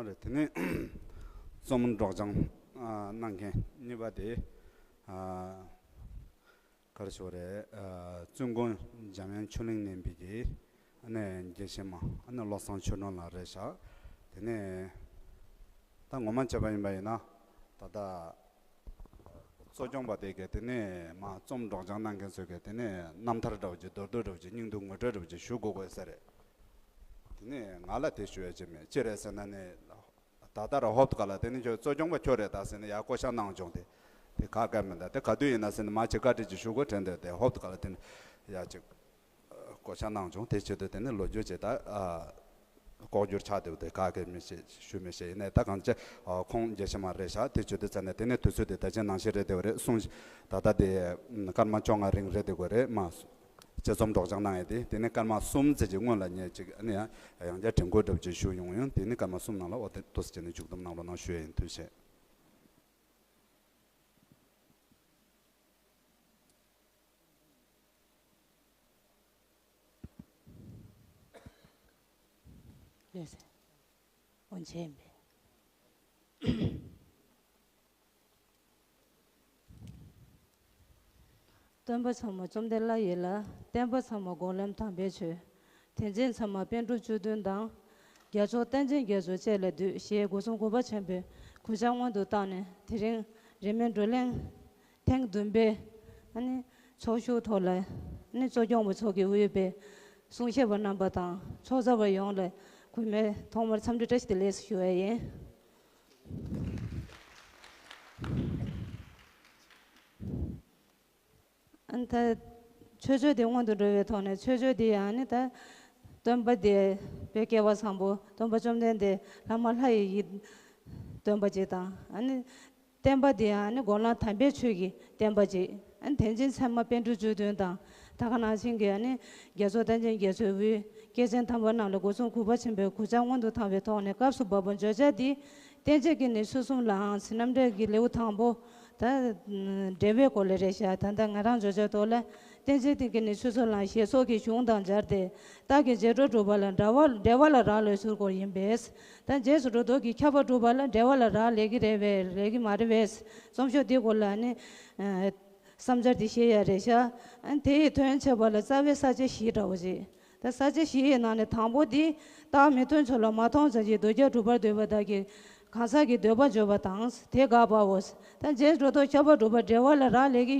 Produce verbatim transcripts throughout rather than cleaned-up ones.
དེ་ནས་རྩོམ་སྒྲོག་སྦྱང་ཨ་གནང་མཁན་གཉིས་པ་དེ་ཨ་ག་རེ་ཞུ་དགོས་རེད། ཨ་བཙུན་དགོན་འཇམ་དབྱངས་ཆོས་གླིང་ནས་འབུལ་གྱི་ཨ་ནི་དགེ་བཤེས་མ་ཨ་ནི་བློ་བཟང་ཆོས་སྒྲོན་ལགས་རེད་ཤག་དེ་ནས་ད་ངོ་མ་བྱས་པ་ཡིན་པ་ཡིན་ན་ད་ལྟ་གཙོ་སྐྱོང་པ་དེ་གས་དེ་ནས་མ་རྩོམ་སྒྲོག་སྦྱང་གནང་མཁན་ཚོས་གས་དེ་ནས་རྣམ་ཐར་འདྲ་བོ་ཅིག་མདོར་བསྡུས་འདྲ་བོ་ཅིག་སྙིང་བསྡུས་ངོ་སྤྲོད་འདྲ་བོ་ཅིག་ཞུ་དགོས་དགོས་ས་རེད། དེ་ནས་ང་ལ་དེ་ཞུ་ཡ་ཅིག་མེད། ཅི་རེད་ཟེར་ན་ནི། ད་ལྟ་ར་ཧོབ་ཏེ་ག་ལ་དེ་ནི་ཁྱོད་གཙོ་སྐྱོང་པ་ཁྱོད་རེད་ད་ཟེར་ནས་ཡ་བསྐོ་བཞག་གནང་བྱུང་སྟེ། དེ་ག་ག་མི་འདུག་དེ་ག་དུས་ཡིན་ན་ཟེར་ནས་མ་ཅིག་བཀའ་འདྲི་ཅིག་ཞུ་དགོས་དྲན་འདུག་དེ་ཧོབ་ཏེ་ག་ལ་དེ་ནི་ཡ་ཅིག་བསྐོ་བཞག་གནང་བྱུང་། དེ་བྱེད་དུས་དེ་ནི་ལོ་རྒྱུས་ཅིག་ད་ཨ་ལྐོག་གྱུར་ཆགས་བསྡད་པ་དེ་ག་ག་མི་ཤེས་ཞུ་མི་ཤེས། ཡིན་ནའི་ད་གང་ཅི་ཨ་ཁོང་དགེ་བཤེས་མ་རེད་ཤག་དེ་བྱེད་དུས་ཙ་ནས་དེ་ནི་དུས་ཚོད་དེ་ད་ཅི་ནང་བཞིན་རེད་དེ་བ་རེད་གསུངས། ད་ལྟ་དེ་སྐར་མ་བཅོ་ལྔ་རིང་རེད་དེ་དགོས་རེད་མ། དཔྱད་རྩོམ་སྒྲོག་སྦྱང་གནང་ཡས་དེ་དེ་ནས་སྐར་མ་གསུམ་ཙམ་གྱི་སྔོན་ལ་ངས་ཅིག་ཨ་ནི་ཡང་ཡང་བསྐྱར་དྲན་སྐུལ་འདྲ་པོ་ཅིག་ཞུ་ཡོང་ཡང་དེ་ནི་སྐར་མ་གསུམ་ནང་ལ་འོ་དེ་ཏོག་ཙམ་ཅིག་ནས་མཇུག་བསྡོམས་གནང་རོགས་གནང་ཞུ་ཡ་ཡིན། ཐུགས་རྗེ་ཆེ། ལགས་སོ། འོན་ཆེན་པས། སྟོན་པ་ཚང་མ་བཅོམ་ལྡན་བླ་ཡི་བླ། བསྟན་པ་ཚང་མ་སྒོམ་ལམ་དམ་པའི་ཆོས། དེ་འཛིན་ཚང་མ་པཎ་གྲུབ་བཅུ་བདུན་དང་། རྒྱལ་མཆོག་བསྟན་ཆེན་རྒྱ་མཚོ་བཅས་ལ་འདུད་ཞེས་སྒོ་གསུམ་གུས་པ་ཆེན་པོས་གུས་ཕྱག་སྔོན་དུ་བཏང་ནས་དེ་རིང་རིས་མེད་བགྲོ་གླེང་ཐེངས་བདུན་པའི་ཨ་ནི་ཚོགས་ཞུགས་ཐོག་ལ་ཨ་ནི་གཙོ་སྐྱོང་བ་མཆོག་གིས་དབུས་པའི་གསུང་བཤད་པ་རྣམ་པ་དང་ཚོགས་བཅར་བ་ཡོངས་ལ་གུས་མོས་ཐོག་མར་འཚམས་འདྲི་བཀྲ་ཤིས་བདེ་ལེགས་ཞུ་བ་ཡིན། ཨ་ནི་ད་མཆོད་བརྗོད་དེ་སྔོན་དུ་འགྲོ་བའི་ཐོག་ནས་མཆོད་བརྗོད་དེ་ཡང་ནི་ད་སྟོན་པ་དེ་བོད་སྐལ་བ་བཟང་པོ་སྟོན་པ་བཅོམ་ལྡན་འདས་བླ་མ་ལྷ་ཡི་ཡིད་སྟོན་པ་ཅིག་དང་ཨ་ནི་བསྟན་པ་དེ་ཡང་ནི་སྒོམ་ལམ་དམ་པའི་ཆོས་ཀྱི་བསྟན་པ་ཅིག་ཨ་ནི་དེ་འཛིན་ཚད་མ་པཎ་གྲུབ་བཅུ་བདུན་དང་ད་ག་ནང་བཞིན་གྱི་ཨ་ནི་རྒྱལ་མཆོག་བསྟན་ཆེན་རྒྱ་མཚོའི་དབུས་སྐྱེས་ཆེན་དམ་པ་རྣམས་ལ་སྒོ་གསུམ་གུས་པ་ཆེན་པོས་གུས་ཕྱག་སྔོན་དུ་བཏང་བའི་ཐོག་ནས་སྐབས་སུ་བབ་པ་བརྗོད་བྱ་འདི། བསྟན་བཅོས་ཀྱི་ནི་ཚུལ་གསུམ་ལའང་ཟེར། རྣམ་འགྲེལ་གྱི་ལེའུ་དང་པོ། ད་འགྲེལ་པའི་སྐོར་ལ་རེད་ཤག་ད་ལྟ་ང་རང་བརྗོད་བྱ་ཐོག་ལ་བསྟན་བཅོས་དེ་གི་ནི་ཚུལ་གསུམ་ལའང་ཞེས་སོགས་ཀྱི་གཞུང་དང་སྦྱར་ཏེ། རྟགས་ཀྱི་རྗེས་འགྲོ་སྒྲུབ་པ་ལ་འབྲེལ་བ་འབྲེལ་བ་ལ་རག་ལས་ཚུལ་སྐོར་ཡིན་པས། ད་རྗེས་སུ་འགྲོ་ལྡོག་གི་ཁྱབ་པ་སྒྲུབ་པ་ལ་འབྲེལ་བ་ལ་རག་ལས་ཀྱི་རེད་པས་རེད་ཀྱི་མ་རེད་པས། རྩོམ་ཤོག་འདིའི་སྐོར་ལ་ནི་བསམ་འཆར་འདི་བཤད་ཡ་རེད་ཤག་ཨ་ནི་དེ་ཡི་དོན་བྱེད་པ་ལ་རྩ་བའི་ས་བཅད་བཞི་འདྲ་བོ་ཅིག་ད་ས་བཅད་བཞི་ཡི་ནང་ནས་དང་པོ་འདི། རྟགས་མི་མཐུན་ཕྱོགས་ལ་མ་མཐོང་ཙམ་གྱིས་གདུལ་བྱ་སྒྲུབ་པར་འདོད་པ་དག་གིས་གང་ཟག་གི་འདོད་པ་བརྗོད་པ་དང་དེ་དགག་པའོ། ད་རྗེས་འགྲོ་ལྡོག་ཁྱབ་པ་སྒྲུབ་པ་འབྲེལ་བ་ལ་རག་ལས་ཀྱི་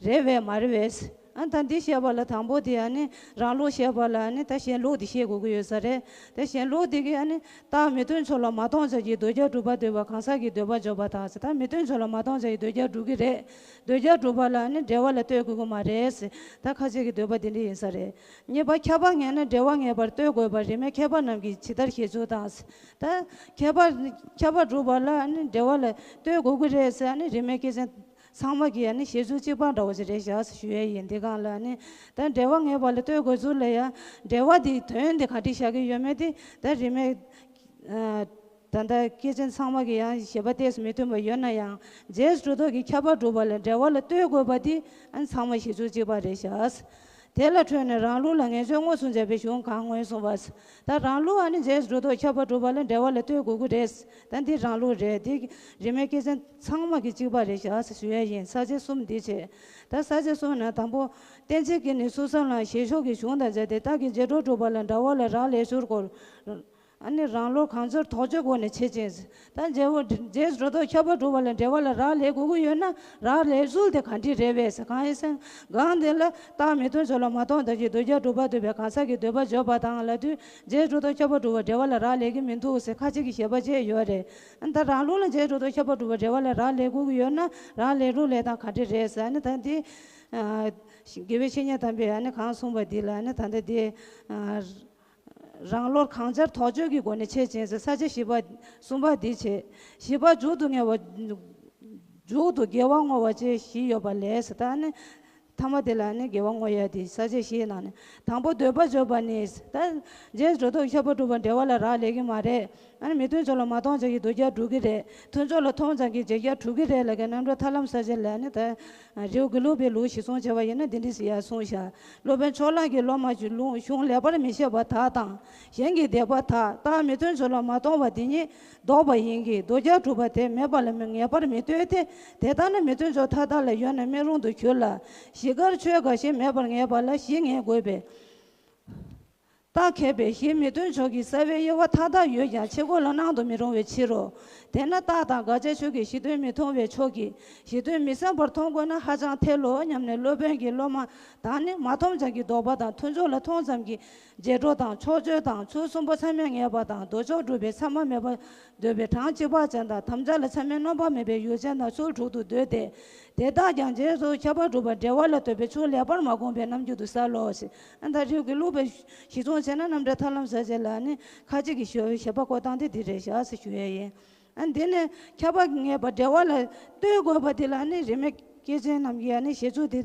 རེད་པས་མ་རེད་པས། ཨ་ད་འདི་བཤད་པ་ལ་དང་པོ་དེ་ཨ་ནི་རང་ལུགས་བཤད་པ་ལ་ཨ་ནི་ད་གཞན་ལུགས་དེ་བཤད་དགོས་ཀྱི་ཡོད་ས་རེད། ད་གཞན་ལུགས་དེ་གིས་ཨ་ནི་རྟགས་མི་མཐུན་ཕྱོགས་ལ་མ་མཐོང་ཙམ་གྱིས་གདུལ་བྱ་སྒྲུབ་པར་འདོད་པ་གང་ཟག་གི་འདོད་པ་འཇོག་པ་དང་ཟེར། ད་མི་མཐུན་ཕྱོགས་ལ་མ་མཐོང་ཙམ་གྱིས་གདུལ་བྱ་སྒྲུབ་ཀྱི་རེད། གདུལ་བྱ་སྒྲུབ་པ་ལ་ནི་འབྲེལ་བ་ལ་ལྟོས་དགོས་ཀྱི་མ་རེད་ཟེར། ད་ཁ་ཅིག་གི་འདོད་པ་དེ་འདྲ་ཡིན་ས་རེད། གཉིས་པ་ཁྱབ་པ་ངེས་ན་འབྲེལ་བ་ངེས་པར་ལྟོས་དགོས་པ་རིས་མེད་མཁས་པ་རྣམས་ཀྱིས་ཇི་ལྟར་ཞེས་ཚུལ་དང་། ད་ཁྱབ་པ་ཁྱབ་པ་སྒྲུབ་པ་ལ་ནི་འབྲེལ་བ་ལ་ལྟོས་དགོས་ཀྱི་རེད་ཟེར་ནི་རིས་མེད་སྐྱེས་ཆེན་ཚང་མ་གིས་ནི་བཞེད་ཚུལ་གཅིག་པ་འདྲ་བོ་ཞིག་རེད་བཞག་ཞུ་ཡས་ཡིན། འདི་སྒང་ལ་ནི་ད་འབྲེལ་བ་ངེས་པ་ལ་ལྟོས་དགོས་ཚུལ་ལ་ཡང་འབྲེལ་བ་འདི་དོན་འདི་ག་འདྲ་བཞག་གི་ཡོད་མེད་དེ་ད་རིས་མེད། ཨ་ད་ལྟ་སྐྱེས་ཆེན་ཚང་མ་གི་ཡང་བཞེད་པ་ཏོག་ཙམ་མི་མཐུན་པ་ཡོད་ན་ཡང་རྗེས་སུ་འགྲོ་ལྡོག་གི་ཁྱབ་པ་སྒྲུབ་པ་ལ་འབྲེལ་བ་ལ་ལྟོས་དགོས་པ་འདི་ཨ་ནི་ཚང་མ་བཞེད་ཚུལ་གཅིག་པ་རེད་བཞག་དེ་ལ་འཕྲོས་ནས་རང་ལུགས་ལ་ངེས་བྱའི་དངོས་སུ་འབྱེད་པའི་གཞུང་གང་སྔོན་གསུངས་པ། ད་རང་ལུགས་ཨ་ནི་རྗེས་སུ་འགྲོ་ལྡོག་ཁྱབ་པ་སྒྲུབ་པ་ལ་འབྲེལ་བ་ལ་ལྟོས་དགོས་ཀྱི་རེད། ད་འདི་རང་ལུགས་རེད། འདི་རིས་མེད་སྐྱེས་ཆེན་ཚང་མ་གི་གཅིག་པ་རེད་བཞག་ཞུ་ཡས་ཡིན། ས་བཅད་གསུམ་འདི་བྱས། ད་ས་བཅད་གསུམ་ནང་དང་པོ། བསྟན་བཅོས་ཀྱི་ནི་ཚུལ་གསུམ་ལའང་ཞེས་སོགས་ཀྱི་གཞུང་དང་སྦྱར་ཏེ་རྟགས་ཀྱི་རྗེས་འགྲོ་སྒྲུབ་པ་ལ་འབྲེལ་བ་ལ་རག་ལས་ཚུལ་སྐོར། ཨ་ནི་རང་ལུགས་གང་ཟག་དོགས་གཅོད་སྒོ་ནས་འབྱེད་ཅིང་། ད་རྗེས་འགྲོ་ལྡོག་ཁྱབ་པ་སྒྲུབ་པ་ལ་འབྲེལ་བ་ལ་རག་ལས་དགོས་ཀྱི་ཡོད་ན་རག་ལས་ཚུལ་དེ་ག་འདྲ་རེད་པས་ཟེར། གང་ཡིན་ཟེར་ན་སྒང་དེ་ལ་རྟགས་མི་མཐུན་ཕྱོགས་ལ་མ་མཐོང་ཙམ་གྱིས་གདུལ་བྱ་སྒྲུབ་པར་འདོད་པའི་གང་ཟག་གི་འདོད་པ་བརྗོད་པ་དང་ལབ་དུས་རྗེས་འགྲོ་ལྡོག་ཁྱབ་པ་སྒྲུབ་པ་འབྲེལ་བ་ལ་རག་ལས་ཀྱི་མི་འདུག་ཟེར་ཁ་ཅིག་གིས་བཞེད་པ་བྱས་ཡོད་རེད། ཨ་ནི་ད་རང་ལུགས་ལ་རྗེས་འགྲོ་ལྡོག་ཁྱབ་པ་སྒྲུབ་པ་འབྲེལ་བ་ལ་རག་ལས་དགོས་ཀྱི་ཡོད་ན་རག་ལས་རུང་ལས་སྟངས་ག་འདྲ་རེད་ཟེར། ཨ་ནི་ད་འདི་ཨ་དགེ་བའི་བཤེས་གཉེན་དམ་པས་ཨ་ནི་གང་གསུངས་པ་འདི་ལ་ཨ་ནི་ད་ལྟ་འདི་ཨ། རང་ལུགས་གང་སྦྱར་དོགས་གཅོད་ཀྱི་སྒོ་ནས་འབྱེད་ཅིང་ཟེར་ས་བཅད་བཞི་པ། གསུམ་པ་འདི་བྱས། བཞི་པ་མཇུག་ཏུ་དངོས་པ། མཇུག་ཏུ་དགེ་བ་བསྔོ་བ་བཅས་བཞི་ཡོད་པ་ལས་ཟེར། ད་ནི་ཐ་མ་དེ་ལ་ནི་དགེ་བ་བསྔོ་ཡ་དེ་ས་བཅད་བཞིའི་ནང་ནས་དང་པོ་འདོད་པ་བརྗོད་པ་ནི་ད་རྗེས་འགྲོ་ལྡོག་ཁྱབ་པ་སྒྲུབ་པ་འབྲེལ་བ་ལ་རག་ལས་ཀྱི་མ་རེད། ཨ་ནི་མི་མཐུན་ཕྱོགས་ལ་མ་མཐོང་ཙམ་གྱིས་དོ་རྒྱ་འགྲུབ་ཀྱི་རེད། མཐུན་ཕྱོགས་ལ་མཐོང་ཙམ་གྱིས་རྗེས་རྒྱ་གྲུབ་ཀྱི་རེད་ལབ་མཁན་རྣམ་གྲོལ་ཐར་ལམ་གསལ་བྱེད་ལ་ནི་ད་རེའུ་དགེ་ལུགས་པའི་ལུགས་གཞིར་བཟུང་བྱས་པ་ཡིན་ན་འདི་འདྲ་ཞིག་ཡར་གསུངས་བཞག་སློབ་དཔོན་ཕྱོགས་གླང་གི་སློབ་མ་གཞུང་ལེགས་པར་མི་ཤེས་པ་དག་དང་། གཞན་གྱི་སྡིག་པ་དག་རྟག་མི་མཐུན་ཕྱོགས་ལ་མ་མཐོང་བ་འདི་ཉིད་ལྡོག་པ་ཡིན་གྱི། དོ་རྒྱ་གྲུབ་པ་དེ་མེད་པ་ལ་ངེས་པར་མི་ལྟོས་ཏེ། དེ་ལྟར་ན་མི་མཐུན་ཕྱོགས་མཐའ་དག་ལ་ཡོད་ན་མི་རུང་དུ་འགྱུར་ལ། གཞི་གར་ཆོས་འགའ་ཞིག་མེད་པར་ངེས་པ་ལ་གཞི་ངེས་དགོས་པས། རྟགས་ཁས་པས་གཞི་མི་མཐུན་ཕྱོགས་ཀྱི་རྩ་བའི་དབྱེ་བ་མཐའ་དག་ཡོད་ཀྱང་ཕྱི་རྒོལ་ལ་སྣང་དུ་མི་རུང་བའི་ཕྱིར་རོ། དེས་ན་རྟགས་དང་དགག་བྱའི་ཆོས་ཀྱི་གཞི་དོན་མི་མཐུན་པའི་ཕྱོགས་ཀྱི་གཞི་དོན་མི་བསམ་པར་མཐོང་དགོས་ན་ཧ་ཅང་ཐལ་ལོ་སྙམ་ནས་སློབ་དཔོན་གྱི་སློབ་མ་དག་ནི་མ་མཐོང་ཙམ་གྱིས་ལྡོག་པ་དང་མཐུན་ཕྱོགས་ལ་མཐོང་ཙམ་གྱིས་རྗེས་འགྲོ་དང་ཕྱོགས་ཆོས་དང་ཚུལ་གསུམ་པོ་མཚམས་མེད་ངེས་པ་དང་ལྡོག་ཕྱོགས་སྒྲུབ་པའི་མཚམས་མ་མེད་པ་འདོད་པའི་གྲངས་གཅིག་པ་ཅན་དང་དམ་བཅའ་ལ་མཚམས་མེད་སྣོམ་པ་མེད་པའི་ཡུལ་ཅན་དང་ཚུལ་དྲུག་ཏུ་འདོད་དེ། དེ་དག་ཀྱང་རྗེས་སུ་ཁྱབ་པ་སྒྲུབ་པར་འབྲེལ་བ་ལ་ལྟོས་པའི་ཕྱོགས་ལེགས་པར་མ་བསྒོམས་པའི་རྣམ་འགྱུར་དུ་གསལ་ལོ། ཨ་ད་རེའུ་དགེ་ལུགས་པའི་གཞི་བཟུང་བྱས་ན་རྣམ་གྲོལ་ཐར་ལམ་གསལ་བྱེད་ལ་ནི་ཁ་ཅིག་གི་ཞེས་པ་བཀོད་སྟངས་དེ་འདི་རེད་བཞག་ཟེར་ཞུ་ཡས་ཡིན། ཨ་འདི་ནི་ཁྱབ་པ་ངེས་པ་འབྲེལ་བ་ལ་ལྟོས་དགོས་པ་འདི་ལ་ནི་རིས་མེད་སྐྱེས་ཆེན་རྣམས་ཀྱིས་ནི་བཞེད་ཚུལ་དེ་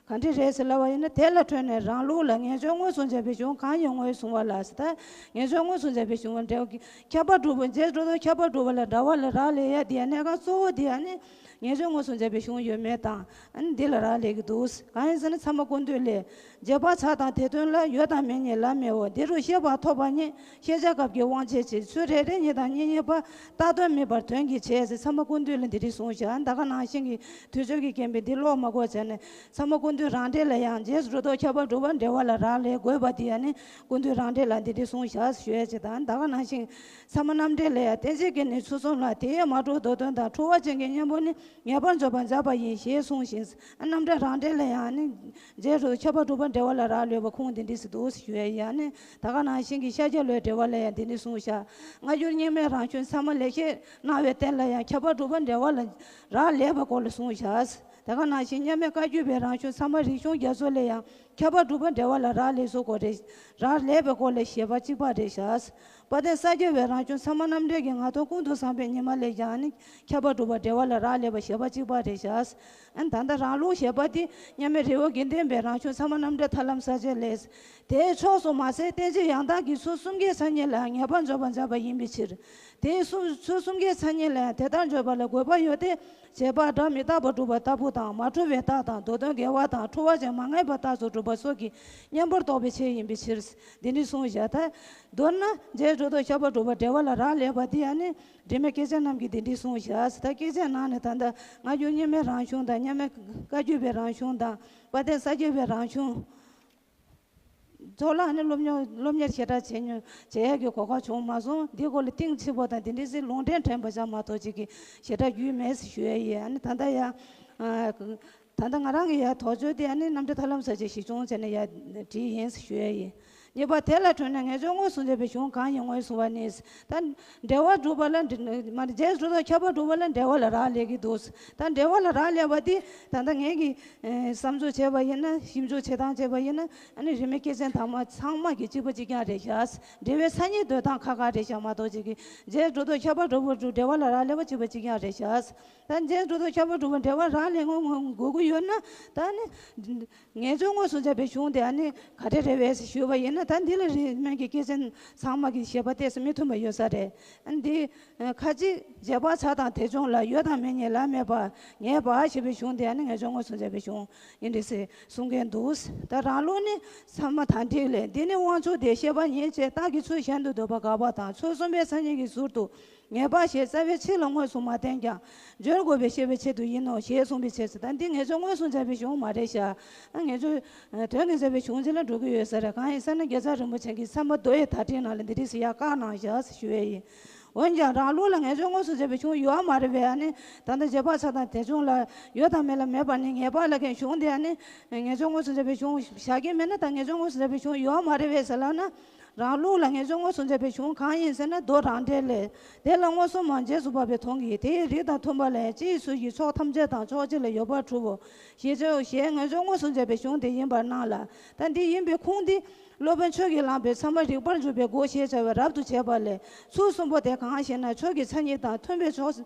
ག་འདྲ་རེད་ཟེར་ལབ་པ་ཡིན་ན། དེ་ལ་ཁྲོས་ནས་རང་ལུགས་ལ་ངེས་འབྱུང་མངོན་སུམ་བྱས་པའི་གཞུང་གང་ཡིན་ངོས་བཟུང་བ་ལ་ཟེར། ད་ངེས་འབྱུང་མངོན་སུམ་བྱས་པའི་གཞུང་འབྲེལ་ཁྱབ་པ་སྒྲུབ་པ་རྗེས་འགྲོ་དང་ཁྱབ་པ་སྒྲུབ་པ་ལ་འབྲེལ་བ་ལ་རག་ལས་ཡ་དེ་ཡ་གནད་འགག་གཙོ་བོ་དེ་ཡ་ནི། ངེས་འབྱུང་མངོན་སུམ་བྱས་པའི་གཞུང་ཡོད་མེད་དང་། ཨ་ནི་འདི་ལ་རག་ལས་ཀྱི་འདུག་གང་ཡིན་ཟེར་ན་ཚད་མ་ཀུན་བཏུས་ལས། རྗེས་དཔག་བྱ་དང་དེ་མཐུན་ལ། ཡོད་དང་མེད་གཉིས་ལ་མེད་འོ། འདི་རུ་ཤེས་པ་ཐོབ་པ་ཉིད། ཤེས་བྱ་སྐབས་ཀྱི་དབང་བྱེད་ཕྱིར། ཚུལ་རེ་རེ་གཉིས་དང་གཉིས་གཉིས་པ། རྟགས་དོན་དམིགས་པར་དོན་གྱིས་བྱས་ཟེར་ཚད་མ་ཀུན་བཏུས་ལ་འདི་འདྲ་གསུངས་བཞག་ད་ག་ནང་བཞིན་གྱི་དུས་ཚོད་ཀྱི་རྐྱེན་པས་འདི་ཀློག་མ་དགོས་བྱས་ནས་ཚད་མ་ཀུན་བཏུས་རང་འགྲེལ་ལ་ཡང་རྗེས་སུ་འགྲོ་ལྡོག་ཁྱབ་པ་སྒྲུབ་པ་འབྲེལ་བ་ལ་རག་ལས་དགོས་པ་འདི་ཡང་ནི་ཀུན་བཏུས་རང་འགྲེལ་ལ་འདི་འདྲ་གསུངས་བཞག་ཞུ་ཡ་ཅིག་དང་། ད་ག་ནང་བཞིན་ཚད་མ་རྣམ་འགྲེལ་ལ་ཡང་རྟེན་ཅན་གྱི་ནི་ཚུལ་གསུམ་ལ། དེ་ཡི་མ་གྲུབ་མདོ་དོན་དང་། འཁྲུལ་བ་ཅན་གྱི་གཉེན་པོ་ནི། ངེས་པར་འཇོག་པར་མཛད་པ་ཡིན་ཞེས་གསུངས་ཤིང་། རྣམ་འགྲེལ་རང་འགྲེལ་ལ་ཡང་ནི། རྗེས་སུ་ཁྱབ་པ་སྒྲུབ་པ་འབྲེལ་བ་ལ་རག་ལས་པ་ཁུངས་འདི་འདྲ་ཞིག་འདུག་ཞུ་ཡ་ཡང་ནི། ད་ག་ནང་བཞིན་གྱི་ཤཱཀྱ་བློའི་འགྲེལ་པ་ལ་ཡང་འདི་འདྲ་གསུངས་བཞག་སྔ་འགྱུར་རྙིང་མའི་རང་གཞུང་ཚད་མ་ལེགས་བཤད་སྣང་བའི་རྟེན་ལ་ཡང་ཁྱབ་པ་སྒྲུབ་པ་འབྲེལ་བ་ལ་རག་ལས་པའི་སྐོར་ལ་གསུངས་བཞག་ད་ག་ནང་བཞིན་མཉམ་མེད་བཀའ་བརྒྱུད་པའི་རང་གཞུང་ཚད་མ་རིག་གཞུང་རྒྱ་མཚོ་ལ་ཡང་ཁྱབ་པ་སྒྲུབ་པ་འབྲེལ་བ་ལ་རག་ལས་སུ་གོ་རེ་རག་ལས་པའི་སྐོར་ལ་བཞེད་པ་གཅིག་པ་རེད་བཞག་དཔལ་ལྡན་ས་སྐྱ་པའི་རང་གཞུང་ཚད་མ་རྣམ་འགྲེལ་གྱི་ངག་ཐོག་ཀུན་ཏུ་བཟང་པོའི་ཉི་མ་ལས་ཀྱང་ནི་ཁྱབ་པ་སྒྲུབ་པ་འབྲེལ་བ་ལ་རག་ལས་པ་བཞེད་པ་གཅིག་པ་རེད་བཞག་ཨ་ད་ལྟ་རང་ལུགས་ཞེས་པ་དེ་མཉམ་མེད་རི་བོ་དགེ་ལྡན་པའི་རང་གཞུང་ཚད་མ་རྣམ་འགྲེལ་ཐར་ལམ་གསལ་བྱེད་ལས། དེའི་ཕྱོགས་སུ་མ་ཟད་རྟེན་ཅིང་ཡང་དག་གི་ཚུལ་གསུམ་ཀའི་མཚན་ཉིད་ལ་ངེས་པར་འཇོག་པར་མཛད་པ་ཡིན་པའི་ཕྱིར། དེའི་གསུམ་ཚུལ་གསུམ་ཀའི་མཚན་ཉིད་ལ་དེ་ལྟར་འཇོག་པ་ལ་དགོས་པ་ཡོད་དེ། རྗེས་དཔག་སྒྲ་མི་རྟག་པར་སྒྲུབ་པ་ལྟ་བུ་དང་། མ་འཁྲུལ་བའི་རྟགས་དང་མདོ་དོན་འགལ་བ་དང་འཁྲུལ་བ་ཅན་མ་ངེས་པའི་རྟགས་སུ་སྒྲུབ་པ་སོགས་ཀྱི་གཉེན་པོར་གཏོགས་པའི་ཆེད་ཡིན་པའི་ཕྱིར། འདི་ནི་གསུངས་བཞག་ད། མདོར་ན་རྗེས་འགྲོ་ལྡོག་ཁྱབ་པ་སྒྲུབ་པ་འབྲེལ་བ་ལ་རག་ལས་པ་འདི་ཡང་ནི་རིས་མེད་སྐྱེས་ཆེན་རྣམས་ཀྱིས་འདི་འདྲ་གསུངས་བཞག་ད་སྐྱེས་ཆེན་ནང་ནས་ད་ལྟ་སྔ་འགྱུར་རྙིང་མའི་རང་གཞུང་དང་། མཉམ་མེད་བཀའ་བརྒྱུད་པའི་རང་གཞུང་དང་། དཔལ་ལྡན་ས་སྐྱ་པའི་རང་གཞུང་ཚོ་ལ་ནི་སློབ་གཉེར་སློབ་གཉེར་ཞེ་དྲག་བྱེད་མྱོང་བྱེད་ཡས་ཀྱི་གོ་སྐབས་བྱུང་མ་སོང་། འདི་སྐོར་ལ་གཏིང་ཆེན་པོ་དང་དེ་འདྲ་ཟེར་ལུང་འདྲེན་དྲན་པ་ཅང་མ་གཏོགས་ཅིག་གི་ཞེ་དྲག་རྒྱུས་མེད་ཟེར་ཞུ་ཡས་ཡིན། ཨ་ནི་ད་ལྟ་ཡ། ད་ལྟ་ང་རང་གི་ཡ་དོགས་གཅོད་དེ་ཨ་ནི་རྣམ་འགྲེལ་ཐར་ལམ་གསལ་བྱེད་གཞི་བཟུང་བྱས་ནས་ཡ་བྲིས་ཡིན་ཞུ་ཡ་ཡིན། གཉིས་པ་དེ་ལ་ཁྲོས་ནས་ངེས་འབྱུང་མངོན་སུམ་བྱས་པའི་གཞུང་གང་ཡིན་ངོས་བཟུང་བ་ནི། ད་འབྲེལ་བ་སྒྲུབ་པ་ལ་འབྲེལ་མ་རྗེས་སུ་འགྲོ་ལྡོག་ཁྱབ་པ་སྒྲུབ་པ་ལ་འབྲེལ་བ་ལ་རག་ལས་ཀྱི་འདུག་ད་འབྲེལ་བ་ལ་རག་ལས་པ་དེ་ད་ལྟ་ངས་ཀྱི་བསམ་ཚུལ་བྱས་པ་ཡིན་ན། ཞིབ་འཇུག་བྱེད་སྟངས་བྱས་པ་ཡིན་ན། ཨ་ནི་རིས་མེད་སྐྱེས་ཆེན་དག་མ་ཚང་མ་གི་གཅིག་པ་གཅིག་རྐྱང་རེད་ཤག་འབྲེལ་བའི་མཚན་ཉིད་འདོད་སྟངས་ཁག་ཁག་རེད་ཤག་མ་གཏོགས་ཅིག་གི་རྗེས་སུ་འགྲོ་ལྡོག་ཁྱབ་པ་སྒྲུབ་པ་འབྲེལ་བ་ལ་རག་ལས་པ་གཅིག་པ་གཅིག་རྐྱང་རེད་ཤག་ད་རྗེས་སུ་འགྲོ་ལྡོག་ཁྱབ་པ་སྒྲུབ་པ་འབྲེལ་བ་རག་ལས་ངོ་དགོས་ཀྱི་ཡོད་ན། ད་ནི་ངེས་འབྱུང་མངོན་སུམ་བྱས་པའི་གཞུང་དེ་ཨ་ནི་ག་རེ་རེད་པས་ཞུས་པ་ཡིན་ན། ད་འདི་ལ་རིས་མེད་ཀྱི་སྐྱེས་ཆེན་ཚང་མ་གི་བཞེད་པ་ཏོག་ཙམ་མི་མཐུན་པ་ཡོད་ས་རེད། ཨ་འདི་ཁ་ཅིག་རྗེས་དཔག་བྱ་དང་དེ་བྱུང་ལ། ཡོད་དང་མེད་གཉིས་ལ་མེད་པ་ངེས་པ་ཞེས་པའི་གཞུང་དེ་ཨ་ནི་ངེས་འབྱུང་མངོན་སུམ་བྱས་པའི་གཞུང་ཡིན་འདི་ཟེར་གསུང་མཁན་འདུག་ད་རང་ལུགས་ནི་ཚད་མ་དང་འགྲིག་ལས། འདི་ནི་དབང་ཕྱུག་དེ་ཤེས་པ་ཉིད་ཅེས། རྟགས་ཀྱི་ཚུལ་གཞན་དུ་འདོད་པ་དགག་པ་དང་། ཚུལ་གསུམ་པའི་མཚན་ཉིད་ཀྱི་ཟུར་དུ། ངེས་པ་ཞེས་རྩ་བའི་ཕྱིར་ལ་དངོས་སུ་མ་བསྟན་ཀྱང་། འབྱོར་དགོས་པའི་ཤེས་པའི་ཆེད་དུ་ཡིན་ནོ་ཞེས་གསུངས་པའི་ཕྱིར་ཟེར། ད་འདི་ངེས་འབྱུང་མངོན་སུམ་བྱས་པའི་གཞུང་མ་རེད་ཤག་ཨ་ངེས་འབྱུང་དོན་གྱིས་མཛད་པའི་གཞུང་ཅིག་ལ་འགྲོ་གི་ཡོད་ས་རེད། གང་ཡིན་ཟེར་ན་རྒྱལ་ཚབ་རིན་པོ་ཆེ་གིས་ཚད་མ་མདོ་ཡི་དར་འཕྲིན་ནང་ལ་འདི་རིགས་སུ་ཡར་བཀག་གནང་ཤག་ཟེར་ཞུ་ཡས་ཡིན། འོན་ཀྱང་རང་ལུགས་ལ་ངེས་འབྱུང་མངོན་སུམ་བྱས་པའི་གཞུང་ཡོད་མ་རེད་པས། ཨ་ནི་ད་ལྟ་རྗེས་དཔག་བྱ་དང་དེ་བྱུང་ལ་ཡོད་དང་མེད་ལ་མེད་པ་ནི་ངེས་པ་ལབ་མཁན་གཞུང་དེ་ཨ་ནི་ངེས་འབྱུང་མངོན་སུམ་བྱས་པའི་གཞུང་བཞག་གི་མེད་ན། ད་ངེས་འབྱུང་མངོན་སུམ་བྱས་པའི་གཞུང་ཡོད་མ་རེད་པས་ཟེར་ལབ་ན། རང་ལུགས་ལ་ངེས་འབྱུང་མངོན་སུམ་བྱས་པའི་གཞུང་གང་ཡིན་ཟེར་ན། མདོ་རང་འགྲེལ་ལས། དེ་ལ་མངོན་སུམ་མམ་རྗེས་སུ་དཔག་པའི་དོན་གྱིས། དེའི་རིགས་དང་མཐུན་པ་ལས། སྤྱི་ཡི་ཚུལ་གྱིས་ཕྱོགས་ཐམས་ཅད་དང་ཕྱོགས་གཅིག་ལ་ཡོད་པར་གྲུབ་བོ། ཞེས་བྱ་བ་ཞེས་ངེས་འབྱུང་མངོན་སུམ་བྱས་པའི་གཞུང་དེ་ཡིན་པར་སྣང་ལ། ད་འདི་ཡིན་པའི་ཁུངས་འདི་ སློབ་དཔོན་ཆོས་ཀྱིས་བསླངས་པའི་ཚད་མ་རིགས་པར་འཇུག་པའི་སྒོ་ཞེས་བྱ་བའི་རབ་ཏུ་བྱེད་པ་ལས། ཚུལ་གསུམ་པོ་དེ་གང་ཞེ་ན། ཆོས་ཀྱི་མཚན་ཉིད་དང་མཐུན་པའི་ཕྱོགས་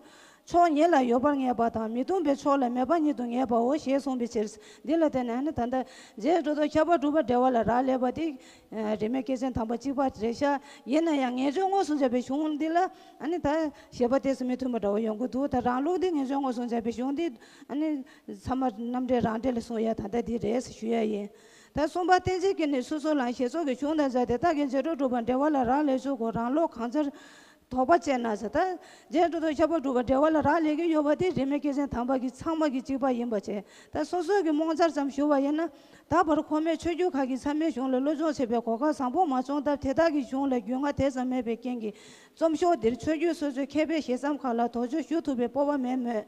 ཕྱོགས་ཉིད་ལ་ཡོད་པར་ངེས་པ་དང་། མི་མཐུན་པའི་ཕྱོགས་ལ་མེད་པ་ཉིད་དུ་ངེས་པའོ་ཞེས་གསུངས་པའི་ཕྱིར། འདི་ལ་བརྟེན་ནས་ནི་ད་ལྟ་རྗེས་འགྲོ་ལྡོག་ཁྱབ་པ་གྲུབ་པ་འབྲེལ་བ་ལ་རག་ལས་པ་དེ། རིས་མེད་སྐྱེས་ཆེན་དམ་པ་གཅིག་པ་རེད་ཤག་ཡིན་ན་ཡང་ངེས་བྱུང་མངོན་སུམ་བྱས་པའི་གཞུང་འདི་ལ་ཨ་ནི་ད་བཞེད་པ་དེ་ཚོ་མི་མཐུན་པ་འདྲ་བོ་ཡོང་གི་འདུག་ད་རང་ལུགས་འདི་ངེས་བྱུང་མངོན་སུམ་བྱས་པའི་གཞུང་འདི་ཨ་ནི་ཚད་མ་རྣམ་འགྲེལ་རང་འགྲེལ་ལ་གསུངས་ཡ་ད་ལྟ་འདི་རེད་ཞུ་ཡ་ཡིན། ད་གསུམ་པ་གཏན་ཚིགས་ཀྱིས་ནི་སོ་སོ་ལའང་ཞེས་སོགས་ཀྱི་གཞུང་དང་སྦྱར་ཏེ་རྟགས་ཀྱི་རྗེས་འགྲོ་གྲུབ་པ་འབྲེལ་བ་ལ་རག་ལས་ཆོག་གོ་རང་ལུགས་གང་སྦྱར། དོགས་པ་བཅད་ན་ཟེར། ད་རྗེས་འགྲོ་ལྡོག་ཁྱབ་པ་གྲུབ་པ་འབྲེལ་བ་ལ་རག་ལས་ཀྱི་ཡོད་པ་དེ་རིས་མེད་སྐྱེས་ཆེན་དམ་པ་གི་ཚད་མ་གི་གཅིག་པ་ཡིན་པ་བྱས། ད་སོ་སོ་གི་རྨོངས་འཆར་ཙམ་ཞུ་བ་ཡིན་ན། ད་བར་ཁོ་མོས་ཆོས་བརྒྱུད་ཁག་གི་ཚད་མའི་གཞུང་ལ་སློབ་སྦྱོང་བྱེད་པའི་གོ་སྐབས་བཟང་པོ་མ་བྱུང་སྟབས། དེ་དག་གི་གཞུང་ལ་རྒྱུས་མངའ་དེ་ཙམ་མེད་པའི་རྐྱེན་གྱིས། རྩོམ་ཤོག་འདིར་ཆོས་བརྒྱུད་སོ་སོའི་མཁས་པའི་ཞིབ་མཚམས་ཁག་ལ་དོགས་གཅོད་ཞུ་ཐུབ་པའི་སྤོབས་པ་མེད་མོད།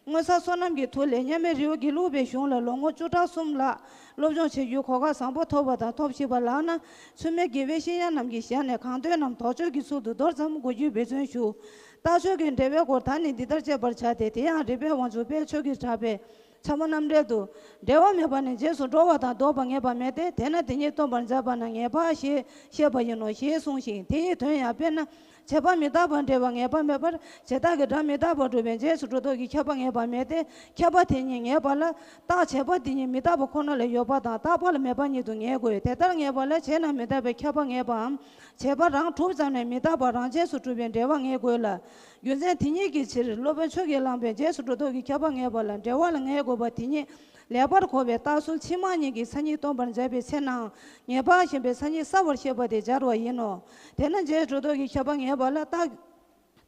སྔོན་བྱོན་བསོད་ནམས་ཀྱི་མཐུ་ལས་མཉམ་མེད་རི་བོ་དགེ་ལུགས་པའི་གཞུང་ལ་ལོ་ངོ་བཅུ་ཕྲག་གསུམ་ལྷག་སློབ་སྦྱོང་བྱེད་རྒྱུའི་གོ་སྐབས་བཟང་པོ་ཐོབ་པ་དང་ཐོབ་བཞིན་པ་ལགས་ན། ཚུལ་མིན་དགེ་བའི་བཤེས་གཉེན་རྣམས་ཀྱི་ཞལ་ནས་གང་ཐོས་རྣམས་དོགས་གཅོད་ཀྱི་ཚུལ་དུ་མདོར་ཙམ་གོ་རྒྱུའི་འབད་བརྩོན་ཞུ། རྟགས་ཆོས་ཀྱི་འགྲེལ་པའི་སྐོར་ད་ནི་འདི་ལྟར་དཔྱད་པར་བྱ་སྟེ། དེ་ཡང་རིག་པའི་དབང་ཕྱུག་དཔལ་ཆོས་ཀྱི་གྲགས་པས་ཕྱག་དཔེ་རྣམ་འགྲེལ་དུ། འབྲེལ་བ་མེད་པ་ནི་རྗེས་སུ་འགྲོ་བ་དང་ལྡོག་པ་ངེས་པ་མེད་དེ། དེས་ན་དེ་ཉིད་སྟོན་པར་མཛད་པ་ན་ངེས་པ་ཞེས་བཤད་པ་ཡིན་ནོ་ཞེས་གསུངས་ཤིང་། དེ་ཡི་དོན་ཡང་དཔེར་ན། བྱས་པ་མི་རྟག་པ་འབྲེལ་བ་ངེས་པ་མེད་པར། བྱས་རྟགས་ཀྱི་སྒྲ་མི་རྟག་པ་གྲུབ་པའི་རྗེས་སུ་འགྲོ་ལྡོག་གི་ཁྱབ་པ་ངེས་པ་མེད་དེ། ཁྱབ་པ་དེ་ཉིད་ངེས་པ་ལ། རྟགས་བྱས་པ་དེ་ཉིད་མི་རྟག་པ་ཁོ་ན་ལ་ཡོད་པ་དང་རྟག་པ་ལ་མེད་པ་ཉིད་དུ་ངེས་དགོས། དེ་ལྟར་ངེས་པ་ལ་བྱས་ན་མི་རྟག་པའི་ཁྱབ་པ་ངེས་པའམ། བྱས་པ་རང་གྲུབ་ཙམ་ནས་མི་རྟག་པ་རང་རྗེས་སུ་གྲུབ་པའི་འབྲེལ་བ་ངེས་དགོས་ལ། རྒྱུ་མཚན་དེ་ཉིད་ཀྱི་ཕྱིར་སློབ་དཔོན་ཆོས་ཀྱིས་བསླངས་པའི་རྗེས་སུ་འགྲོ་ལྡོག་གི་ཁྱབ་པ་ངེས་པ་ལ་འབྲེལ་བ་ལ་ངེས་དགོས་པ་དེ་ཉིད་ལེགས་པར་གོ་བའི་རྟགས་ཚུལ་ཕྱི་མ་གཉིས་ཀྱི་མཚན་ཉིད་སྟོན་པར་མཛད་པའི་ཚེ་ནའང་ངེས་པ་ཞེན་པའི་མཚན་ཉིད་གསལ་བར་བཤད་པ་དེ་སྦྱར་བ་ཡིན་ནོ། དེས་ན་རྗེས་སུ་འགྲོ་ལྡོག་གི་ཁྱབ་པ་ངེས་པ་ལ་རྟགས།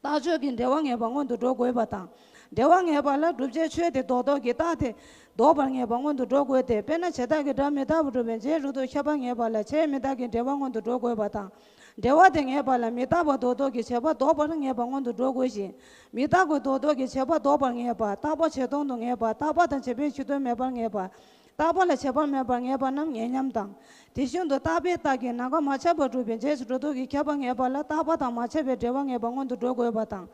རྟགས་ཆོས་ཀྱི་འབྲེལ་བ་ངེས་པ་སྔོན་དུ་འགྲོ་དགོས་པ་དང་། འབྲེལ་བ་ངེས་པ་ལ་བསྒྲུབ་བྱའི་ཆོས་དེ་ལྡོག་ལྡོག་གི་རྟགས་དེ་ལྡོག་པར་ངེས་པ་སྔོན་དུ་འགྲོ་དགོས་ཏེ། དཔེར་ན་བྱས་རྟགས་ཀྱི་སྒྲ་མི་རྟག་པར་གྲུབ་པའི་རྗེས་སུ་འགྲོ་ལྡོག་ཁྱབ་པ་ངེས་པ་ལ་བྱས་མི་རྟག་གི་འབྲེལ་བ་སྔོན་དུ་འགྲོ་དགོས་པ་དང་། འབྲེལ་བ་དེ་ངེས་པ་ལ་མི་རྟག་པ་ལྡོག་ལྡོག་གི་བྱས་པ་ལྡོག་པར་ངེས་པ་སྔོན་དུ་འགྲོ་དགོས་ཤིང་། མི་རྟག་པ་ལྡོག་ལྡོག་གི་བྱས་པ་ལྡོག་པར་ངེས་པ། རྟག་པ་བྱས་སྟོང་དུ་ངེས་པ། རྟག་པ་དང་བྱས་པའི་གཞི་མཐུན་མེད་པར་ངེས་པ། རྟག་པ་ལ་བྱས་པ་མེད་པར་ངེས་པ་རྣམས་ངེས་མཉམ་དང་། དེ་བཞིན་དུ་རྟག་པའི་རྟགས་ཀྱིས་ནམ་མཁའ་མ་ཁྱབ་པར་གྲུབ་པའི་རྗེས་སུ་འགྲོ་ལྡོག་གི་ཁྱབ་པ་ངེས་པ་ལ་རྟག་པ་དང་མ་ཁྱབ་པའི་འབྲེལ་བ་ངེས་པ་སྔོན་དུ་འགྲོ་དགོས་པ་དང་།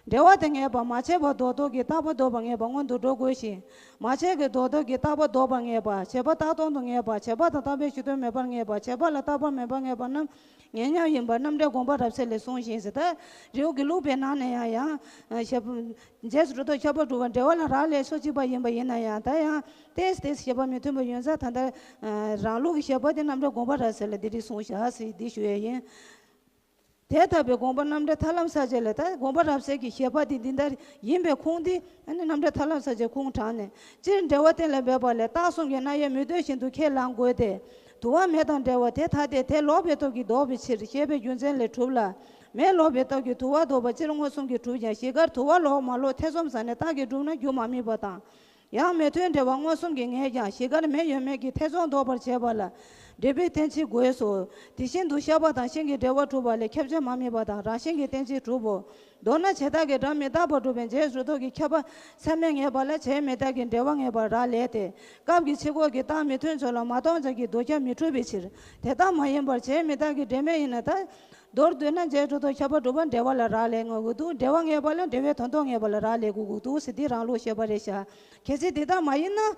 འབྲེལ་བ་དེ་ངེས་པ་མ་ཁྱབ་པ་ལྡོག་ལྡོག་གི་རྟག་པ་ལྡོག་པར་ངེས་པ་སྔོན་དུ་འགྲོ་དགོས་ཤིང་། མ་ཁྱབ་ཀྱི་ལྡོག་ལྡོག་གི་རྟག་པ་ལྡོག་པར་ངེས་པ། བྱས་པ་རྟག་སྟོང་དུ་ངེས་པ། བྱས་པ་དང་རྟག་པའི་གཞི་མཐུན་མེད་པར་ངེས་པ། བྱས་པ་ལ་རྟག་པ་མེད་པར་ངེས་པ་རྣམས་ངེས་མཉམ་ཡིན་པར་རྣམ་འགྲེལ་དགོངས་པ་རབ་གསལ་ལས་གསུངས་ཤིང་ཟེར། ད་རི་བོ་དགེ་ལུགས་པའི་ནང་ནས་ཡང་ཡང་ཞེས། རྗེས་སུ་འགྲོ་ལྡོག་ཁྱབ་པ་གྲུབ་པ་འབྲེལ་བ་ལ་རག་ལས་ཕྱོགས་གཅིག་པ་ཡིན་པ་ཡིན་ན་ཡང་། ད་ཡང་ཏེས་ཏེས་བཞེད་པ་མི་མཐུན་པ་ཡོད་ཙང་། ད་ལྟ་རང་ལུགས་ཀྱི་བཞེད་པ་དེ་རྣམ་འགྲེལ་དགོངས་པ་རབ་གསལ་ལ་འདི་རིགས་གསུངས་བཞག་ཟེར་འདི་ཞུ་ཡས་ཡིན། དེ་ལྟ་བུའི་དགོངས་པ་རྣམ་འགྲེལ་ཐར་ལམ་ས་བཅད་ལས། ད་དགོངས་པ་རབ་གསལ་གྱི་བཞེད་པ་དེ་འདི་ལྟར་ཡིན་པའི་ཁུངས་དེ་ཨ་ནི་རྣམ་འགྲེལ་ཐར་ལམ་ས་བཅད་ཁུངས་དྲངས་ནས། སྤྱིར་འབྲེལ་བ་གཏན་ལ་འབེབས་པ་ལས་རྟགས་གསུམ་གྱི་རྣམ་དབྱེ་མུ་སྟེགས་བཞིན་དུ་ཁས་བླང་དགོས་ཏེ། དུ་བ་མེ་དང་འབྲེལ་བ་དེ་ཐ་དད་དེ་ལོག་པའི་སྟོབས་ཀྱིས་ལྡོག་པའི་ཕྱིར་ཞེས་པའི་རྒྱུ་མཚན་ལས་གྲུབ་ལ། མེ་ལོག་པའི་སྟོབས་ཀྱིས་དུ་བ་ལྡོག་པ་སྤྱིར་མངོན་སུམ་གྱིས་གྲུབ་ཀྱང་གཞི་གར་དུ་བ་ལོག་མ་ལོག་ཐེ་ཚོམ་ཟ་ནས་རྟགས་ཀྱིས་གྲུབ་ན་རྒྱུ་མ་དམིགས་པ་དང་། ཡང་མེ་མཐུན་འབྲེལ་བ་མངོན་སུམ་གྱིས་ངེས་ཀྱང་གཞི་གར་མེ་ཡོད་མེད་ཀྱི་ཐེ་ཚོམ་ལྡོག་པར་བྱེད་པ་ལ་འབྲེལ་བའི་གཏན་ཚིགས་དགོས་སོ། དེ་བཞིན་དུ་ཤ་པ་དང་ཤིང་གི་འབྲེལ་བ་གྲུབ་པ་ལས་ཁྱབ་བྱེད་མ་དམིགས་པ་དང་རང་བཞིན་གྱི་གཏན་ཚིགས་གྲུབ་བོ། མདོར་ན་བྱས་རྟགས་ཀྱི་སྒྲ་མི་རྟག་པར་གྲུབ་པའི་རྗེས་སུ་འགྲོ་ལྡོག་གི་ཁྱབ་པ་ཚད་མས་ངེས་པ་ལ་བྱས་མི་རྟག་གི་འབྲེལ་བ་ངེས་པར་རག་ལས་ཏེ། སྐབས་ཀྱི་ཕྱི་ཁོག་གི་རྟགས་མི་མཐུན་ཕྱོགས་ལ་མ་རྟོགས་ཅན་གྱི་ལྡོག་ཁྱབ་མི་འཁྲུལ་བའི་ཕྱིར། དེ་ལྟ་མ་ཡིན་པར་བྱས་མི་རྟག་གི་འབྲེལ་མེད་ཡིན་ན་ད། མདོར་བསྡུས་ན་རྗེས་སུ་འགྲོ་ལྡོག་ཁྱབ་པ་གྲུབ་པ་འབྲེལ་བ་ལ་རག་ལས་དགོས་ཀྱི་འདུག་འབྲེལ་བ་ངེས་པ་ལ་འབྲེལ་བའི་དོན་རྟོགས་ངེས་པ་ལ་རག་ལས་དགོས་ཀྱི་འདུག་ཟེར་འདི་རང་ལུགས་བཤད་པ་རེད་ཤག་གལ་སྲིད་འདི་ལྟར་མ་ཡིན་ན།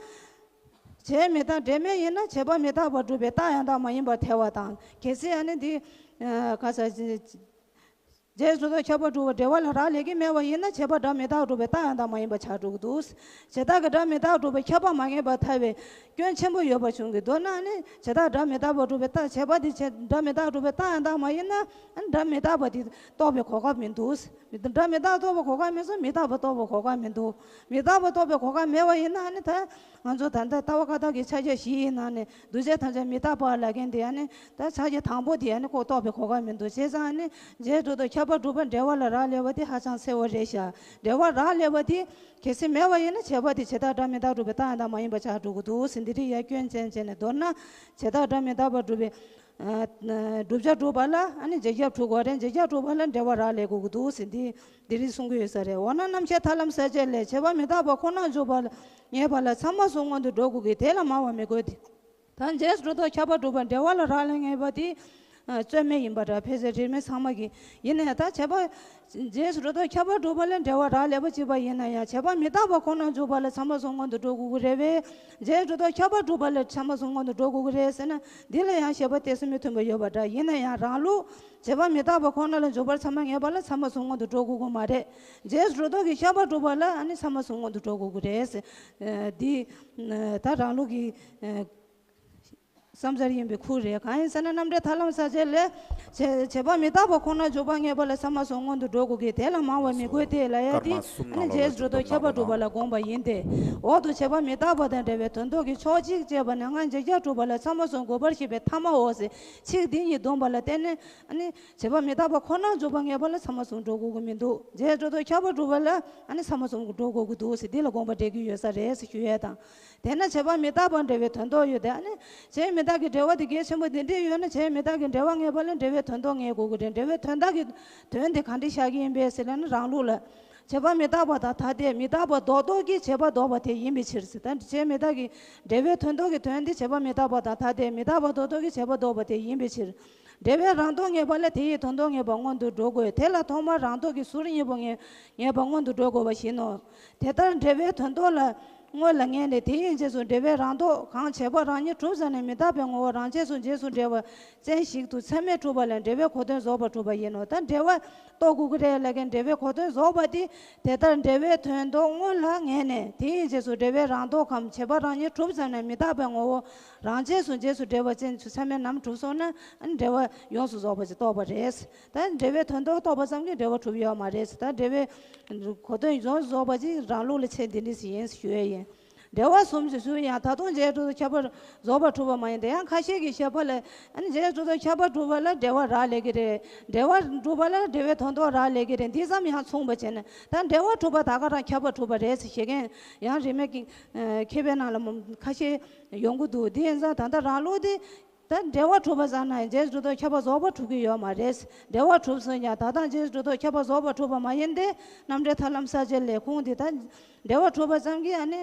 བྱས་མི་རྟག་འབྲེལ་མེད་ཡིན་ན་བྱས་པ་མི་རྟག་པར་གྲུབ་པའི་རྟགས་ཡང་དག་མ་ཡིན་པར་ཐལ་བ་དང་། གལ་སྲིད་ཨ་ནི་འདི། ཨ། ག་ས། རྗེས་སུ་འགྲོ་ལྡོག་ཁྱབ་པ་གྲུབ་པ་འབྲེལ་བ་ལ་རག་ལས་ཀྱི་མེད་པ་ཡིན་ན་བྱས་པ་སྒྲ་མི་རྟག་གྲུབ་པའི་རྟགས་ཡང་དག་མ་ཡིན་པ་ཆགས་འགྲོ་གི་འདུག་བྱས་རྟགས་ཀྱི་སྒྲ་མི་རྟག་གྲུབ་པ་ཁྱབ་པ་མ་ངེས་པར་ཐལ་བའི་སྐྱོན་ཆེན་པོ་ཡོད་པ་བྱུང་གི་འདུག་ན་ནི་བྱས་རྟགས་སྒྲ་མི་རྟག་པར་གྲུབ་པའི་རྟགས་བྱས་པ་དེ་བྱས་སྒྲ་མི་རྟག་གྲུབ་པའི་རྟགས་ཡང་དག་མ་ཡིན་ན་སྒྲ་མི་རྟག་པ་དེ་རྟོགས་པའི་གོ་སྐབས་མི་འདུག་སྒྲ་མི་རྟག་རྟོགས་པའི་གོ་སྐབས་མེད་ཙང་མི་རྟག་པ་རྟོགས་པའི་གོ་སྐབས་མི་འདུག་མི་རྟག་པ་རྟོགས་པའི་གོ་སྐབས་མེད་པ་ཡིན་ན་ནི་ད་ང་ཚོ་ད་ལྟ་ལྟ་བ་བཀའ་རྟགས་ཀྱི་ཕྱག་རྒྱ་བཞི་ཡི་ནང་ནས་འདུས་བྱས་ཐམས་ཅད་མི་རྟག་པ་ལབ་མཁན་དེ་ཨ་ནི་ད་ཕྱག་རྒྱ་དང་པོ་དེ་ཨ་ནི་ཁོ་རྟོགས་པའི་གོ་སྐབས་མི་འདུག་བྱས་ཙང་ཨ་ནི་རྗེས་སུ་འགྲོ་ལྡོག་ཁྱབ་པ་གྲུབ་པ་འབྲེལ་བ་ལ་རག་ལས་པ་དེ་ཧ་ཅང་གསལ་བོ་རེད་ཤག་འབྲེལ་བ་རག་ལས་པ་དེ་གལ་སྲིད་མེད་པ་ཡིན་ན་བྱས་པ་དེ་བྱས་རྟགས་སྒྲ་མི་རྟག་གྲུབ་པའི་རྟགས་ཡང་དག་མ་ཡིན་པ་ཆགས་འགྲོ་གི་འདུག་ཟེར་འདི་རིགས་ཡ་སྐྱོན་ཅན་བྱས་ནས། མདོར་ན་བྱས་རྟགས་སྒྲ་མི་རྟག་པར་གྲུབ་པའི་ཨ། བསྒྲུབ་བྱ་གྲུབ་པ་ལ་ཨ་ནི་རྗེས་ཁྱབ་གྲུབ་དགོས་རེད། རྗེས་ཁྱབ་གྲུབ་པ་ལ་འབྲེལ་བ་རག་ལས་དགོས་ཀྱི་འདུག་ཟེར་འདི་འདི་རིགས་གསུང་གི་ཡོད་ས་རེད། འོ་ན་རྣམ་བཤད་ཐར་ལམ་ས་བཅད་ལས་བྱས་པ་མི་རྟག་པ་ཁོ་ན་འཇོག་པ་ལ་ངེས་པ་ལ་ཚད་མ་གསུམ་སྔོན་དུ་འགྲོ་དགོས་ཀྱི་དེ་ལ་སྨྲ་བ་མི་དགོས་ཏེ། ད་རྗེས་སུ་འགྲོ་ལྡོག་ཁྱབ་པ་གྲུབ་པ་འབྲེལ་བ་ལ་རག་ལས་ངེས་པ་དེ་ རྩོད་མེད་ཡིན་པ་འདྲ། ཕལ་ཆེར་རིས་མེད་ཚང་མ་གི། ཡིན་ན་ཡང་ད་བྱེད་པ་རྗེས་སུ་འགྲོ་ལྡོག་ཁྱབ་པ་འགྲུབ་པ་ལ་འབྲེལ་བ་རག་ལས་པ་གཅིག་པ་ཡིན་ན་ཡང་། བྱེད་པ་མི་རྟག་པ་ཁོ་ན་འཇུག་པ་ལ་ཚད་མ་གསུམ་སྔོན་དུ་འགྲོ་དགོས་ཀྱི་རེད་པས། རྗེས་སུ་འགྲོ་ལྡོག་ཁྱབ་པ་འགྲུབ་པ་ལ་ཚད་མ་གསུམ་སྔོན་དུ་འགྲོ་དགོས་ཀྱི་རེད་ཟེར་ན། འདི་ལ་ཡང་བཤད་པ་གཏད་སོ་མི་མཐུན་པ་ཡོད་པ་འདྲ། ཡིན་ན་ཡང་རང་ལུགས་བྱེད་པ་མི་རྟག་པ་ཁོ་ན་ལ་འཇུག་པར་ཚད་མ་ངེས་པ་ལ་ཚད་མ་གསུམ་སྔོན་དུ་འགྲོ་དགོས་ཀྱི་མ་རེད། རྗེས་སུ་འགྲོ་ལྡོག་གི་ཁྱབ་པ་འགྲུབ་པ་ལ་ཨ་ནི་ཚད་མ་གསུམ་སྔོན་དུ་འགྲོ་དགོས་ཀྱི་རེད་ཟེར། འདི་ད་རང་ལུགས་ཀྱི་བསམ་འཆར་ཡིན་པའི་ཁུལ་རེད། གང་ཡིན་ཟེར་ན། རྣམ་འགྲེལ་ཐར་ལམ་གསལ་བྱེད་ལས། བྱེད་བྱེད་པ་མི་རྟག་པ་ཁོ་ན་འཇུག་པ་ངེས་པ་ལ་ཚད་མ་གསུམ་སྔོན་དུ་འགྲོ་དགོས་ཀྱི། དེ་ལ་མང་བ་མི་དགོས་ཏེ་ལབ་ཡ་དེ། ཨ་ནི་རྗེས་སུ་འགྲོ་ལྡོག་ཁྱབ་པ་འགྲུབ་པ་ལ་དགོངས་པ་ཡིན་ཏེ། འོག་ཏུ་བྱེད་པ་མི་རྟག་པ་དང་འབྲེལ་བའི་དོན་ལྡོག་གི་ཕྱོགས་གཅིག་བཅད་པ་ནས་སྔ་འཇིག་ཆགས་གྲུབ་པ་ལ་ཚད་མ་གསུམ་དགོས་པར་བཤད་པའི་ཐ་མའོ་ཟེར། ཚིག་འདི་གཉིས་བསྡོམས་པ་ལ་བརྟེན་ནས། ཨ་ནི་བྱེད་པ་མི་རྟག་པ་ཁོ་ན་འཇུག་པ་ངེས་པ་ལ་ཚད་མ་གསུམ་འགྲོ་དགོས་ཀྱི་མི་འདུག། རྗེས་སུ་འགྲོ་ལྡོག་ཁྱབ་པ་འགྲུབ་པ་ལ་ཨ་ནི་ཚད་མ་གསུམ་འགྲོ་དགོས་ཀྱི་འདུག་ཟེར། འདི་ལ་དགོངས་པ་འགྲེལ་གྱི་ཡོད་ས་རེད་ཟེར་ཞུ་ཡས་དང་། དེས་ན་བྱེད་པ་མི་རྟག་པ་འབྲེལ་བའི་དོན་ལྡོག་ཡོད་དེ། ཨ་ནི་བྱེད་མི་རྟག་གི་འབྲེལ་བ་དེ་གལ་ཆེན་པོ་འདི་འདྲས་ཡོད་ན། བྱེད་མི་རྟག་གི་འབྲེལ་བ་ངེས་པ་ལ་འབྲེལ་བའི་དོན་ལྡོག་ངེས་དགོས་ཀྱི་རེད། འབྲེལ་བའི་དོན་དག་གི་དོན་དེ་ག་འདྲས་བཞག་གི་ཡིན་པས་ཟེར་ན། རང་ལུགས་ལ་བྱེད་པ་མི་རྟག་པ་དང་ཐ་དད་མི་རྟག་པ་རྡོག་རྡོག་གིས་བྱེད་པ་ལྡོག་པ་དེ་ཡིན་པའི་ཕྱིར་ཟེར། ད་བྱེད་མི་རྟག་གི་འབྲེལ་བའི་དོན་ལྡོག་གི་དོན་དེ་བྱེད་པ་མི་རྟག་པ་དང་ཐ་དད་མི་རྟག་པ་རྡོག་རྡོག་གིས་བྱེད་པ་ལྡོག་པ་དེ་ཡིན་པའི་ཕྱིར། འབྲེལ་བའི་རང་ལྡོག་ངེས་པ་ལ་དེ་ཡི་དོན་ལྡོག་ངེས་པ་སྔོན་དུ་འགྲོ་དགོས། དེ་ལ་ཐོག་མར་རང་ལྡོག་གི་ཟུར་གཉིས་པོ་ངེས་ངེས་པ་སྔོན་དུ་འགྲོ་དགོས་པ་བཞིན་ནོ། དེ་ལྟར་འབྲེལ་བའི་དོན་ལྡོག་ལ་སྔོན་ལ་ངེས་ནས། དེའི་རྗེས་སུ་འབྲེལ་བའི་རང་ལྡོག་གང་བྱས་པ་རང་ཉིད་གྲུབ་ཙམ་ནས་མི་རྟག་པའི་ངོ་བོ་རང་ཆས་སུ་རྗེས་སུ་འབྲེལ་བ་ཅན་ཞིག་ཏུ་ཚད་མས་གྲུབ་པ་ལ་འབྲེལ་བའི་གོ་དོན་རྫོགས་པར་གྲུབ་པ་ཡིན་ནོ། ད་འབྲེལ་བ་རྟོགས་དགོས་ཀྱི་རེད་ལབ་མཁན། འབྲེལ་བའི་གོ་དོན་རྫོགས་པ་དེ། དེ་ལྟར་འབྲེལ་བའི་དོན་ལྡོག་སྔོན་ལ་ངེས་ནས། དེའི་རྗེས་སུ་འབྲེལ་བའི་རང་ལྡོག་གམ་བྱས་པ་རང་ཉིད་གྲུབ་ཙམ་ནས་མི་རྟག་པའི་ངོ་བོ་རང་ཆས་སུ་རྗེས་སུ་འབྲེལ་བ་ཅན་ཚུལ་ཚད་མས་ནམ་གྲུབ་སོང་ན། ཨ་ནི་འབྲེལ་བ་ཡོངས་སུ་རྫོགས་པ་ཅིག་རྟོགས་པ་རེད། ད་འབྲེལ་བའི་དོན་ལྡོག་རྟོགས་པ་ཙམ་གྱིས་འབྲེལ་བ་གྲུབ་ཡོད་མ་རེད། ད་འབྲེལ་བའི་གོ་དོན་ཡོངས་སུ་རྫོགས་པ་ཅིག་རང་ལུགས་ལ་ཚེ་འདི་འདྲ་ཞིག་ཡིན་ཞུ་ཡས་ཡིན། འགྲེལ་བ་གསུམ་ཞེས་ཞུ་ཡང་ད་དུང་རྗེས་སུ་འགྲོ་ལྡོག་ཁྱབ་པ་རྫོགས་པར་གྲུབ་པ་མ་ཡིན་ཏེ། ཡང་ཁ་ཤས་ཀྱི་བཤད་པ་ལ། ཨ་ནི་རྗེས་སུ་འགྲོ་ལྡོག་ཁྱབ་པ་གྲུབ་པ་ལ་འབྲེལ་བ་རག་ལས་ཀྱི་རེད། འབྲེལ་བ་གྲུབ་པ་ལ་འབྲེལ་བའི་དོན་ལྡོག་རག་ལས་ཀྱི་རེད། འདི་ཙམ་ཡང་མཚུངས་པ་བྱས་ན། ད་འབྲེལ་བ་གྲུབ་པ་ད་ག་རང་ཁྱབ་པ་གྲུབ་པ་རེད་ཟེར་བཤད་མཁན་ཡང་རིས་མེད་ཀྱི་མཁས་པའི་ནང་ལ་ཁ་ཤས་ཡོང་གི་འདུག། འདི་ཡིན་ཙང་ད་ལྟ་རང་ལུགས་དེ། ད་འབྲེལ་བ་གྲུབ་པ་ཙམ་ན་རྗེས་སུ་འགྲོ་ལྡོག་ཁྱབ་པ་རྫོགས་པ་གྲུབ་ཀྱི་ཡོད་མ་རེད། འབྲེལ་བ་གྲུབ་སོང་ཡང་ད་ལྟ་རྗེས་སུ་འགྲོ་ལྡོག་ཁྱབ་པ་རྫོགས་པ་གྲུབ་པ་མ་ཡིན་ཏེ། རྣམ་འགྲེལ་ཐར་ལམ་གསལ་བྱེད་ལས་ཁུངས་འདི་ད་འབྲེལ་བ་གྲུབ་པ་ཙམ་གྱིས་ཨ་ནི་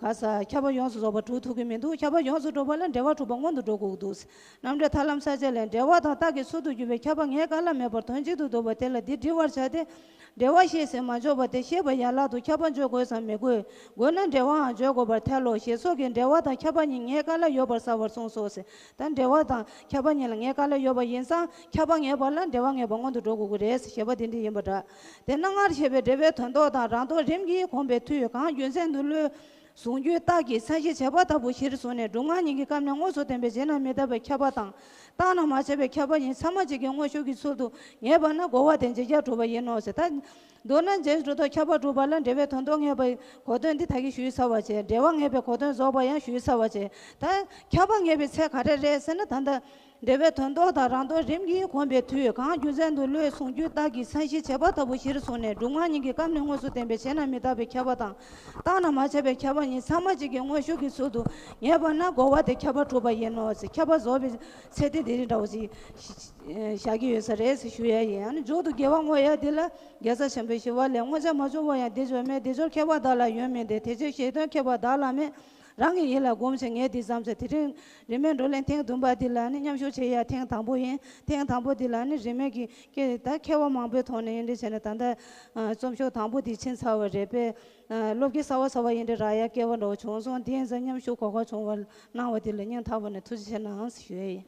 ག་ས་ཁྱབ་པ་ཡོངས་སུ་རྫོགས་པ་གྲུབ་ཐུབ་ཀྱི་མི་འདུག། ཁྱབ་པ་ཡོངས་སུ་གྲུབ་པ་ལ་འབྲེལ་བ་གྲུབ་པ་སྔོན་དུ་འགྲོ་དགོས་ཀྱི་འདུག། རྣམ་འགྲེལ་ཐར་ལམ་གསལ་བྱེད་ལས། འབྲེལ་བ་དང་རྟགས་ཀྱི་ཚུལ་དུ་གྱུར་པའི་ཁྱབ་པ་ངེས་དཀའ་ལ་མེད་པར་དོན་གཅིག་ཏུ་འདུ་བ་དེ་ལ་འདི་འདྲི་བར་བྱ་སྟེ། འབྲེལ་བ་ཤེས་ཟིན་མ་འཇོག་པ་སྟེ། ཤེས་པ་ཡན་ལག་ཏུ་ཁྱབ་པ་འཇོག་དགོས་སམ་མི་དགོས། དགོས་ན་འབྲེལ་བའང་འཇོག་དགོས་པར་ཐལ་ལོ། ཞེས་སོགས་ཀྱིས་འབྲེལ་བ་དང་ཁྱབ་པ་གཉིས་ངེས་དཀའ་ལ་ཡོད་པར་གསལ་བར་གསུངས་སོ་ཟེར། ད་འབྲེལ་བ་དང་ཁྱབ་པ་གཉིས་ལ་ངེས་དཀའ་ལ་ཡོད་པ་ཡིན་ཙང་། ཁྱབ་པ་ངེས་པ་ལ་འབྲེལ་བ་ངེས་པ་སྔོན་དུ་འགྲོ་དགོས་ཀྱི་རེད་ཟེར་བཤད་པ་དེ་འདྲ་ཡིན་པ་འདྲ། དེས་ན་སྔར་བཤད་པའི་འབྲེལ་བའི་དོན་ལྡོག་དང་རང་ལྡོག་རིམ་གྱིས་གོམས་པའི་མཐུས། གང་རྒྱུ་མཚན་དུ་བློས་གཟུང་རྒྱུའི་རྟགས་ཀྱིས་མཚན་གཞི་བྱས་པ་ལྟ་བུ་གཞིར་བཟུང་ནས་སྒྲུབ་ངག་གཉིས་ཀྱི་སྐབས་ནས་དངོས་སུ་བསྟན་པའི་བྱས་ན་མི་རྟག་པའི་ཁྱབ་པ་དང་། བཏང་ན་མ་བྱས་པའི་ཁྱབ་པ་གཉིས་ཚད་མ་གཅིག་གི་དངོས་ཤུགས་ཀྱི་ཚུལ་དུ་ངེས་པ་ན་རྒོལ་བ་དེ་འཇིགས་སྐྲག་གྲུབ་པ་ཡིན་ནོ་ཟེར། ད། མདོར་ན་རྗེས་སུ་འགྲོ་ལྡོག་ཁྱབ་པ་གྲུབ་པ་ལ་འབྲེལ་བའི་དོན་ལྡོག་ངེས་པའི་གོ་དོན་འདི་ད་གིན་ཞུས་ཚར་བ་བྱས། འབྲེལ་བ་ངེས་པའི་གོ་དོན་རྫོགས་པ་ཡང་ཞུས་ཚར་བ་བྱས། ད་ཁྱབ་པ་ངེས་པའི་ཚད་ག་རེ་རེད་ཟེར་ན། ད་ལྟ་འབྲེལ་བའི་དོན་ལྡོག་དང་རང་ལྡོག་རིམ་གྱིས་གོམས་པའི་མཐུས། གང་རྒྱུ་མཚན་དུ་བློས་གཟུང་རྒྱུའི་རྟགས་ཀྱིས་མཚན་གཞི་བྱས་པ་ལྟ་བུ་གཞིར་བཟུང་ནས་སྒྲུབ་ངག་གཉིས་ཀྱི་སྐབས་ནས་དངོས་སུ་བསྟན་པའི་བྱས་ན་མི་རྟག་པའི་ཁྱབ་པ་དང་། བཏང་ན་མ་བྱས་པའི་ཁྱབ་པ་གཉིས་ཚད་མ་གཅིག་གི་དངོས་ཤུགས་ཀྱི་ཚུལ་དུ་ངེས་པ་ན་རྒོལ་བ་དེ་ཁྱབ་པ་གྲུབ་པ་ཡིན་ནོ་ཟེར། ཁྱབ་པ་རྫོགས་པའི་ཚད་དེ་འདི་རིགས་འདྲ་བོ་ཞིག་བཞག་གི་ཡོད་ས་རེད་ཟེར་ཞུ་ཡ་ཡིན། ཨ་ནི་མཇུག་ཏུ་དགེ་བ་བསྔོ་ཡ་འདི་ལ། རྒྱལ་སྲས་ཆེན་པོའི་ཞི་བ་ལྷས། བསྔོ་བྱ་མ་བྱུང་བ་ཡང་བདེ་འབྱུང་མེད། བདེ་འབྱོར་ཁྱད་པར་བདག་ལ་ཡོད་མིན་ཏེ། དེ་ཕྱིར་གཞན་དོན་ཁྱད་པར་བདག་ལ་མེད། རང་གི་ཡིད་ལ་བསྒོམ་ཞིང་ངས་འདི་བརྩམས་ཟེར། དེ་རིང་རིས་མེད་བགྲོ་གླེང་ཐེངས་བདུན་པ་འདི་ལ་ནི་མཉམ་ཞུགས་བྱེད་ཡ་ཐེངས་དང་པོ་ཡིན། ཐེངས་དང་པོ་འདི་ལ་ནི་རིས་མེད་ཀྱི་སྐད་ད་མཁས་པ་མང་པོའི་ཐོག་ནས་ཡིན་འདྲ་བྱས་ནས། ད་ལྟ་རྩོམ་ཤོག་དང་པོ་འདི་ཕྱིན་ཚར་བ་རེད་པས། སློབ་དགེ་གསར་བ་གསར་བ་ཡིན་འདྲ་རག་ཡ་སྐལ་བ་འདྲ་བོ་བྱུང་སོང་། དེ་ཡིན་ཙང་མཉམ་ཞུགས་གོ་སྐབས་བྱུང་བ་གནང་བ་འདི་ལ་སྙིང་ཐག་པ་ནས་ཐུགས་རྗེ་ཆེ་གནང་ཞུ་ཡ་ཡིན།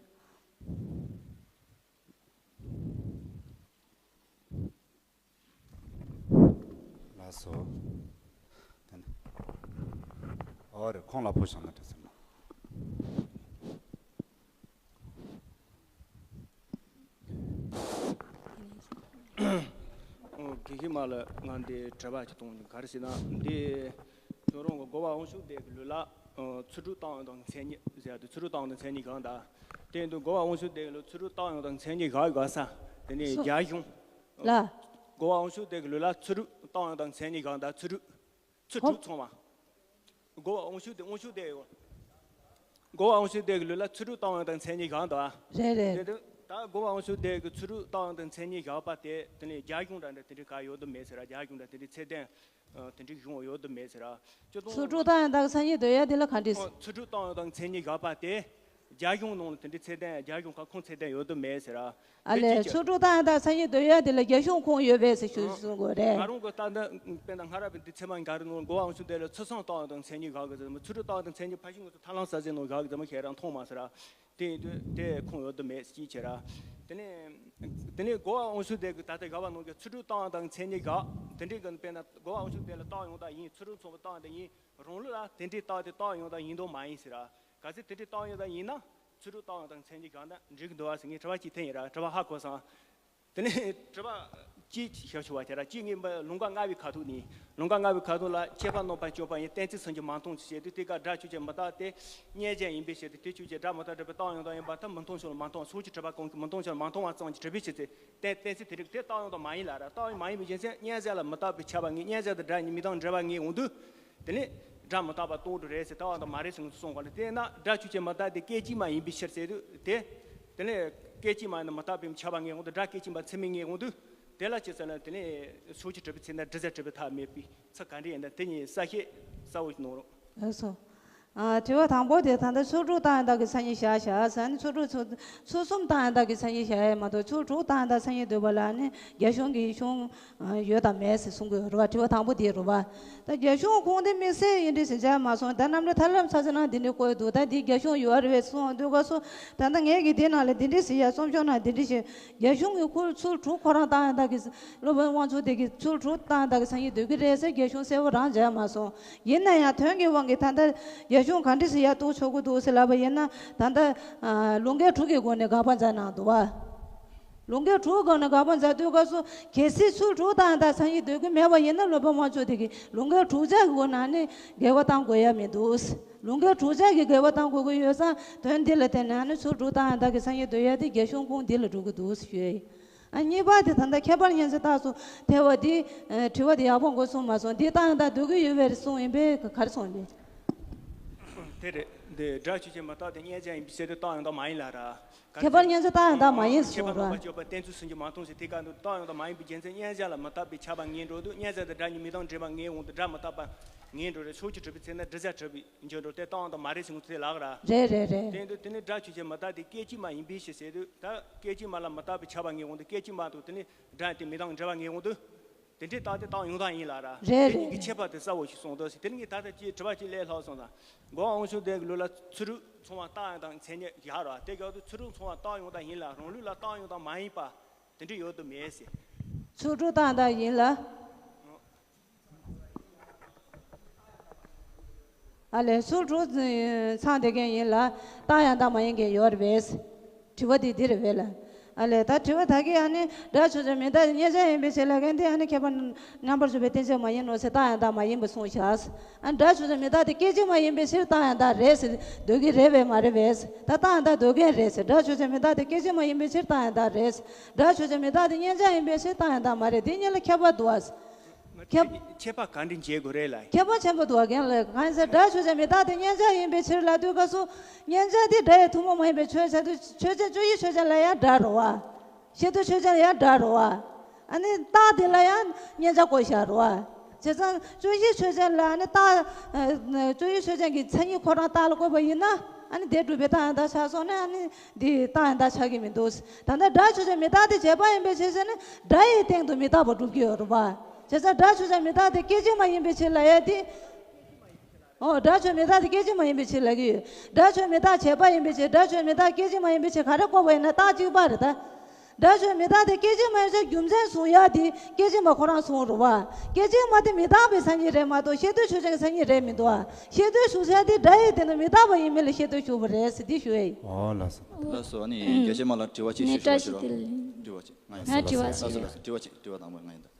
ལགས་སོ། ཨོ་རེད། ཁོང་ལ་ཕུ་བྱུང་ན་འགྲིག་ས་མ། ཨོ། དགེ་བཤེས་མ་ལགས། ང་འདི་དྲི་བ་ཅིག་གཏོང་རྒྱུ། ག་རེ་ཟེར་ན། འདི་ཁྱོད་རང་གི་རྒོལ་བ་དབང་ཕྱུག་སྡེ་གི་ལུགས་ལ། ཨོ། ཚུལ་གྲུབ་བཏང་བ་དང་མཚན་ཉིད་ཟེར་ཡ་དེ། ཚུལ་གྲུབ་བཏང་བ་དང་མཚན་ཉིད་གང་དང་། དེ་ཡིན་དུས་རྒོལ་བ་དབང་ཕྱུག་སྡེ་གི་ལུགས་ཚུལ་གྲུབ་བཏང་བ་དང་མཚན་ཉིད་གང་ཡིན་ག་ས། དེ་ནས། སོ། རྒྱ་གཞུང་། ལ། རྒོལ་བ་དབང་ཕྱུག་སྡེ་གི་ལུགས་ལ་ཚུལ་གྲུབ་བཏང་བ་དང་མཚན་ཉིད་གང་དང་། ཚུལ་གྲུབ། ཚུལ་གྲུབ་ཚང་མ། རྒོལ་བ་དབང་ཕྱུག་སྡེ། དབང་ཕྱུག་སྡེ་ཡོད། རྒོལ་བ་དབང་ཕྱུག་སྡེ་གི་ལུགས་ལ་ཚུལ་གྲུབ་བཏང་བ་དང་མཚན་ཉིད་གང་དང་། རེད་རེད། དེ་དུས་ད་རྒོལ་བ་དབང་ཕྱུག་སྡེ་གི་ཚུལ་གྲུབ་བཏང་བ་དང་མཚན་ཉིད་གང་པ་དེ། དེ་ནས་རྒྱ་གཞུང་འདྲ་འདྲ་དེ་འདྲའི་ག་ཡོད་དུ་མེད་ཟེར་ར། རྒྱ་གཞུང་འདྲ་དེ་འདྲའི་ཚད་ལྡན། ཨ། དེ་འདྲའི་གཞུང་ཡོད་དུ་མེད་ཟེར་ར། སྤྱིར་བཏང་། ཚུལ་གྲུབ་བཏང་ཡང་དག་མཚན་ཉིད་འདོད་ཡ་དེ་ལ་ག་འདྲས། ཨོ། ཚུལ་གྲུབ་བཏང་ཡང་དག་མཚན་ཉིད་གང་པ་དེ། རྒྱ་གཞུང་ནང་ལ་དེ་འདྲའི་ཚད་ལྡན། རྒྱ་གཞུང་ཁ་ཁོངས་ཚད་ལྡན་ཡོད་དུ་མེད་ཟེར་ར། ཨ་ལས། ཚོགས་དྲུག་བཏང་ཡག་དང་མཚན་ཉིད་འདོན་ཡག་དེ་ལ་རྒྱ་གཞུང་ཁོངས་ཡོད་པས་ཟེར་ཞུ་གསུང་དགོས་རེད། ང་རང་གི་ལྟ་ན་དཔེར་ན་སྔ་རབས་འདི་ཚེ་མ་འགའ་རེ་ནང་འགོ་བ་དབང་ཕྱུག་སྡེ་ལ་ཚོགས་ཆུང་བཏང་ཡག་དང་མཚན་ཉིད་དགག་གི་ཟེར། ཚོགས་དྲུག་བཏང་ཡག་དང་མཚན་ཉིད་ཕལ་ཆེར་ང་ཚོ་ཐར་ལམ་གསལ་ཟེར་ནང་དགག་གི་ཟེར་མ་ཁྱེད་རང་མཐོང་མ་ཟེར་ར། དེ་ཡིན་དུས་དེ་ཁོངས་ཡོད་དུ་མེད་ཅེས་བྱས་ར། དེ་ནས་དེ་ནས་འགོ་བ་དབང་ཕྱུག་སྡེ་གི་ད་ལྟ་དགག་པ་ནང་གི་ཚོགས་དྲུག་བཏང་ཡག་དང་མཚན་ཉིད་དགག་དེ་འདྲའི་གི་དཔེར་ན་འགོ་བ་དབང་ཕྱུག་སྡེ་ལ་བཏང་ཡོང་དང་ཡིན། ཚོགས་དྲུག་ཚོགས་པ་བཏང་དང་ཡིན། རང་ལུགས་ལ་དེ་འདྲའི་རྟགས་དེ་བཏགས་ཡོང་དང་ཡིན་མདོག་མ་ཡིན་ཟེར་ར། གལ་སྲིད་དེ་འདྲའི་རྟགས་ཡོང་དང་ཡིན་ན་ཚོགས་དྲུག་བཏགས་ཡོང་དང་མཚན་ཉིད་དགག་ན་འགྲིག་གི་འདུག་བ་ཟེར། ངས་དྲི་བ་གཅིག་འཐེན་ཡིན་ར། དྲི་བ་ཧ་གོ་སོང་། དེ་ནས་དྲི་བ་གཅིག་ཞུ་ཞུ་བ་དེ་ར། གཅིག་ངས་མ་ལུང་ཁ་ལྔ་པའི་ཁ་ཐུག་ནས། ལུང་ཁ་ལྔ་པའི་ཁ་ཐུག་ལ་ཁྱད་པར་རྣམ་པར་གཅོད་པ་ཡིན། གཏན་ཚིགས་སུན་འབྱིན་མ་མཐོང་ཞེས་ཏེ། དེ་ཀ་སྒྲ་ཆོས་ཅན་མི་རྟག་སྟེ་མཉན་བྱ་ཡིན་པའི་ཕྱིར་ཏེ། དེ་ཆོས་ཅན་སྒྲ་མི་རྟག་སྒྲུབ་པའི་རྟགས་ཡོང་དང་ཡིན་པ་ལྟར་མི་མཐོང་ཕྱིར་མ་མཐོང་བ། ཕྱོགས་ཀྱི་སྒྲུབ་པ་གང་གིས་མི་མཐོང་ཕྱིར་མ་མཐོང་བ་ཙམ་གྱིས་གྲུབ་པའི་ཕྱིར་ཏེ། གཏན་གཏན་ཚིགས་དེ་རིགས་དེ་རྟགས་ཡོང་དང་མ་ཡིན་ལ་ར། རྟགས་ཡོང་མ་ཡིན་པའི་རྒྱུ་མཚན་མཉན་བྱ་ལ་མི་རྟག་པས་ཁྱབ་པ་ངེས། མཉན་བྱ་དང་སྒྲ་གཉིས་མི་རྟག་འབྲེལ་བ་ངེས་འོང་དུས། དེ་ནས་སྒྲ་མི་རྟག་པ་རྟོགས་འགྲོ་རེད་ཟེར། རྟག་པ་དང་མ་རེད་ཟེར་གསུངས་གོ་ལ། དེས་ན་སྒྲ་ཆོས་ཅན་མི་རྟག་སྟེ་སྐད་ཅིག་མ་ཡིན་པའི་ཕྱིར་ཟེར་དུས་དེ། དེ་ནས་སྐད་ཅིག་མ་ཡིན་ན་མི་རྟག་པས་ཁྱབ་པ་ངེས་འོང་དུས། སྒྲ་སྐད་ཅིག་མ་ཚད་མས་ངེས་འོང་དུས། དེ་ལ་ཅི་ཟེར་ན། དེ་ནས་ཕྱོགས་ཀྱི་གྲུབ་པའི་ཚེ་ན་དྲི་བྱ་གྲུབ་པའི་མཐའ་མེད་པའི་ཚིག་ག་འདྲ་ཡིན་ན་དེ་གཉིས་གསལ་བཤད་གསལ་བོ་ཞིག་གནང་རོགས། ལགས་སོ། ཨ། དྲི་བ་དང་པོ་དེ་ད་ལྟ་ཚོགས་དྲུག་བཏང་ཡག་དག་གི་མཚན་ཉིད་བཞག་བཞག་ཟེར་ནས། ཚོགས་དྲུག་ཚོགས་ཚོགས་གསུམ་བཏང་ཡག་དག་གི་མཚན་ཉིད་བཞག་ཡག་མ་གཏོགས། ཚོགས་དྲུག་བཏང་ཡག་དག་མཚན་ཉིད་འདོན་པ་ལ་ནི་རྒྱ་གཞུང་གི་གཞུང་ཡོད་དམ་མེད་ཟེར་གསུང་གི་ཡོད་རེད་བ། དྲི་བ་དང་པོ་དེ་རེད་བ། ད་རྒྱ་གཞུང་ཁུངས་དེ་དམིགས་བསལ་ཡིན་འདྲ་ཞིག་བྱས་མ་སོང་། ད་གནམ་རི་ཐར་ལམ་ཚ་ཚ་ནང་འདི་འདྲ་བཀོད་འདུག་ད་འདི་རྒྱ་གཞུང་ཡོད་རེད་པས་གསུངས་འདུག་ག་སོ། ད་ལྟ་ངས་ཀྱི་དེ་ནང་ལ་འདི་འདྲ་ཞིག་ཡ་རྩོམ་ཤོག་ནང་འདི་འདྲ་ཞིག་རྒྱ་གཞུང་གི་ཁུངས། ཚོགས་དྲུག་ཁོ་རང་བཏང་ཡག་དག་གི། སློབ་དཔོན་དབང་ཕྱུག་སྡེ་གིས་ཚོགས་དྲུག་བཏང་ཡག་དག་གི་མཚན་ཉིད་འདོན་གྱི་རེད་ཟེར་རྒྱ་གཞུང་གསལ་བོ་རང་མཇལ་མ་སོང་། ཡིན་ན་ཡང་དོན་གྱི་དབང་གིས་ད་ལྟ་རྒྱ་གཞུང་ག་འདྲ་ཞིག་ཡར་གཏུག་ཆོག་གི་འདུག་ཟེར་ལབ་པ་ཡིན་ན། ད་ལྟ་ཨ། ལུང་འགལ་དྲུག་གི་སྒོ་ནས་དགག་པ་མཛད་གནང་འདུག་བ། ལུང་འགལ་དྲུག་གི་སྒོ་ནས་དགག་པ་མཛད་དུས་སྐབས་སུ། གལ་སྲིད་ཚོགས་དྲུག་བཏང་ཡག་དག་མཚན་ཉིད་འདོན་གྱི་མེད་པ་ཡིན་ན། སློབ་དཔོན་དབང་ཕྱུག་སྡེ་གིས་ལུང་འགལ་དྲུག་ཆ་གི་སྒོ་ནས་ནི་འགལ་བ་བཏང་དགོས་ཡ་མི་འདུག་ལུང་འགལ་དྲུག་ཆ་གི་འགལ་བ་བཏང་དགོས་ཀྱི་ཡོད་ཙང་། དོན་འདི་ལ་བརྟེན་ནས་ནི་ཚོགས་དྲུག་བཏང་ཡག་དག་གི་མཚན་ཉིད་འདོན་ཡ་དེ་རྒྱ་གཞུང་ཁུངས་འདི་ལ་འགྲོ་གི་འདུག་ཞུ་ཡ་ཡིན། ཨ། གཉིས་པ་དེ་ད་ལྟ་ཁྱད་པར་མཉན་བྱ་རྟགས་སུ་ཐལ་བ་འདི། ཨ། དྲི་བ་དེ་ཡག་པོ་འགོ་ཚུགས་མ་སོང་། འདི་བཏང་ཡག་དག་འདོན་གྱི་ཡོད་པའི་གསུང་ཡིན་པས་ག་རེ་གསུངས་པས། དེ་རེད། འདི་སྒྲ་ཆོས་ཅན་མི་རྟག་སྟེ་མཉན་བྱ་ཡིན་པའི་ཕྱིར་ཏེ་རྟགས་ཡོང་དང་མ་ཡིན་ལ་ར། ཁྱད་པར་མཉན་བྱ་རྟགས་ཡང་དག་མ་ཡིན་ཟེར་གསུངས་ར། ཁྱད་པར་རྣམ་པར་གཅོད་པ་གཏན་ཚིགས་སུན་འབྱིན་མ་མཐོང་ཞེས་དེ་ཀ་འདུག་རྟགས་ཡོང་དང་མ་ཡིན་པའི་རྒྱུ་མཚན་མཉན་བྱ་ལ་མི་རྟག་པས་ཁྱབ་པ་ངེས་འགྲོ་དུས། མཉན་བྱ་དང་སྒྲ་གཉིས་མི་རྟག་འབྲེལ་བ་ངེས་འོང་དུས། སྒྲ་མི་རྟག་པ་ངེས་འགྲོ་རེད། ཕྱོགས་ཀྱི་གྲུབ་པའི་ཚེ་ན་དྲི་བྱ་གྲུབ་པའི་འགྱུར་འགྲོ་སྟེ། རྟགས་ཡོང་དང་མ་རེད་ཟེར་གསུངས་དེ་ལགས་ར། རེད་རེད་རེད། དེ་འདུག་དེ་ནི་སྒྲ་ཆོས་ཅན་མི་རྟག་སྟེ་སྐད་ཅིག་མ་ཡིན་པའི་ཕྱིར་ཟེར་དུས། ད་སྐད་ཅིག་མ་ལ་མི་རྟག་པས་ཁྱབ་པ་ངེས་འོང་དུས། སྐད་ཅིག་མ་དང་དེ་ནི་སྒྲ་དེ་མི་རྟག་འབྲེལ་བ་ངེས་འོང་དུས། དེ་འདྲའི་རྟགས་དེ་རྟགས་ཡོང་སྟངས་ཡིན་ལ་ར། རེད་དེ་གཉིས་ཀྱི་རེད། ཁྱད་པར་དེ་གསལ་བོ་ཞིག་གསུངས་འདུག་ཟེར། དེ་གཉིས་ད་ལྟ་ཅིག་དྲི་བ་གཅིག་སླེབས་ལྷག་སོང་ཙང་། འགོ་བ་དབང་ཕྱུག་སྡེ་གི་ལུགས་ལ་ཚོགས་དྲུག་ཚང་བ་རྟགས་ཡང་དག་མཚན་ཉིད་བཞག་ར། དེ་ག་དུས་ཚོགས་དྲུག་ཚང་བ་རྟགས་ཡོང་དང་ཡིན་ལ། རང་ལུགས་ལ་རྟགས་ཡོང་དང་མ་ཡིན་པ་དེ་འདྲ་ཡོད་དུ་མེད་ཟེར། ཚོགས་དྲུག་རྟགས་ཡང་དག་ཡིན་ལ། ཨ་ལས། ཚོགས་དྲུག་ཚང་བསྡད་མཁན་ཡིན་ལ། རྟགས་ཡང་དག་མ་ཡིན་མཁན་ཡོད་རེད་པས། དྲི་བ་དེ་འདི་རེད་པས་ལ། ཨ་ལས། ད་དྲི་བ་ད་གིན་ཨ་ནི་སྒྲ་ཆོས་ཅན་མི་རྟག་སྟེ་མཉན་བྱ་ཡིན་པའི་ཕྱིར་ལབ་མཁན་དེ། ཨ་ནི་ཁྱད་པར་རྣམ་པར་གཅོད་པའི་གཏན་ཚིགས་མ་ཡིན་ནོ་ཟེར། རྟགས་ཡང་དག་མ་ཡིན་པ་གསུངས་བཞག་ཨ། སྒྲ་ཆོས་ཅན་མི་རྟག་སྟེ་སྐད་ཅིག་མ་ཡིན་པའི་ཕྱིར་རྟགས་ཡང་དག་རེད་ཟེར་འདོད་ཀྱི་རེད་པས་མ་རེད་པས། ད་རྟགས་ཡང་དག་འདོད་མཁན་རེད་ཟེར། སྒྲ་ཆོས་ཅན་མི་རྟག་སྟེ་སྐད་ཅིག་མ་ཡིན་པའི་ཕྱིར་རྟགས་ཡང་དག་རེད། སྒྲ་ཆོས་ཅན་མི་རྟག་སྟེ་མཉན་བྱ་ཡིན་པའི་ཕྱིར་རྟགས་ཡང་དག་མ་རེད། འདི་གཉིས་ལ་ཁྱད་པར་འདུག་ཨ། ཁྱད་ཁྱད་པར་ག་འདྲ་འབྱེད་དགོས་རེད་ལ། ཁྱད་པར་ཆེན་པོ་འདུག་བ། རྒན་ལགས། གང་ཡིན་ཟེར། སྒྲ་ཆོས་ཅན་མི་རྟག་སྟེ་མཉན་བྱ་ཡིན་པའི་ཕྱིར་ལབ་དུས་སྐབས་སུ། མཉན་བྱ་དེ་སྒྲ་ཡི་ཐུན་མོང་མ་ཡིན་པའི་ཆོས་ཟེར་དུས། ཆོས་ཅན། སྤྱོད་ཡུལ་ཆོས་ཅན་ལ་ཡང་སྒྲ་རེད་བ། ཤེས་འདོད་ཆོས་ཅན་ལ་ཡང་སྒྲ་རེད་བ། ཨ་ནི་རྟགས་དེ་ལ་ཡང་མཉན་བྱ་བཀོད་བཞག་རེད་བ། བྱས་ཙང་སྤྱོད་ཡུལ་ཆོས་ཅན་ལ་ཨ་ནི་རྟགས། ཨ། སྤྱོད་ཡུལ་ཆོས་ཅན་གྱི་མཚན་ཉིད་ཁོ་རང་རྟགས་ལ་བཀོད་པ་ཡིན་ན། ཨ་ནི་དེ་སྒྲུབ་པའི་རྟགས་ཡང་དག་ཆགས་སོང་ན། ཨ་ནི་འདི་རྟགས་ཡང་དག་ཆགས་ཀྱི་མི་འདུག་ད་ལྟ་སྒྲ་ཆོས་ཅན་མི་རྟག་སྟེ་བྱས་པ་ཡིན་པའི་ཕྱིར་ཟེར་ནས། སྒྲ་ཡི་སྟེང་དུ་མི་རྟག་པ་སྒྲུབ་ཀྱི་ཡོད་རེད་བ། བྱས་ཙང་སྒྲ་ཆོས་ཅན་མི་རྟག་སྟེ་སྐད་ཅིག་མ་ཡིན་པའི་ཕྱིར་ལབ་ཡ་དེ། ཨོ། སྒྲ་ཆོས་མི་རྟག་སྟེ་སྐད་ཅིག་མ་ཡིན་པའི་ཕྱིར་ལབ་ཀྱི་ཡོད། སྒྲ་ཆོས་མི་རྟག་བྱས་པ་ཡིན་པའི་ཕྱིར། སྒྲ་ཆོས་མི་རྟག་སྐད་ཅིག་མ་ཡིན་པའི་ཕྱིར་ག་རེ་བཀོད་པ་ཡིན་ན་རྟགས་གཅིག་པ་རེད་ད། སྒྲ་ཆོས་མི་རྟག་སྟེ་སྐད་ཅིག་མ་ཡིན་ཟེར་རྒྱུ་མཚན་གསུང་ཡ་དེ་སྐད་ཅིག་མ་ཁོ་རང་གསུངས་རེད་བ། སྐད་ཅིག་མ་དེ་མི་རྟག་པའི་མཚན་ཉིད་རེད་མ་གཏོགས། ཤེས་འདོད་ཆོས་ཅན་གྱི་མཚན་ཉིད་རེད་མི་འདུག་བ། ཤེས་འདོད་ཞུ་ས་དེ་སྒྲ་ཡི་སྟེང་དུ་མི་རྟག་པ་ཡིན་མིན་ལ་ཤེས་འདོད་ཞུ་བ་རེད་ཟེར་འདི་ཞུ་ཡ་ཡིན། ཨོ་ལགས་སོ། ལགས་སོ། ཨ་ནི་རྒྱ་ཆེ་མ་ལ་དྲི་བ་གཅིག་ཞུ་ཞུ་རོགས། དྲི་བ་གཅིག་ང་ཡང་། ལགས་སོ། དྲི་བ་ལགས་སོ། ལགས་སོ། དྲི་བ་གཅིག་དྲི་བ་དང་པོ་ང་ཡིན་ད།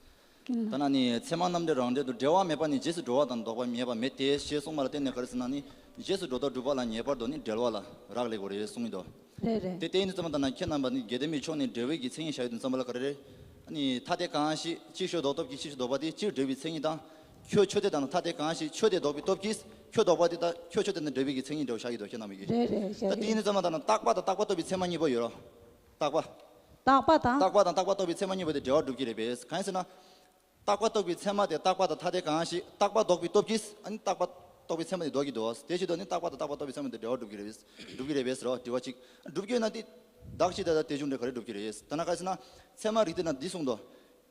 ད་ན་ནི་ཚད་མ་རྣམ་འགྲེལ་རང་འགྲེལ་དུ། འབྲེལ་བ་མེད་པ་ནི་རྗེས་སུ་འགྲོ་བ་དང་ལྡོག་པ་མེད་པ་མེད་དེ་ཞེས་གསུངས་པ་ལ་བརྟེན་ནས་ག་རེ་ཟེར་ན་ནི། རྗེས་སུ་འགྲོ་ལྡོག་སྒྲུབ་པ་ལ་ངེས་པར་དུ་ནི་འབྲེལ་བ་ལ་རག་ལས་དགོས་རེད་གསུངས་ཡོད་དོ། རེད་རེད། དེ་ལྟ་ཡིན་དུས་ཙམ་པ་ད་ན་ཁྱེད་རྣམ་པ་ནི་དགེ་ལྡན་པའི་ཕྱོགས་ནས་འབྲེལ་བའི་གི་མཚན་ཉིད་བཞག་ཡོད་དུས་ཙམ་པ་ལ་ག་རེ་རེད། ཨ་ནི་ཐ་དད་གང་ཞིག་གཅིག་ཤོས་ལྡོག་སྟོབས་ཀྱིས་གཅིག་ཤོས་ལྡོག་པ་དེ་གཅིག་འབྲེལ་བའི་མཚན་ཉིད་དང་། ཁྱོད་ཆོས་དད་དང་ཐ་དད་གང་ཞིག་ཆོས་དད་ལྡོག་པའི་སྟོབས་ཀྱིས་ཁྱོད་ལྡོག་པ་དེ་དང་ཁྱོད་ཆོས་དད་དང་འབྲེལ་བའི་གི་མཚན་ཉིད་འདྲ་བོ་བཞག་ཡོད་དོ་ཁྱེད་རྣམ་པ་གིས། རེད་རེད། བཞག་ད་དེ་ཡིན་དུས་ཙམ་པ་ད་ན་རྟག་པ་དང་རྟག་པ་རྟོགས་པའི་ཚད་མ་གཉིས་པོ་ཡོད་རོ། རྟག་པ། རྟག་པ་དང་། རྟག་པ་དང་རྟག་པ་རྟོགས་པའི་ཚད་མ་གཉིས་པོ་དེ་འབྲེལ་བ་སྒྲུབ་ཀྱི་རེད་པས། གང་ཡིན་ཟེར་ན། རྟག་པ་རྟོགས་པའི་ཚད་མ་དེ་རྟག་པ་དང་ཐ་དད་གང་ཞིག་རྟག་པ་ལྡོག་པའི་སྟོབས་ཀྱིས། ཨ་ནི་རྟག་པ། རྟོགས་པའི་ཚད་མ་དེ་ལྡོག་གི་འདུག་དེ་བྱེད་དུས་ནི་རྟག་པ་དང་རྟག་པ་རྟོགས་པའི་ཚད་མ་དེ་འབྲེལ་བ་སྒྲུབ་ཀྱི་རེད་པས། སྒྲུབ་ཀྱི་རེད་པས་ཟེར་རོ། དྲི་བ་གཅིག་སྒྲུབ་ཀྱི་ཡོད་ན་དེ་བདག་གཅིག་དེ་དང་དེ་བྱུང་འབྲེལ་ག་རེ་སྒྲུབ་ཀྱི་རེད། ད་ནི་ག་རེ་ཟེར་ན། ཚད་མ་རིགས་དེ་ན་འདི་གསུངས་འདུག་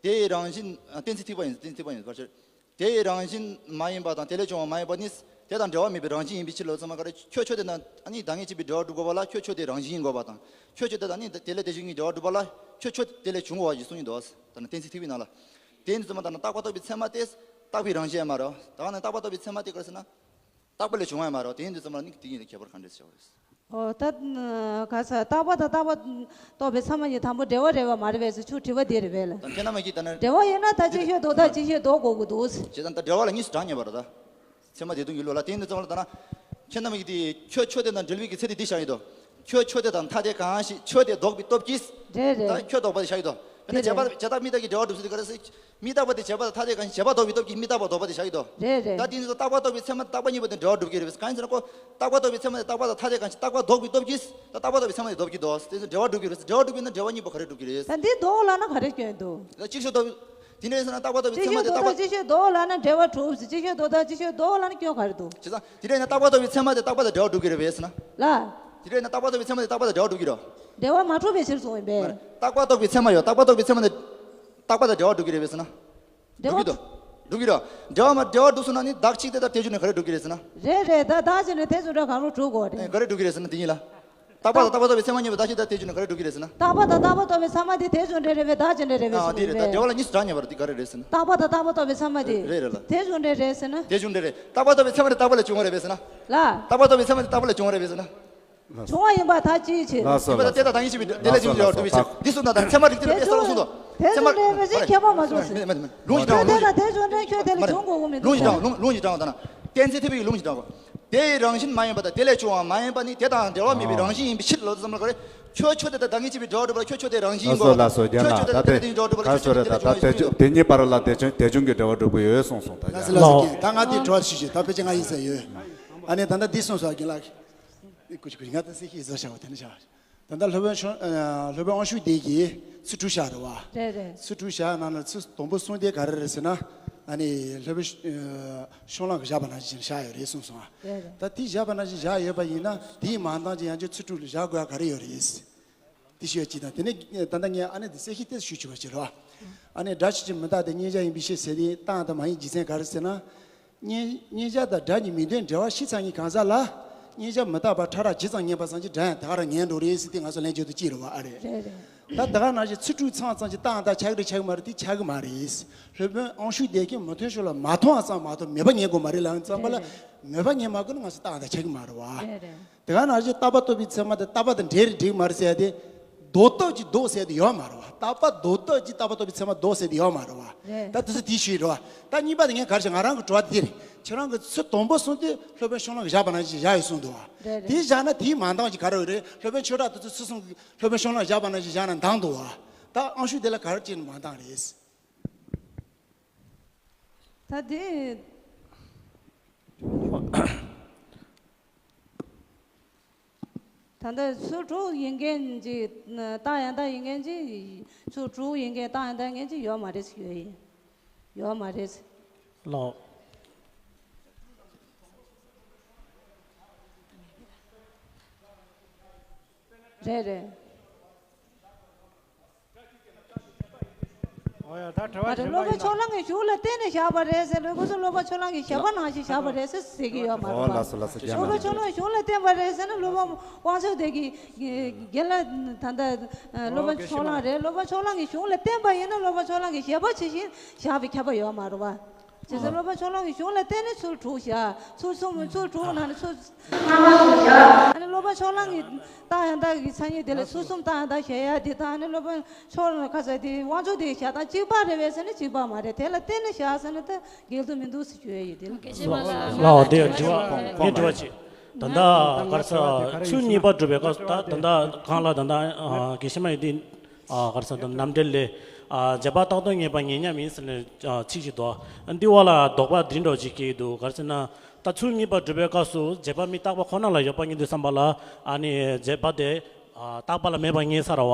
དེའི་རང་བཞིན། ཨ། གཏན་ཚིགས་ཐིགས་པ་ཡིན། གཏན་ཚིགས་ཐིགས་པ་ཡིན་པར་ཕྱིར། དེའི་རང་བཞིན་མ་ཡིན་པ་དང་དེ་ལས་བྱུང་བ་མ་ཡིན་པ་ནི། དེ་དང་འབྲེལ་བ་མེད་པའི་རང་བཞིན་ཡིན་པའི་ཕྱིར་ལ། ཚད་མ་ག་རེ། ཁྱོད་ཆོས་དེ་དང་། ཨ་ནི་བདག་ཉིད་གཅིག་པའི་འབྲེལ་བ་སྒྲུབ་དགོས་པ་ལ། ཁྱོད་ཆོས་དེའི་རང་བཞིན་ཡིན་དགོས་པ་དང་། ཁྱོད་ཆོས་དེ་དང་ནི་དེ་ལས་དེ་བྱུང་གི་འབྲེལ་བ་སྒྲུབ་པ་ལ། ཁྱོད་ཆོས་དེ་ལས་བྱུང་བ་ཞེས་གསུངས་ཡིན་འདུག་ད་ནི་གཏན་ཚིགས་ཐིགས་པའི་ནང་ལ། དེ་ནི་ཚད་མ་ལྟར་ན་རྟག་པ་རྟོགས་པའི་ཚད་མ་དེ་རྟག་པའི་རང་བཞིན་ཡང་མ་རེད། ད་ནི་རྟག་པ་རྟོགས་པའི་ཚད་མ་དེ་ག་རེ་ཟེར་ན། རྟག་པ་ལས་བྱུང་བ་ཡང་མ་རེད། དེ་ཡིན་དུས་ཚད་མ་ལ་ནི་དེ་གཉིས་ལ་ཁྱད་པར་ག་འདྲས་བྱ་བ་རེད། ཨོ། ད་ག་ས་རྟག་པ་དང་རྟག་པ་རྟོགས་པའི་ཚད་མ་གཉིས་དང་པོ་འབྲེལ་བ་རེད་པ་མ་རེད་པས་ཟེར་ཁྱོད་དྲི་བ་འདི་རེད་པས་ལ། ད་ཁྱེད་རྣམ་པ་གིས་ད་ནི། འབྲེལ་བ་ཡོད་ན་ད་ཅིག་ཤོས་ལྡོག་ད་ཅིག་ཤོས་ལྡོག་དགོས་ཀྱི་འདུག་བྱས་ཙང་ད་འབྲེལ་བ་ལ་གཉིས་སུ་གྲངས་ངེས་པ་རེད་ད། ཚད་མ་སྡེ་བདུན་གྱི་ལུགས་ལ་བརྟེན་ནས་ཚང་མ་ལ་ལྟ་ན། ཁྱེད་རྣམ་པ་གིས་དེ་ཁྱོད་ཆོས་དེ་དང་འབྲེལ་བའི་གི་ཚད་དེ་འདི་བཞག་ཡོད་དོ། ཁྱོད་ཆོས་དེ་དང་ཐ་དད་གང་ཞིག་ཆོས་དེ་ལྡོག་པའི་སྟོབས་ཀྱིས། རེད་རེད། ད་ཁྱོད་ལྡོག་པ་དེ་བཞག་ཡོད་དོ། དཔེར་ན་རྗེས་དཔག་རེད། རྗེས་དཔག་མི་རྟག་གི་འབྲེལ་བ་སྒྲུབ་ཚུལ་དེ་ག་རེ་ཟེར། མི་རྟག་པ་དེ་རྗེས་དཔག་དང་ཐ་དད་གང་ཞིག་རྗེས་དཔག་ལྡོག་པའི་སྟོབས་ཀྱིས་མི་རྟག་པ་ལྡོག་པ་དེ་བཞག་ཡོད་དོ། རེད་རེད། ད་དེ་ནི་རྟག་པ་རྟོགས་པའི་ཚད་མ་དང་རྟག་པ་གཉིས་པོ་དེ་འབྲེལ་བ་སྒྲུབ་ཀྱི་རེད་པས། གང་ཡིན་ཟེར་ན་ཁོ། རྟག་པ་རྟོགས་པའི་ཚད་མ་དེ་རྟག་པ་དང་ཐ་དད་གང་ཞིག་རྟག་པ་ལྡོག་པའི་སྟོབས་ཀྱིས་ད་རྟག་པ་རྟོགས་པའི་ཚད་མ་དེ་ལྡོག་གི་འདུག་དེ་ཚོ་འབྲེལ་བ་སྒྲུབ་ཀྱི་རེད། འབྲེལ་བ་སྒྲུབ་པས་ན་འབྲེལ་བ་གཉིས་པོ་ག་རེ་སྒྲུབ་ཀྱི་རེད། ད་འདི་ལྡོག་ལབ་ན་ག་རེ་སྐྱོན་འདུག་ད་ཅིག་ཤོས་ལྡོག་དེ་འདྲ་ཡིན་ཟེར་ན་རྟག་པ་རྟོགས་པའི་ཚད་མ་དེ་རྟག་པ། ཅིག་ཤོས་ལྡོག་ལབ་ན་འབྲེལ་བ་གྲུབ་ཟེར། ཅིག་ཤོས་ལྡོག་དང་ཅིག་ཤོས་ལྡོག་ལབ་ན་སྐྱོན་ག་རེ་འདུག་བྱས་ཙང་དེ་འདྲ་ཡིན་ན་རྟག་པ་རྟོགས་པའི་ཚད་མ་དེ་རྟག་པ་དང་འབྲེལ་བ་སྒྲུབ་ཀྱི་རེད་པས་ཟེར་ན། ལ། དེ་འདྲ་ཡིན་ན་རྟག་པ་རྟོགས་པའི་ཚད་མ་དེ་རྟག་པ་དང་འབྲེལ་བ་སྒྲུབ་ཀྱི་རེད། འབྲེལ་བ་མ་གྲུབ་པའི་ཕྱིར་གསུངས་ཡིན་པས། མ་རེད། རྟག་པ་རྟོགས་པའི་ཚད་མ་ཡོད། རྟག་པ་རྟོགས་པའི་ཚད་མ་དེ། རྟག་པ་དང་འབྲེལ་བ་སྒྲུབ་ཀྱི་རེད་པས་ཟེར་ན། འགྲིག་གི་འདུག་འགྲིག་གི་རེད། འབྲེལ་བ་མ་འབྲེལ་བ་འགྲུབ་སོང་ན་ནི་བདག་གཅིག་དེ་དང་དེ་བྱུང་ནས་ག་རེ་འགྲུབ་ཀྱི་རེད་ཟེར་ན། རེད་རེད། ད་བདག་གཅིག་ནས་དེ་བྱུང་འདྲ་གང་རུང་འགྲུབ་དགོས་རེད། ཨེ། ག་རེ་འགྲུབ་ཀྱི་རེད་ཟེར་ན་དེ་ཉིད་ལ། རྟག་པ་དང་རྟག་པ་རྟོགས་པའི་ཚད་མ་གཉིས་པོ་བདག་གཅིག་དང་དེ་བྱུང་ནས་ག་རེ་འགྲུབ་ཀྱི་རེད་ཟེར་ན། རྟག་པ་དང་རྟག་པ་རྟོགས་པའི་ཚད་མ་དེ་དེ་བྱུང་འདྲ་རེད་པས་བདག་གཅིག་འདྲ་རེད་པས་ཨ། གསུངས་དེ་རེད། ད་འབྲེལ་བ་ལ་གཉིས་སུ་གྲངས་ངེས་པ་རེད། དེ་ག་རེ་རེད་ཟེར་ན། རྟག་པ་དང་རྟག་པ་རྟོགས་པའི་ཚད་མ་དེ། རེད་རེད་ལ། དེ་བྱུང་འདྲ་རེད་ཟེར་ན། དེ་བྱུང་འདྲ་རེད། རྟག་པ་རྟོགས་པའི་ཚད་མ་དེ་རྟག་པ་ལས་བྱུང་བ་རེད་པས་ཟེར་ན། ལ། རྟག་པ་རྟོགས་པའི་ཚད་མ་དེ་རྟག་པ་ལས་བྱུང་བ་རེད་པས་ཟེར་ན། བྱུང་བ་ཡིན་པར་ཐལ་ཅིའི་ཕྱིར། ལགས་སོ་ཡིན་པ་དང་ལགས་སོ། དེ་དང་དང་ཡིན་ཞེས་པའི་དེ་ལས་བྱུང་བའི་འབྲེལ་བ་སྒྲུབ་པའི་ཕྱིར། འདི་གསུངས་དང་དང་ཚད་མ་རིགས་དེ་ལ་དེ་ལྟར་གསུངས་སོ། ཚད་མ་རིགས་དེ་ལ་ཁྱད་པར་མ་བྱུང་ཟེར། མེད་མེད་མེད། ལུང་ཞིག་དྲངས། ལུང་ཞིག་དྲངས། ལུང་ཞིག་དྲངས་དང་། གཏན་ཚིགས་ཐེག་པའི་ལུང་ཞིག་དྲངས་གོ། དེའི་རང་བཞིན་མ་ཡིན་པ་དང་དེ་ལས་བྱུང་བ་མ་ཡིན་པ་ནི་དེ་དང་འབྲེལ་བ་མེད་པའི་རང་བཞིན་ཡིན་པའི་ཕྱིར་ལོ། ཚང་མ་ག་རེ། ཁྱོད་ཆོས་དེ་དང་བདག་ཉིད་གཅིག་པའི་འབྲེལ་བ་སྒྲུབ་པ་ལ་ཁྱོད་ཆོས་དེའི་རང་བཞིན་ཡིན་པ། ལགས་སོ་ལགས་སོ། རྒན་ལགས། ད་དེ་ག་རེ་ཟེར་རེད། ད་ད་དེ་དེ་གཉིས་བར་ལ་དེ་བྱུང་དེ་བྱུང་གི་འབྲེལ་བ་སྒྲུབ་ཀྱི་ཡོད་གསུངས་སོང་། ད་ལགས་སོ་ལགས་སོ། རྒན། ད་ང་དེ་དྲི་བ་ཞུ་ཞུ། ད་ཕལ་ཆེར་ང་ཡིན་ས་ཡོད། ཨ་ནི་ད་ལྟ་འདི་གསུངས་སོང་རྒན་ལགས། ཀུ་ཅི་ཀུ་ཅི་ང་ད་སེ་ཤི་ཟ་ཤ་བ་དེ་ནི་ཤ་བ། ད་ལྟ་སློབ་དཔོན་ཤོ་ཨ་སློབ་དཔོན་དབང་ཕྱུག་ལྡན་གྱིས་ཚིག་དྲུག་བཞག་རེད་བ། རེད་རེད། ཚིག་དྲུག་བཞག་ནང་ལ་ཚིག་དང་པོ་གསུམ་དེ་ག་རེ་རེད་ཟེར་ན། ཨ་ནི་སློབ་དཔོན་ཤོ་ལོ་ཀ་བཞག་པ་ནང་བཞིན་བཞག་ཡོད་རེད་གསུངས་སོང་ཨ། རེད་རེད། ད་དེ་བཞག་པ་ནང་བཞིན་བཞག་ཡོད་པ་ཡིན་ན་དེའི་མ་འདང་ཅིག་ཡང་བསྐྱར་ཚིག་དྲུག་ལ་བཞག་དགོས་ཡ་ག་རེ་ཡོད་རེད། དེ་ཤོད་ཅིག་དང་དེ་ནས་ད་ལྟ་ངས་ཨ་ནི་དེ་གསལ་བཤད་ཏོག་ཙམ་ཞུ་ཆོག་པ་བྱེད་རོགས། ཨ་ནི་སྒྲ་ཆོས་ཅན་མི་རྟག་སྟེ། མཉན་བྱ་ཡིན་པའི་ཕྱིར་ཟེར་དེ་རྟག་དང་མ་ཡིན་རྒྱུ་མཚན་ག་རེ་ཟེར་ན། མཉན་མཉན་བྱ་དང་སྒྲ་གཉིས་མི་ལྡན་འབྲེལ་བ་ཤེས་ཚར་མཁན་གང་ཟག་ལ། མཉན་བྱ་མི་རྟག་པ་ཕྲ་རགས་ཇི་ཙམ་ངེས་པ་ཙམ་གྱིས་སྒྲ་ཡང་དེ་ག་རང་ངེས་འགྲོ་རེད་ཟེར་དེ་ང་ཚོ་ལན་རྒྱག་དུས་གཅིག་རེད་བ་ཨ་རེད། རེད་རེད། ད་དེ་ག་ནང་བཞིན་ཚིག་དྲུག་ཚང་ཙམ་གྱིས་རྟག་དང་ཆགས་ཀྱི་རེད་ཆགས་ཀྱི་མ་རེད་དེ་ཆགས་ཀྱི་མ་རེད། སློབ་དཔོན་དབང་ཕྱུག་ལྡན་གྱིས་མུ་སྟེགས་ཤོ་ལོ་ཀ་མ་མཐོང་བ་ཙམ་མ་གཏོགས་མོས་པ་ངེས་དགོས་མ་རེད་ལབ་ཙམ་པ་ལ། རེད་རེད། མོས་པ་ངེས་མ་དགོས་ན་ང་ཚོ་རྟག་དང་ཆགས་ཀྱི་མ་རེད་བ། རེད་རེད། དེ་ག་ནང་བཞིན་རྟག་པ་རྟོགས་པའི་ཚད་མ་དེ་རྟག་པ་དང་འབྲེལ་རེད་འགྲིག་མ་རེད་ཟེར་ཡ་དེ། ལྡོག་སྟོབས་ཀྱིས་ལྡོག་ཟེར་ཡ་དེ་ཡོད་མ་རེད་བ། རྟག་པ་ལྡོག་སྟོབས་ཀྱིས་རྟག་པ་རྟོགས་པའི་ཚད་མ་ལྡོག་ཟེར་ཡ་དེ་ཡོད་མ་རེད་བ། རེད། ད་དེ་ཚོ་དེའི་ཤུལ་རེད་བ། ད་གཉིས་པ་དེ་ངས་ག་རེ་བྱ་ང་རང་གི་དྲི་བ་དེ་རེད། ཁྱེད་རང་གི་ཚིག་དང་པོ་གསུམ་དེ་སློབ་དཔོན་ཤོ་ལོ་ཀ་བཞག་པ་ནང་བཞིན་བཞག་ཡོད་གསུངས་འདུག་བ། རེད་རེད། དེ་བཞག་ན་དེའི་མ་འདང་གི་ག་རེ་ཡོད་རེད། སློབ་དཔོན་ཆོས་གྲགས་དེ་ཚོ་ཚུར་གསུངས་གི་སློབ་དཔོན་ཤོ་ལོ་ཀ་བཞག་པ་ནང་བཞིན་བཞག་ན་འདང་འདུག་བ། ད་དབང་ཕྱུག་དེ་ལ་ག་རེ་བྱས་ནས་མ་འདང་རེད། ད་དེ། ད་ལྟ་ཚིག་དྲུག་ཡིན་མཁན་གྱི་རྟགས་ཡང་དག་ཡིན་མཁན་གྱི་ཚིག་དྲུག་ཡིན་མཁན་རྟགས་ཡང་དག་ཡིན་མཁན་གྱི་ཡོད་མ་རེད་ཟེར་ཡོད་ཡིན། ཡོད་མ་རེད། ལགས། རེད་རེད། ཨོ་ཡ། ད་དྲི་བ་མ་རེད། གཞན་པ་སློབ་དཔོན་ཡིན་ན། ཕྱོགས་གླང་གི་གཞུང་ལ་བརྟེན་ནས་བཞག་པ་རེད་ཟེར། སློབ་དཔོན་ཕྱོགས་གླང་གི་བཞེད་པ་ནང་བཞིན་བཞག་པ་རེད་ཟེར་ཟེར་གྱི་ཡོད་མ་རེད་པ། ཨོ་ལགས་སོ་ལགས་སོ། རྒན་ལགས། སློབ་དཔོན་ཕྱོགས་གླང་གི་གཞུང་ལ་བརྟེན་པ་རེད་ཟེར་ན་སློབ་དཔོན་དབང་ཕྱུག་ལྡན་གྱི་རྒན་ལགས་ད་ལྟ་སློབ་དཔོན་ཕྱོགས་གླང་རེད། སློབ་དཔོན་ཕྱོགས་གླང་གི་གཞུང་ལ་བརྟེན་པ་ཡིན་ན་སློབ་དཔོན་ཕྱོགས་གླང་གི་བཞེད་པ་ཇི་བཞིན་བཞག་པའི་ཁྱབ་པ་ཡོད་མ་རེད་པ། བྱས་ཙང་སློབ་དཔོན་ཕྱོགས་གླང་གི་གཞུང་ལ་བརྟེན་ནས་ཚུལ་དྲུག་བཞག་ཚུལ་གསུམ་ཚུལ་དྲུག་ནང་ནས་ཚུལ་ལྔ་པ་ཚུལ་བཞག་ཨ་ནི་སློབ་དཔོན་ཕྱོགས་གླང་གི་རྟགས་ཡང་དག་གི་མཚན་ཉིད་དེ་ལ་ཚུལ་གསུམ་རྟགས་ཡང་དག་བཞག་ཡ་དེ་དང་ཨ་ནི་སློབ་དཔོན་ཕྱོགས་གླང་ཁ་ས་དེ་དབང་ཕྱུག་དེ་བཞག་སྟངས་གཅིག་པ་རེད་པས་ཟེར་ན་གཅིག་པ་མ་རེད། དེ་ལ་བརྟེན་ནས་བཞག་ཟེར་ན་ད་འགལ་དུ་མི་འདུག་ཟེར་ཞུ་ཡ་ཡོད་དེ་ལ། ལའོ་དེ་དྲི་བ་ངའི་དྲི་བ་ཅིག་ད་ལྟ་ག་རེ་ཟེར་ཚུལ་གཉིས་པ་སྒྲུབ་པའི་སྐབས་སུ་ད་ད་ལྟ་གང་ལ་ད་ལྟ་དགེ་བཤེས་མ་ཡིན་དེ། ཨ་ག་རེ་ཟེར་ན་རྣམ་འགྲེལ་ལས། ཨ་རྗེས་དཔག་རྟག་སྟོང་ངེས་པ་ངེས་མཉམ་ཡིན་ཟེར་ནས་ཨ་ཚིག་ཅིག་འདུག་འདི་བ་ལ་དོགས་པ་འདི་འདྲ་ཅིག་སྐྱེ་ཡི་འདུག་ག་རེ་ཟེར་ན། ད་ཚུལ་གཉིས་པ་སྒྲུབ་པའི་སྐབས་སུ་རྗེས་དཔག་མི་རྟག་པ་ཁོ་ན་ལ་ཡོད་པ་ངེས་དུས་ཙམ་པ་ལ་ཨ་ནི་རྗེས་དཔག་དེ་ཨ་རྟག་པ་ལ་མེད་པ་ངེས་ཚར་བ།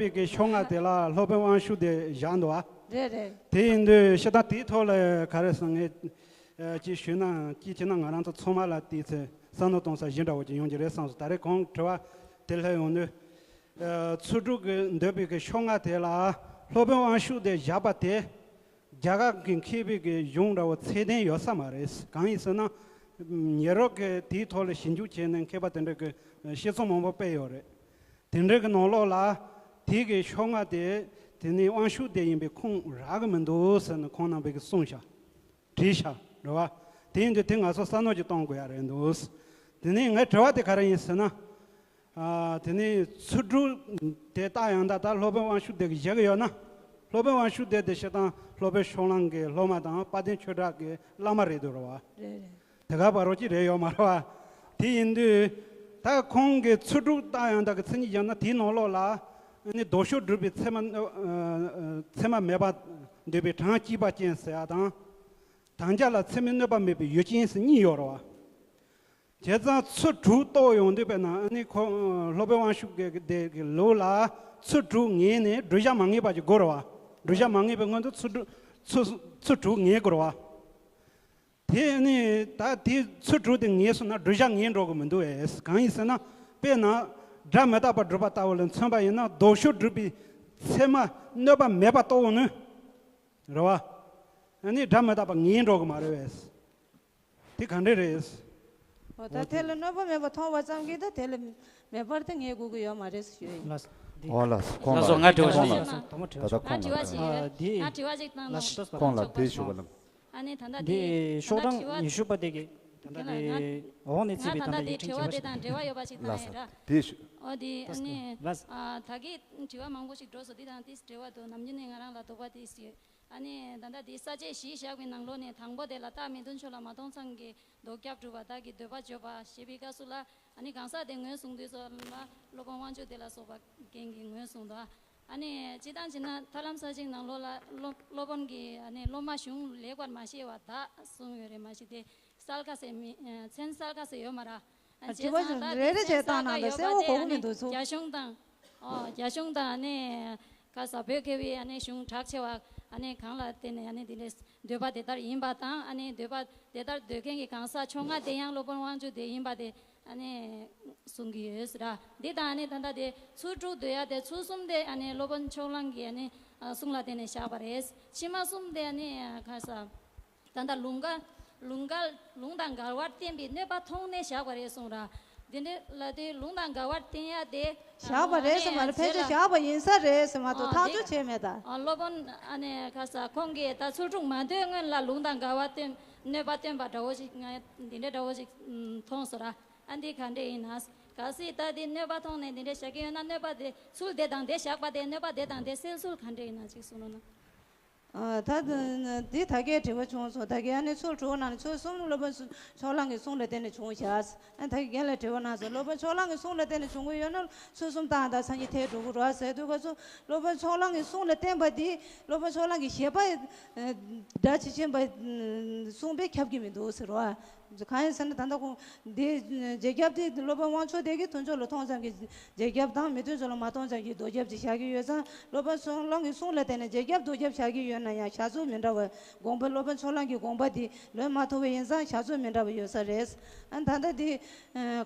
པའི་གི་ཤོག་ངག་དེ་ལ་སློབ་དཔོན་དབང་ཕྱུག་དེ་བཞག་འདུག་བ། རེད་རེད། དེ་ཡིན་དུས་ཤི་ད་དེའི་ཐོག་ལ་ག་རེ་ཟེར་ངས་ཅིག་ཞུས་ན་ཅིག་བྱས་ན་ང་རང་ཚོ་ཚང་མ་ལ་དེའི་ཚེ་བསམ་བློ་གཏོང་ས་གཞི་འདྲ་བོ་ཅིག་ཡོང་གི་རེད་བསམ་སོང་། ད་རེས་གོང་དྲི་བ་དེ་སླེབས་ཡོང་དུས། ཚུལ་དྲུག་གི་འདོད་པའི་གི་ཤོག་ངག་དེ་ལ་སློབ་དཔོན་དབང་ཕྱུག་དེ་བཞག་པ་དེ། རྒྱ་གར་གྱི་མཁས་པའི་གི་གཞུང་འདྲ་བོ་ཚད་ལྡན་ཡོད་ས་མ་རེད། གང་ཡིན་ཟེར་ན། ཉེ་རབས་ཀྱི་དེའི་ཐོག་ལ་ཞིབ་འཇུག་བྱས་ནས་མཁས་པ་དེ་འདྲ་གི་བཤད་ཚུལ་མང་པོ་སྤེལ་ཡོད་རེད། དེ་འདྲ་གི་ནང་ལོགས་ལ་དེ་གི་ཤོག་ངག་དེ་དེ་ནི་དབང་ཕྱུག་དེ་ཡིན་པའི་ཁུངས་རག་གི་མི་འདུག་ཟེར་ནས་ཁོང་རྣམ་པས་གི་གསུངས་ཤག་བྲིས་ཤག་རེད་བ། དེ་ཡིན་དུས་དེ་ང་ཚོ་བསམ་བློ་ཅིག་གཏོང་དགོས་ཡ་རེད་འདུག་དེ་ནས་ངའི་དྲི་བ་དེ་ག་རེ་ཡིན་ཟེར་ན། ཨ། དེ་ནས་ཚུལ་དྲུག་དེ་ད་ཡང་ད་ལྟ་སློབ་དཔོན་དབང་ཕྱུག་དེ་གི་བཞག་གི་ཡོད་ན། སློབ་དཔོན་དབང་ཕྱུག་དེ་དེ་བྱས་ཙང་སློབ་དཔོན་ཕྱོགས་གླང་གི་སློབ་མ་དང་དཔལ་ལྡན་ཆོས་གྲགས་ཀྱི་བླ་མ་རེད་འདུག་རེད་བ། རེད་རེད། དེ་ག་བར་རོ་ཅི་རེད་ཡོད་མ་རེད་བ། དེ་ཡིན་དུས་ད་ཁོང་གི་ཚུལ་དྲུག་ལྟ་ཡང་དག་གི་མཚན་ཉིད་སྦྱངས་ན་དེའི་ནང་ལོགས་ལ་ནི་ལྡོག་ཕྱོགས་སྒྲུབ་པའི་མཚན་མ་ཨ་ཨ་མཚན་མ་མེད་པ་འདོད་པའི་གྲངས་གཅིག་པ་ཅན་ཟེར་ཡ་དང་། དམ་བཅའ་ལ་མཚན་མའི་གནོད་པ་མེད་པའི་ཡུལ་ཅན་ཟེར་གཉིས་ཡོད་རེད་བ། བྱས་ཙང་ཚུལ་དྲུག་རྟོགས་ཡོང་དུས་དཔེར་ན་ཨ་ནི་ཁོ་སློབ་དཔོན་དབང་ཕྱུག་གི་དེ་གི་ལུགས་ལ་ཚུལ་དྲུག་ངེས་ནས་བགྲོད་བྱ་མ་ངེས་པ་ཅིག་དགོས་རེད་བ། བགྲོད་བྱ་མ་ངེས་པའི་སྔོན་དུ་ཚུལ་དྲུག་ཚུལ་ཚུལ་དྲུག་ངེས་དགོས་རེད་བ། དེ་ནི་ད་དེ་ཚུལ་དྲུག་དེ་ངེས་སོང་ན་བགྲོད་བྱ་ངེས་འགྲོ་གི་མི་འདུག་ཨེ། གང་ཡིན་ཟེར་ན་དཔེར་ན་སྒྲ་མི་རྟག་པ་སྒྲུབ་པ་ལྟ་བུ་ལ་མཚོན་པ་ཡིན་ན་ལྡོག་ཕྱོགས་སྒྲུབ་པའི་མཚན་མ་གནོད་པ་མེད་པ་རྟོགས་འོང་ནི་རེད་བ། ཨ་ནི་སྒྲ་མི་རྟག་པ་ངེས་འགྲོ་གི་མ་རེད་ཨེ། དེ་ག་འདྲ་རེད། འོ་ད་དེ་ལ་གནོད་པ་མེད་པ་མཐོང་བ་ཙམ་གྱིས་ད་དེ་ལ་མེད་པར་ད་ངེས་དགོས་ཀྱི་ཡོད་མ་རེད་ཞུ་ཡིན། ལགས་སོ། འདི་འོ་ལགས་སོ། ཁོང་ལགས་སོ། ལ་ང་དྲི་བ་ཁོང་ཞིག་ལ་ཡིན་ན། དང་པོ་དྲི་ད་བ་ལྟ་ཁོང་ང་དྲི་བ་ལ་ཞིག་ཡོད། ང་དྲི་བ་ཞིག་བཏང་ལ་ལགས་སོ། ཁོང་ལ་དེ་ཞུ་བ་ལམ། ཨ་ནི་ད་ལྟ་འདི་དེ་ཤོག་ད་ལྟ་གྲངས་དྲི་བ་ཉི་ཤུ་པ་དེ་གི་ད་ལྟ་ཁྱེད་ལ་དེ་ང་འོག་ནས་བརྩིས་པའི་ད་ལྟ་ང་ད་ལྟ་དེ་དྲི་བ་དེ་དང་འབྲེལ་བ་ཡོད་པ་ཞིག་བཏང་ལགས་ཡིན་སོ། ར། དེ་ཞུ། འོ་དེ་ཨ་ནི་ལགས་སོ། ཨ་ད་གི་དྲི་བ་མང་པོ་ཞིག་འགྲོ་སོང་། དེ་དང་དེ་འབྲེལ་བ་འདུག་ནམ་རྒྱུན་ནས་ང་རང་ལ་དོགས་པ་དེ་ཞིག་ཨ་ནི་ད་ལྟ་འདི་ས་བཅད་བཞི་བཞག་པའི་ནང་ལོགས་ནས་དང་པོ་དེ་ལ་རྟག་མི་མཐུན་ཕྱོགས་ལ་མ་གཏོང་ཙམ་གྱི་ལྡོག་རྒྱབ་སྒྲུབ་པ་དག་གི་འདོད་པ་བརྗོད་པ་ཞེས་པའི་སྐབས་སུ་ལ་ཨ་ནི་གང་ཟག་དེ་ངོས་བཟུང་དུས་སུ་ལ་སློབ་དཔོན་དབང་ཕྱུག་དེ་ལ་སོགས་པ་རྐྱེན་གྱིས་ངོས་བཟུང་དོ། ཨ་ནི་སྤྱིར་བཏང་བྱས་ན་ཐར་ལམ་གསལ་བྱེད་ནང་ལོགས་ལ་སློབ་སློབ་དཔོན་གྱིས་ཨ་ནི་སློབ་མ་གཞུང་ལེགས་པར་མ་ཤེས་པ་དག་གསུངས་ཡོད་རེད། མ་གཞི་དེ་གསལ་ཁ་ཟེར་མི་མཚན་གསལ་ཁ་ཟེར་ཡོད་མ་རེད། ཨ་བྱས་དྲི་བ་ཙང་ད་རེ་དེ་རེ་བྱས་མཚན་གསལ་བཏང་ན་ཁ་ད་ཡོད་གསལ་པོ་པ་དེ་གོ་ཨ་གི་མི་ནི་འདུག་ཚུལ། རྒྱ་གཞུང་དང་། ཨོ་རྒྱ་གཞུང་དང་ཨ་ནི་ཁ་ས་བོད་མཁས་པའི་ཨ་ནི་གཞུང་གྲགས་ཆེ་བ་ཨ་ནི་གང་ལ་བརྟེན་ནས་ཨ་ནི་དེ་འདྲའི་འདོད་པ་དེ་ལྟར་ཡིན་པ་དང་ཨ་ནི་འདོད་པ་དེ་ལྟར་འདོད་མཁན་གྱི་གང་ཟག་ཕྱོགས་སྔ་དེ་ཡང་སློབ་དཔོན་དབང་ཕྱུག་དེ་ཡིན་པ་དེ་ཨ་ནི་གསུང་གི་ཡོད་ཟེར་ར། འདི་དང་ཨ་ནི་ད་ལྟ་དེ་ཚུལ་དྲུག་འདོད་ཡ་དེ་ཚུལ་གསུམ་དེ་ཨ་ནི་སློབ་དཔོན་ཕྱོགས་གླང་གི་ཨ་ནི་གསུང་ལ་བརྟེན་ནས་བཞག་པ་རེད། ཕྱི་མ་གསུམ་དེ་ཨ་ནི་ཁ་ས། ད་ལྟ་ལུང་འགལ་ལུང་འགལ་ལུང་དང་འགལ་བར་བསྟན་པའི་གནོད་པ་མཐོང་ནས་བཞག་པ་རེད་གསུངས་ར། འདི་འདྲ་ལ་དེ་ལུང་དང་འགལ་བར་བསྟན་ཡ་དེ་བཞག་པ་རེད་ཟེར་མ་རེད། ཕལ་ཆེར་བཞག་པ་ཡིན་ས་རེད་ཟེར་མ་གཏོགས་ཐག་གཅོད་བྱས་མེད་ད། ཨ་སློབ་དཔོན་ཨ་ནི་ཁ་ས་ཁོང་གིས་ད་ཚུལ་དྲུག་མ་འདོད་སྔོན་ལ་ལུང་དང་འགལ་བ་བསྟན་གནོད་པ་བསྟན་པ་འདྲ་བོ་ཞིག་ང་འདི་འདྲ་འདྲ་བོ་ཞིག་མཐོང་སོང་ར། ཨ་འདི་ག་འདྲ་ཡིན་ན། གལ་སྲིད་ད་དེ་གནོད་པ་མཐོང་ནས་འདི་འདྲ་བཞག་གི་ཡོད་ན་གནོད་པ་དེ་ཚུལ་དེ་དང་དེ་བཞག་པ་དེ་གནོད་པ་དེ་དང་དེ་སེལ་ཚུལ་ག་འདྲ་ཡིན་ན་ཅིག་གསུང་རོགས་གནང་། ཨ་ད་འདི་ད་གའི་དྲི་བ་བྱུང་སོང་། ད་གའི་ཨ་ནི་ཚུལ་དྲུག་ནང་ནས་ཚུལ་གསུམ་སློབ་དཔོན་ཕྱོགས་གླང་གི་གསུང་ལ་བརྟེན་ནས་བྱུང་བཞག་ཨ་ད་གའི་རྒན་ལ་དྲི་བ་གནང་སོང་། སློབ་དཔོན་ཕྱོགས་གླང་གི་གསུང་ལ་བརྟེན་ནས་བྱུང་གི་ཡོད་ན་ཚུལ་གསུམ་བཏང་དང་སངས་རྒྱས་ཐལ་འགྲོ་གི་རེད་ཟེར་དུས་ག་ཚོད་སློབ་དཔོན་ཕྱོགས་གླང་གི་གསུང་ལ་བརྟེན་པ་འདི་སློབ་དཔོན་ཕྱོགས་གླང་གི་བཞེད་པ་སྒྲ་ཇི་ཆེན་པ་གསུངས་པས་ཁྱབ་ཀྱི་མི་འདུག་ཟེར་བ། གང་ཡིན་ཟེར་ན་ད་ལྟ་ཁོང་འདི་རྗེས་རྒྱབ་དེ་སློབ་དཔོན་དབང་ཕྱུག་དེ་གི་མཐུན་ཕྱོགས་ལ་མཐོང་ཙམ་གྱི་རྗེས་རྒྱབ་དང་མི་མཐུན་ཕྱོགས་ལ་མ་མཐོང་ཙམ་གྱི་ལྡོག་རྒྱབ་ཅིག་བཞག་གི་ཡོད་ཙང་སློབ་དཔོན་ཕྱོགས་གླང་གི་གསུང་ལ་བརྟེན་ནས་རྗེས་རྒྱབ་ལྡོག་རྒྱབ་བཞག་གི་ཡོད་ན་ཡང་བཞག་ཚུལ་མི་འདྲ་བ། དགོངས་པ་སློབ་དཔོན་ཕྱོགས་གླང་གི་དགོངས་པ་འདི་ལོན་མ་ཐུབ་པ་ཡིན་ཙང་བཞག་ཚུལ་མི་འདྲ་བ་ཡོད་ས་རེད། ཨ་ད་ལྟ་འདི་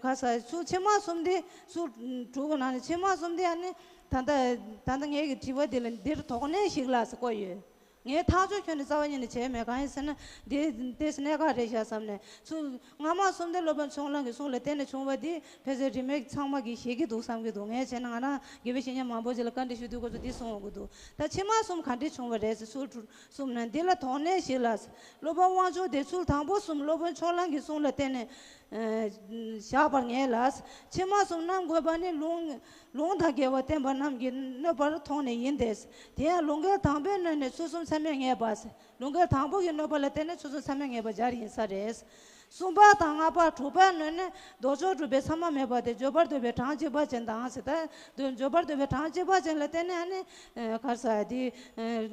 ག་ས་ཚུལ་ཕྱི་མ་གསུམ་འདི་ཚུལ་དྲུག་གི་ནང་ནས་ཕྱི་མ་གསུམ་འདི་ཨ་ནི་ད་ལྟ་ད་ལྟ་ངེད་ཀྱི་དྲི་བ་འདི་ལ་འདིར་དོགས་གནས་ཤིག་ལ་ཟེར་བཀོད་ཡོད། ངས་ཐག་གཅོད་ཁྱོན་ནས་རྩ་བ་ཉིད་ནས་བྱས་མེད། གང་ཡིན་ཟེར་ན་འདི་ཏོག་ཙམ་གནད་འགག་རེད་ཤག་བསམ་ནས་ཚུར་སྔ་མ་གསུམ་དེ་སློབ་དཔོན་ཕྱོགས་གླང་གི་གསུང་ལ་བརྟེན་ནས་བྱུང་བ་འདི་ཕལ་ཆེར་རིས་མེད་ཚང་མ་གིས་ཤེས་ཀྱི་འདུག་བསམ་གྱི་འདུག་ངས་བྱས་ན་ང་རང་དགེ་བའི་བཤེས་གཉེན་མང་པོ་ཅིག་ལ་བཀའ་འདྲི་ཞུ་དུས་སྐབས་སུ་འདི་གསུང་འོང་གི་འདུག་ད་ཕྱི་མ་གསུམ་ག་འདྲས་བྱུང་བ་རེད་ཟེར། ཚུར་གསུམ་ནས་འདི་ལ་དོགས་གནས་ཤིག་ལ་སློབ་དཔོན་དབང་ཕྱུག་དེ་ཚུར་དང་པོ་གསུམ་སློབ་དཔོན་ཕྱོགས་གླང་གི་གསུང་ལ་བརྟེན་ནས་བཞག་པར་ངེས་ལ། ཕྱི་མ་གསུམ་རྣམ་དགོས་པ་ནི་ལུང་ལུང་དང་འགལ་བ་བསྟན་པ་རྣམས་ཀྱིས་གནོད་པར་མཐོང་ནས་ཡིན་ཏེ། དེ་ཡང་ལུང་འགལ་དང་པོའི་སྣོད་ནས་ཚུལ་གསུམ་ཚད་མས་ངེས་པ། ལུང་འགལ་དང་པོ་གི་གནོད་པ་ལ་བརྟེན་ནས་ཚུལ་གསུམ་ཚད་མས་ངེས་པ་སྦྱར་ཡིན་ས་རེད། གསུམ་པ་དང་ལྔ་པ་དྲུག་པའི་སྣོད་ནས་ལྡོག་ཕྱོགས་སྒྲུབ་པའི་ཚད་མ་མེད་པ་དེ་བརྗོད་པར་འདོད་པའི་གྲངས་གཅིག་པ་ཅན་དང་ཟེར་ད། བརྗོད་པར་འདོད་པའི་གྲངས་གཅིག་པ་ཅན་ལ་བརྟེན་ནས་ཨ་ནི། ག་རེ་ཟེར་དེ།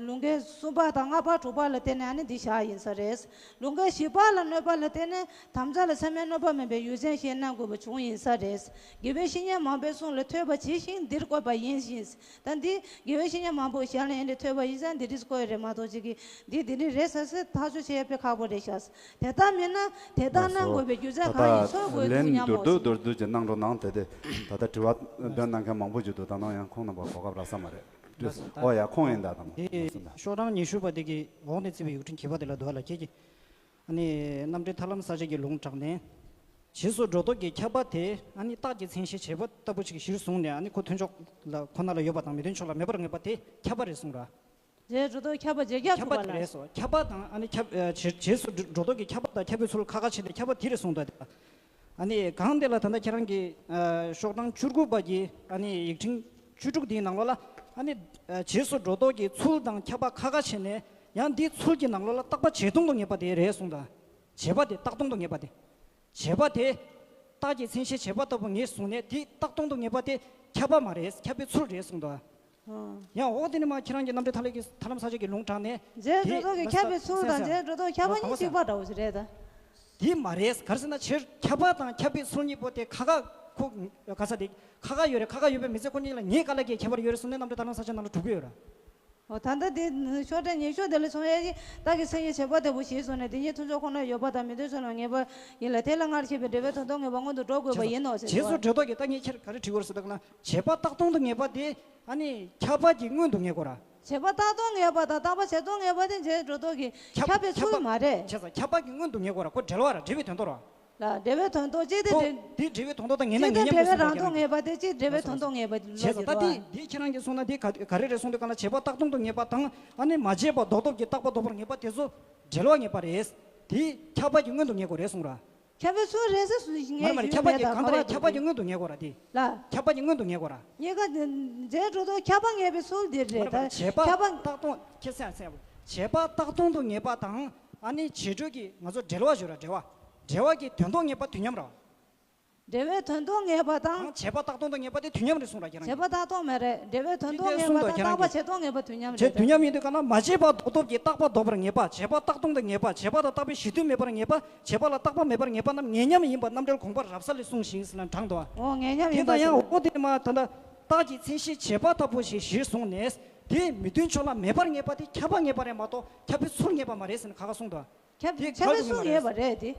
ལུང་འགལ་གསུམ་པ་དང་ལྔ་པ་དྲུག་པ་ལ་བརྟེན་ནས་ཨ་ནི་འདི་བཞག་ཡིན་ས་རེད། ལུང་འགལ་བཞི་པ་ལ་གནོད་པ་ལ་བརྟེན་ནས་དམ་བཅའ་ལ་ཚད་མས་གནོད་པ་མེད་པའི་ཡུལ་ཅན་ཞེས་སྣང་དགོས་པ་བྱུང་ཡིན་ས་རེད། དགེ་བའི་བཤེས་གཉེན་མང་པོའི་གསུང་ལ་ཐོས་པ་ཇི་བཞིན་འདིར་བཀོད་པ་ཡིན་ཞིང་། ད་འདི་དགེ་བའི་བཤེས་གཉེན་མང་པོ་ཞལ་ནས་ཡིན་ཏེ་ཐོས་པ་ཡིན་ཙང་འདི་འདྲས་བཀོད་རེད་མ་གཏོགས་ཅིག་གིས་འདི་འདི་འདྲས་རེད་ཟེར་ཟེར་ཐག་གཅོད་བྱེད་ཡ་དཔེ་ཁག་པོ་རེད་ཤག་དེ་ལྟ་མིན་ན་དེ་ལྟར་སྣང་དགོས་པའི་རྒྱུ་མཚན་གང་ཡིན་ཚོར་དགོས་འདུག་སྙམ་མོ། མདོར་བསྡུས་མདོར་བསྡུས་ཀྱི་གནང་རོགས་གནང་། དེ་དེ་ད་ལྟ་དྲི་བ་འདོན་གནང་མཁན་མང་པོ་ཞིག་འདུག་ད་ནང་ཡང་ཁོང་རྣམ་པ་གོ་སྐབས་རག་ས་མ་རེད། ཨོ་ཡ་ཁོང་ཡིན་ད་དང་། ཤོག་གྲངས་ཉི་ཤུ་པ་དེ་གི་འོག་ནས་བརྩིས་པའི་ཡིག་ཕྲེང་བརྒྱད་པ་དེ་ལ་འདུག་ལ་ཁྱེད་ཀྱིས། ཨ་ནི་རྣམ་འགྲེལ་ཐར་ལམ་གསལ་བྱེད་ཀྱི་ལུང་དྲངས་ནས། རྗེས་སུ་འགྲོ་ལྡོག་གི་ཁྱབ་པ་དེ་ཨ་ནི་རྟགས་ཀྱི་མཚན་གཞི་བྱེད་པ་ལྟ་བུ་ཞིག་གཞིར་བཟུང་ནས་ཨ་ནི་ཁོ་མཐུན་ཕྱོགས་ལ་ཁོ་ན་ལ་ཡོད་པ་དང་མི་མཐུན་ཕྱོགས་ལ་མེད་པར་ངེས་པ་དེ་ཁྱབ་པ་རེད་གསུངས་ར། རྗེས་འགྲོ་ལྡོག་ཁྱབ་པ་རྗེས་ཁྱབ་ཁྱབ་པ་ཐུབ་པ་དེ་ལ། རེད་སོ། ཁྱབ་པ་དང་ཨ་ནི་ཁྱབ་ཨ་རྗེས་རྗེས་སུ་འགྲོ་ལྡོག་གི་ཁྱབ་པ་དང་ཁྱབ་པའི་ཚུལ་ཁ་ཁ་ཕྱེ་སྟེ་ཁྱབ་པ་དེ་རེད་གསུངས་ད་དེ་ལ། ཨ་ནི་གང་དེ་ལ་ད་ལྟ་ཁྱེད་རང་གི་ཨ་ཤོག་གྲངས་བཅུ་དགུ་པ་གི་ཨ་ནི་ཡིག་ཕྲེང་བཅུ་དྲུག་དེའི་ནང་ལོགས་ལ་ ཨ་ནི་ཨ་རྗེས་སུ་འགྲོ་ལྡོག་གི་ཚུལ་དང་ཁྱབ་པ་ཁ་ཁ་བྱས་ནས། ཡང་འདིའི་ཚུལ་གྱི་ནང་ལོགས་ལ་རྟག་པ་བྱེད་སྟངས་དུ་ངེས་པ་དེ་རེད་གསུངས་དང་། བྱེད་པ་དེ་རྟག་སྟངས་དུ་ངེས་པ་དེ། བྱེད་པ་དེ་རྟགས་ཀྱི་མཚན་གཞི་བྱེད་པ་ལྟ་བུ་ངེས་གསུངས་ནས། དེ་རྟག་སྟངས་དུ་ངེས་པ་དེ་ཁྱབ་པ་མ་རེད། ཁྱབ་པའི་ཚུལ་རེད་གསུངས་དང་། ཨང་། ཡང་འོ་དེ་ནི་མ་ཁྱེད་རང་གི་རྣམ་འགྲེལ་ཐ་ལེ་གི་ཐར་ལམ་ས་བཅད་ཀྱི་ལུང་དྲངས་ནས། རྗེས་འགྲོ་ལྡོག་གི་ཁྱབ་པའི་ཚུལ་དང་། རྗེས་འགྲོ་ལྡོག་ཁྱབ་པ་གཉིས་གཅིག་པ་འདྲ་བོ་ཞིག་རེད་ད། དེ་མ་རེད། ག་རེ་ཟེར་ན། ཕྱིར་ཁྱབ་པ་དང་ཁྱབ་པའི་ཚུལ་གཉིས་པོ་དེ་ཁ་ཁ་ཁོ་ག་ས་དེ་ཁ་ཁ་ཡོད་རེད། ཁ་ཁ་ཡོད་པའི་མི་ཚེ་ཁོ་གཉིས་ལ་ངེས་ག་ལ་གའི་ཁྱད་པར་ཡོད་རེད་གསུངས་ནས་རྣམ་འགྲེལ་ཐར་ལམ་ས་བཅད་ནང་ལ་གྲུབ་ཀྱི་ཡོད་རེད། འོ་ད་ལྟ་དེ་ཤོག་གྲངས་ཉི་ཤུ་དེ་ལ་སོང་ཡ་གི་རྟགས་ཀྱི་མཚན་ཉིད་བྱེད་པ་ལྟ་བུ་ཞེས་གསུངས་ནས། དེ་ཉིད་མཐུན་ཕྱོགས་ཁོ་ནར་ཡོད་པ་དང་མི་མཐུན་ཕྱོགས་ལ་ངེས་པ་ཡིན་ལ། དེ་ལ་སྔར་བཤད་པའི་འབྲེལ་བའི་དོན་རྟོགས་ངེས་པ་སྔོན་དུ་འགྲོ་དགོས་པ་ཡིན་ནོ་ཞེས་རྗེས་སུ་སོ། འགྲོ་ལྡོག་གི་རྟགས་ངེས་ཁྱེར་ག་རེ་བྲིས་དགོས་རེད་ཟེར་ན། བྱེད་པ་རྟག་སྟོང་དུ་ངེས་པ་དེ་ཨ་ནི་ཁྱབ་པ་གྱི་སྔོན་དུ་ངེས་དགོས་ར། བྱེད་པ་རྟག་སྟོང་ངེས་པ་དང་རྟག་པ་བྱེད་སྟོང་ངེས་པ་དེ་རྗེས་འགྲོ་ལྡོག་གི་ཁྱབ་པའི་ཚུལ་མ་རེད། བྱས་ཙང་ཁྱབ་པ་གྱི་སྔོན་དུ་ངེས་དགོས་ར། ཁོ་འབྲེལ་བ་ར། འབྲེལ་བའི་དོན་རྟོགས་ར། ལ་འབྲེལ་བའི་དོན་རྟོགས་ཅིག་དེ་ཁོ་འབྲེལ། དེ་འབྲེལ་བའི་དོན་རྟོགས་དང་ངེས་ན་ཅིག་དེ་ངེས་ཉམས་འབྲེལ་བའི་ཡིན་པ་རང་སྟོང་ངེས་པ་དེ། ཅིག་འབྲེལ་བའི་དོན་རྟོགས་ངེས་པ་ལ་བྱས་ཙང་ད་དེ་དེ་ཁྱེད་རང་གིས་གསུངས་ན་དེ་ག་ག་རེ་རེད་གསུངས་དུས་གང་ལ། བྱེད་པ་རྟག་སྟོང་དུ་ངེས་པ་དང་། ཨ་ནི་མ་བྱས་པ་ལྡོག་སྟོབས་ཀྱིས་རྟག་པ་ལྡོག་པར་ངེས་པ་དེ་ཚོ་འབྲེལ་བ་ངེས་པ་རེད། དེ་ཁྱབ་པ་གྱི་སྔོན་དུ་ངེས་དགོས་རེད་གསུངས་ར། ཁྱབ་པའི་ཚུལ་རེད་ཟེར་སུ་ཞིག་མ་རེད་མ་རེད། ཁྱབ་པ་གི་གང་ལྟར་ཁྱབ་པ་གི་སྔོན་དུ་ངེས་དགོས་ར་དེ། ལ། ཁྱབ་པ་གི་སྔོན་དུ་ངེས་དགོས་ར། ཉེ་ཁ་རྗེས་འགྲོ་ལྡོག་ཁྱབ་པ་ངེས་པའི་ཚུལ་འདི་རེད་ད། མ་རེད་མ་རེད། བྱེད་པ་ཁྱབ་པ་རྟག་སྟོང་ཁྱེད་སེམས་སེམས། བྱེད་པ་རྟག་སྟོང་དུ་ངེས་པ་དང་། ཨ་ནི་བྱེད་སྒྲོས་ཀྱི་ང་ཚོ་འབྲེལ་བ་ཞུ་ར། འབྲེལ་བ། འབྲེལ་བ་གི་དོན་རྟོགས་ངེས་པ་དུས་མཉམ་ར། འབྲེལ་བའི་དོན་རྟོགས་ངེས་པ་དང་། བྱེད་པ་རྟག་སྟོང་དུ་ངེས་པ་དེ་དུས་མཉམ་རེད་གསུངས་ར་ཁྱེད་རང་གིས། བྱེད་པ་རྟག་སྟོང་མ་རེད། འབྲེལ་བའི་དོན་རྟོགས་ངེས་པ་དང་རྟག་པ་བྱེད་སྟོང་ངེས་པ་དུས་མཉམ་རེད། བྱེད་དུས་མཉམ་ཡིན་དུས་གང་ན། མ་བྱས་པ་ལྡོག་སྟོབས་ཀྱིས་རྟག་པ་ལྡོག་པར་ངེས་པ། བྱས་པ་རྟག་སྟོང་དུ་ངེས་པ། བྱས་པ་དང་རྟག་པའི་གཞི་མཐུན་མེད་པར་ངེས་པ། བྱས་པ་ལ་རྟག་པ་མེད་པར་ངེས་པ་རྣམས་ངེས་མཉམ་ཡིན་པ་རྣམ་འགྲེལ་དགོངས་པ་རབ་གསལ་ལས་གསུངས་ཤིང་ཟེར་ན་དྲངས་འདུག་ཨ། འོ་ངེས་མཉམ་ཡིན་པ་དེ་ལྟར་ཡང་ཟེར། འོ་དེ་མ་ད་ལྟ་རྟགས་ཀྱི་མཚན་གཞི་བྱེད་པ་ལྟ་བུ་ཞིག་གཞིར་བཟུང་ནས། དེ་མི་མཐུན་ཕྱོགས་ལ་མེད་པར་ངེས་པ་དེ་ཁྱབ་པ་ངེས་པ་རེད་མ་གཏོགས་ཁྱབ་པའི་ཚུལ་ངེས་པ་མ་རེད་ཟེར་ནས་ཁ་ཁ་གསུངས་འདུག་ཨ། ཁྱབ་དེ་ཁྱབ་པའི་ཚུལ་ངེས་པ་རེད་དེ།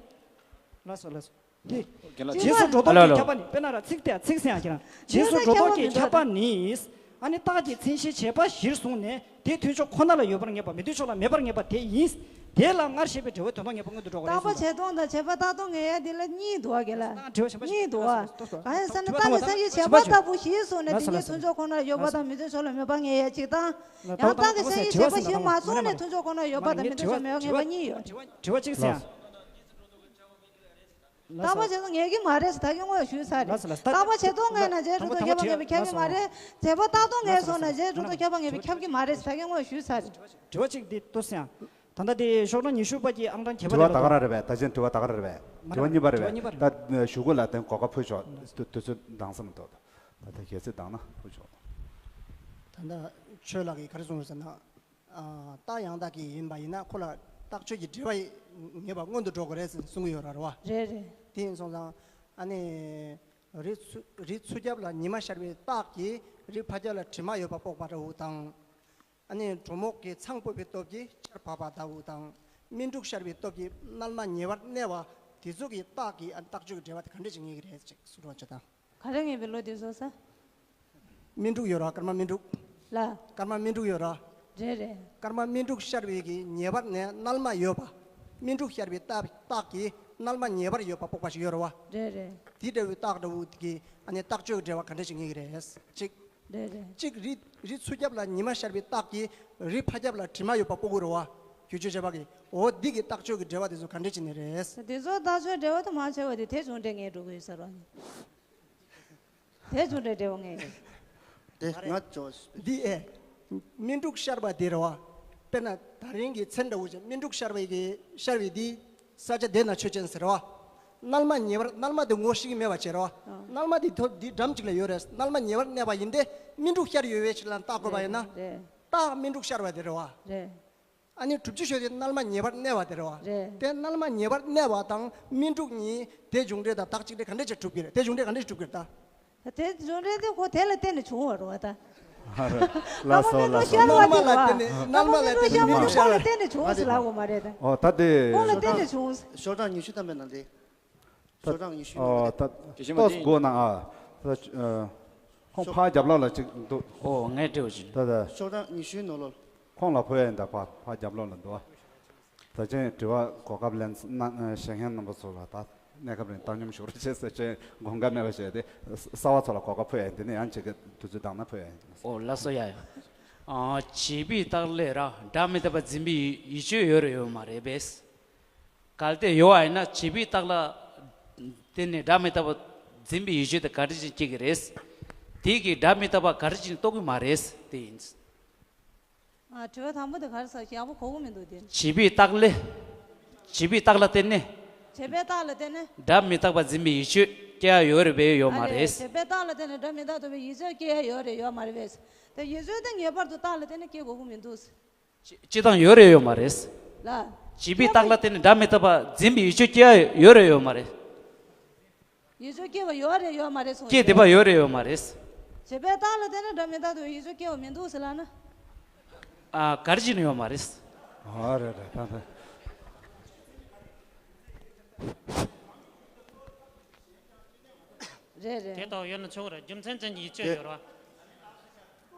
ལགས་སོ་ལགས་སོ། དེ། རྒན་ལགས། རྗེས་སུ་འགྲོ་ལྡོག་གི་ཁྱབ་པ་ནི། དཔེར་ན་ར་ཚིག་དེ་ཚིག་ཟིན་ཡ་ཁྱེད་རང་། རྗེས་སུ་འགྲོ་ལྡོག་གི་ཁྱབ་པ་ནི། ཨ་ནི་རྟགས་ཀྱི་མཚན་གཞི་བྱེད་པ་གཞིར་བཟུང་ནས། དེ་མཐུན་ཕྱོགས་ཁོ་ན་ལ་ཡོད་པར་ངེས་པ། མི་མཐུན་ཕྱོགས་ལ་མེད་པར་ངེས་པ་དེ་ཡིན། དེ་ལ་སྔར་བཤད་པའི་འབྲེལ་བའི་དོན་རྟོགས་ངེས་པ་སྔོན་དུ་འགྲོ་དགོས་རེད་གསུངས་པ། རྟག་པ་བྱེད་སྟངས་དང་བྱེད་པ་རྟག་སྟངས་ངེས་ཡ་དེ་ལ་གཉིས་འདུག་ཨ། རྒན་ལགས། གཉིས་འདུག་ཨ། གང་ཡིན་ཟེར་ན་རྟགས་ཀྱི་མཚན་གཞི་བྱེད་པ་ལྟ་བུ་གཞིར་བཟུང་ནས་དེ་ཉིད་མཐུན་ཕྱོགས་ཁོ་ན་ལ་ཡོད་པ་དང་མི་མཐུན་ཕྱོགས་ལ་མེད་པ་ངེས་ཡ་གཅིག་དང་། ཡང་རྟགས་ཀྱི་མཚན་གཞི་བྱེད་པ་གཞིར་མ་བཟུང་ནས་མཐུན་ཕྱོགས་ཁོ་ན་ལ་ཡོད་པ་དང་མི་མཐུན་ཕྱོགས་མེད་པ་ངེས་པ་གཉིས་ཡོད། དྲི་བ་གཅིག་ཟིན་ཡ། རྟག་པ་བྱེད་སྟངས་ངེས་ཀྱི་མ་རེད་ཟེར་ད་གིན་སྔོན་ཞུས་ཚར་རེད། ལགས་སོ་ལགས་སོ། རྟག་པ་བྱེད་སྟངས་ངེས་ན་རྗེས་འགྲོ་ལྡོག་ཁྱབ་པ་ངེས་པ་ཁྱབ་ཀྱི་མ་རེད། བྱེད་པ་རྟག་སྟངས་ངེས་སོང་ན་རྗེས་འགྲོ་ལྡོག་ཁྱབ་པ་ངེས་པ་ཁྱབ་ཀྱི་མ་རེད་ཟེར་ད་གིན་སྔོན་ཞུས་ཚར་རེད། དྲི་བ་གཅིག་འདི་ལྟོས་སོང་ཡ། ད་ལྟ་དེ་ཤོག་གྲངས་ཉི་ཤུ་པ་གྱི་ཨང་གྲངས་བརྒྱད་པ་དེ་རེད། དྲི་བ་ད་ག་རང་རེད་པས། ད་གིན་དྲི་བ་ད་ག་རང་རེད་པས། དྲི་བ་གཉིས་པ་རེད་པས། ད་ཞུ་གོ་ལ་བརྟེན་གོ་སྐབས་ཕུལ་ཆོག་དུས་ཚོད་འདང་ས་མི་འདུག་ད་ལྟ་གལ་སྲིད་འདང་ན་ཕུལ་ཆོག་ད་ལྟ་ཆོས་ལགས་ཀྱིས་ག་རེ་གསུངས་ཡོད་ཟེར་ན། རྟགས་ཡང་དག་གི་ཡིན་པ་ཡིན་ན་ཁོ་ལ་རྟགས་ཆོས་ཀྱི་འབྲེལ་བ་ངེས་པ་སྔོན་དུ་འགྲོ་དགོས་རེད་ཟེར་གསུང་གི་ཡོད་ར་རེད་བ། རེད་རེད། དེ་ཡིན་སོང་ཙང་ཨ་ནི་རི་ཚུ་རི་ཚུ་རྒྱབ་ལ་ཉི་མ་ཤར་བའི་རྟགས་ཀྱིས་རི་ཕ་རྒྱབ་ལ་དྲི་མ་ཡོད་པ་དཔོག་པ་འདྲ་བོ་དང་། ཨ་ནི་གྲོ་མོག་གི་ཚང་སྤོས་པའི་སྟོབས་ཀྱིས་ཆར་བབས་པ་འདྲ་བོ་དང་། སྨིན་དྲུག་ཤར་བའི་སྟོབས་ཀྱིས་སྣལ་མ་ཉེ་བར་གནས་པ་དེ་ཚོ་གི་རྟགས་ཀྱིས་ཨ་ནི་རྟགས་ཆོས་ཀྱི་འབྲེལ་བ་དེ་ག་འདྲས་ཅིག་ངེས་ཀྱི་རེད་ཅེས་གསུང་རོགས་བྱེད་དང་། ག་རེ་ངེས་པའི་བློ་དེ་བཟོ་ས། སྨིན་དྲུག་ཡོད་ར། སྐར་མ་སྨིན་དྲུག་ལ། སྐར་མ་སྨིན་དྲུག་ཡོད་ར། རེད་རེད། སྐར་མ་སྨིན་དྲུག་ཤར་བའི་གི་ཉེ་བར་ནས་སྣལ་མ་ཡོད་པ། སྨིན་དྲུག་ཤར་བའི་རྟགས་རྟགས་ཀྱིས་སྣལ་མ་ཉེ་བར་ཡོད་པ་དཔོག་པ་ཞིག་ཡོད་ར་བ། རེད་རེད། དེ་འདྲ་བའི་རྟགས་འདྲ་བོ་གི་ཨ་ནི་རྟགས་ཆོས་ཀྱི་འབྲེལ་བ་ག་འདྲ་ཞིག་ངེས་ཀྱི་རེད། གཅིག་རེད་རེད། གཅིག་རི་རི་ཚུ་རྒྱབ་ལ་ཉི་མ་ཤར་བའི་རྟགས་ཀྱིས་རི་ཕ་རྒྱབ་ལ་དྲི་མ་ཡོད་པ་དཔོག་གི་ར་བ། རྒྱུ་ཆོས་བྱས་པ་གི་འོ་འདི་གི་རྟགས་ཆོས་ཀྱི་འབྲེལ་བ་དེ་ཚོ་ག་འདྲ་ཞིག་ནི་རེད། དེ་ཚོ་རྟགས་ཆོས་འབྲེལ་བ་དུ་མ་བྱས་པ་དེ་དེ་བྱུང་འདྲ་ངས་འགྲོ་གི་ཡོད་ས་ར་ནི། དེ་ཚོ་འདྲ་འདྲ་བ་ངས། དེ་ང་ཅོ། འདི་ཨེ། སྨིན་དྲུག་ཤར་བ་དེ་རེད་བ། དཔེར་ན་ད་རིང་གི་མཚན་འདྲ་བོ་ཅིག་སྨིན་དྲུག་ཤར་བའི་གི་ཤར་བའི་འདི། ས་ཆ་དེ་ན་ཆོས་ཅན་ཟེར་བ། སྣལ་མ་ཉེ་བར་སྣལ་མ་དེ་ངོ་ཤེས་ཀྱི་མེད་པ་བྱེད་རེད་བ། སྣལ་མ་དེ་ཐོ་འདི་འགྲམ་གཅིག་ལ་ཡོད་རེད། སྣལ་མ་ཉེ་བར་གནས་པ་ཡིན་ཏེ་སྨིན་དྲུག་ཤར་ཡོད་པའི་ཕྱིར་ལ་བརྟག་དགོས་པ་ཡིན་ན། རེད། རྟགས་སྨིན་དྲུག་ཤར་བ་དེ་རེད་བ། རེད། ཨ་ནི་གྲུབ་ཆ་ཤོད་དེ་སྣལ་མ་ཉེ་བར་གནས་པ་དེ་རེད་བ། རེད། དེ་སྣལ་མ་ཉེ་བར་གནས་པ་དང་སྨིན་དྲུག་གཉིས་དེ་འབྱུང་འབྲས་དང་བདག་གཅིག་འབྲས་ག་འདྲས་ཅིག་གྲུབ་ཀྱི་རེད། དེ་འབྱུང་འབྲས་ག་འདྲས་ཅིག་གྲུབ་ཀྱི་རེད་ད། དེ་འབྱུང་འབྲས་དེ་ཁོ་དེ་ལ་བརྟེན་ནས་བྱུང་བ་རེད་བ་ད། ལགས་སོ་ལགས་སོ། སྣལ་མ་ལ་བརྟེན་ནས་སྣལ་མ་ལ་བརྟེན་ནས་སྨིན་དྲུག་ཤར་བ། ཁོ་ལ་བརྟེན་ནས་བྱུང་ཟེར་ལབ་དགོས་མ་རེད་ད། ཨོ་ད་དེ། ཁོ་ལ་བརྟེན་ནས་བྱུང་། ཤོག་གྲངས་ཉི་ཤུ་ཐམ་པའི་ནང་དེ། ཤོག་གྲངས་ཉི་ཤུ་ནང་ད། ཨོ་ད་དེ་བཞིན་པ་ཏོག་དེ་སྒོ་ནང་ཨ། ད་ཁོང་ཕར་རྒྱབ་ལོགས་ལ་ཅིག་འདུག་ཨོ་ངས་དྲི་བ་ཞིག་ད་ད། ཤོག་གྲངས་ཉི་ཤུའི་ནང་ལོགས། ཁོང་ལ་ཕུལ་ཡ་ཡིན་ད། ཕར་ཕར་རྒྱབ་ལོགས་ལ་འདུག་ཨ། ད་ཅན་དྲི་བ་གོ་སྐབས་ལེན་གནང་བཞེངས་མཁན་རྣམ་པ་ཚོ་ལ་ད་གནས་སྐབས་རིང་བཏང་སྙོམས་ཞུ་རོགས་བྱེད་ཟེར་ཅན་དགོངས་འགལ་མེད་པ་བྱས་ཏེ། གསར་བ་ཚོ་ལ་གོ་སྐབས་ཕུལ་ཡ་ཡིན། དེ་ནས་ཡང་ཅིག་གི་དུས་ཚོད་འདང་ན་ཕུལ་ཡ་ཡིན། ཨོ་ལགས་སོ་ཡ་ཡ། ཨ་བྱས་པའི་རྟགས་ལས་ར་སྒྲ་མི་རྟག་པ་འཛིན་པའི་ཡིད་དཔྱོད་ཡོད་རེད་ཡོད་མ་རེད་པས། གལ་ཏེ་ཡོད་པ་ཡིན་ན་བྱས་པའི་རྟགས་ལ་བརྟེན་ནས་སྒྲ་མི་རྟག་པ་འཛིན་པའི་ཡིད་དཔྱོད་དེ་ག་འདྲ་ཞིག་སྐྱེ་གི་རེད། དེ་གིས་སྒྲ་མི་རྟག་པ་ག་རེ་བྱས་ནས་རྟོགས་ཀྱི་མ་རེད། དེ་ཡིན། ཨ། དྲི་བ་དང་པོ་དེ་ག་རེ་ཟེར། ཡག་པོ་གོ་གི་མི་འདུག་དེ། བྱས་པའི་རྟགས་ལས། བྱས་པའི་རྟགས་ལ་བརྟེན་ནས། བྱས་པའི་རྟགས་ལ་བརྟེན་ནས། སྒྲ་མི་རྟག་པ་འཛིན་པའི་ཡིད་དཔྱོད་སྐྱེ་ཡ་ཡོད་རེད་པས། ཡོད་མ་རེད། ཨ་ལས། བྱས་པའི་རྟགས་ལ་བརྟེན་ནས་སྒྲ་མི་རྟག་འདོད་པའི་ཡིད་དཔྱོད་སྐྱེ་ཡ་ཡོད་རེད། ཡོད་མ་རེད་པས། དེ་ཡིད་དཔྱོད་དེ་ངེས་པར་དུ་རྟགས་ལ་བརྟེན་ནས་སྐྱེ་དགོས་ཀྱི་མི་འདུག། སྤྱི་སྤྱི་དང་ཡོད་རེད། ཡོད་མ་རེད། ལ། བྱས་པའི་རྟགས་ལ་བརྟེན་ནས་སྒྲ་མི་རྟག་པ་འཛིན་པའི་ཡིད་དཔྱོད་སྐྱེ་ཡ་ཡོད་རེད། ཡོད་མ་རེད། ཡིད་དཔྱོད་སྐྱེ་བ་ཡོད་རེད། ཡོད་མ་རེད་གསུངས། སྐྱེ་བསྡད་པ་ཡོད་རེད། ཡོད་མ་རེད། བྱས་པའི་རྟགས་ལ་བརྟེན་ནས་སྒྲ་མི་རྟག་འདོད་པའི་ཡིད་དཔྱོད་སྐྱེ་བ་མི་འདུག་ཟེར་ལབ་ན། ཨ། ག་རེ་བྱས་ནས་ཡོད་མ་རེད། ཨ། རེད་རེད། ད་ད། རེད་རེད། དེ་ལྟ་བུ་ཡོད་ན་ཆོག་གི་རེད། རྒྱུ་མཚན་ཅན་གྱི་ཡིད་དཔྱོད་ཡོད་རེད་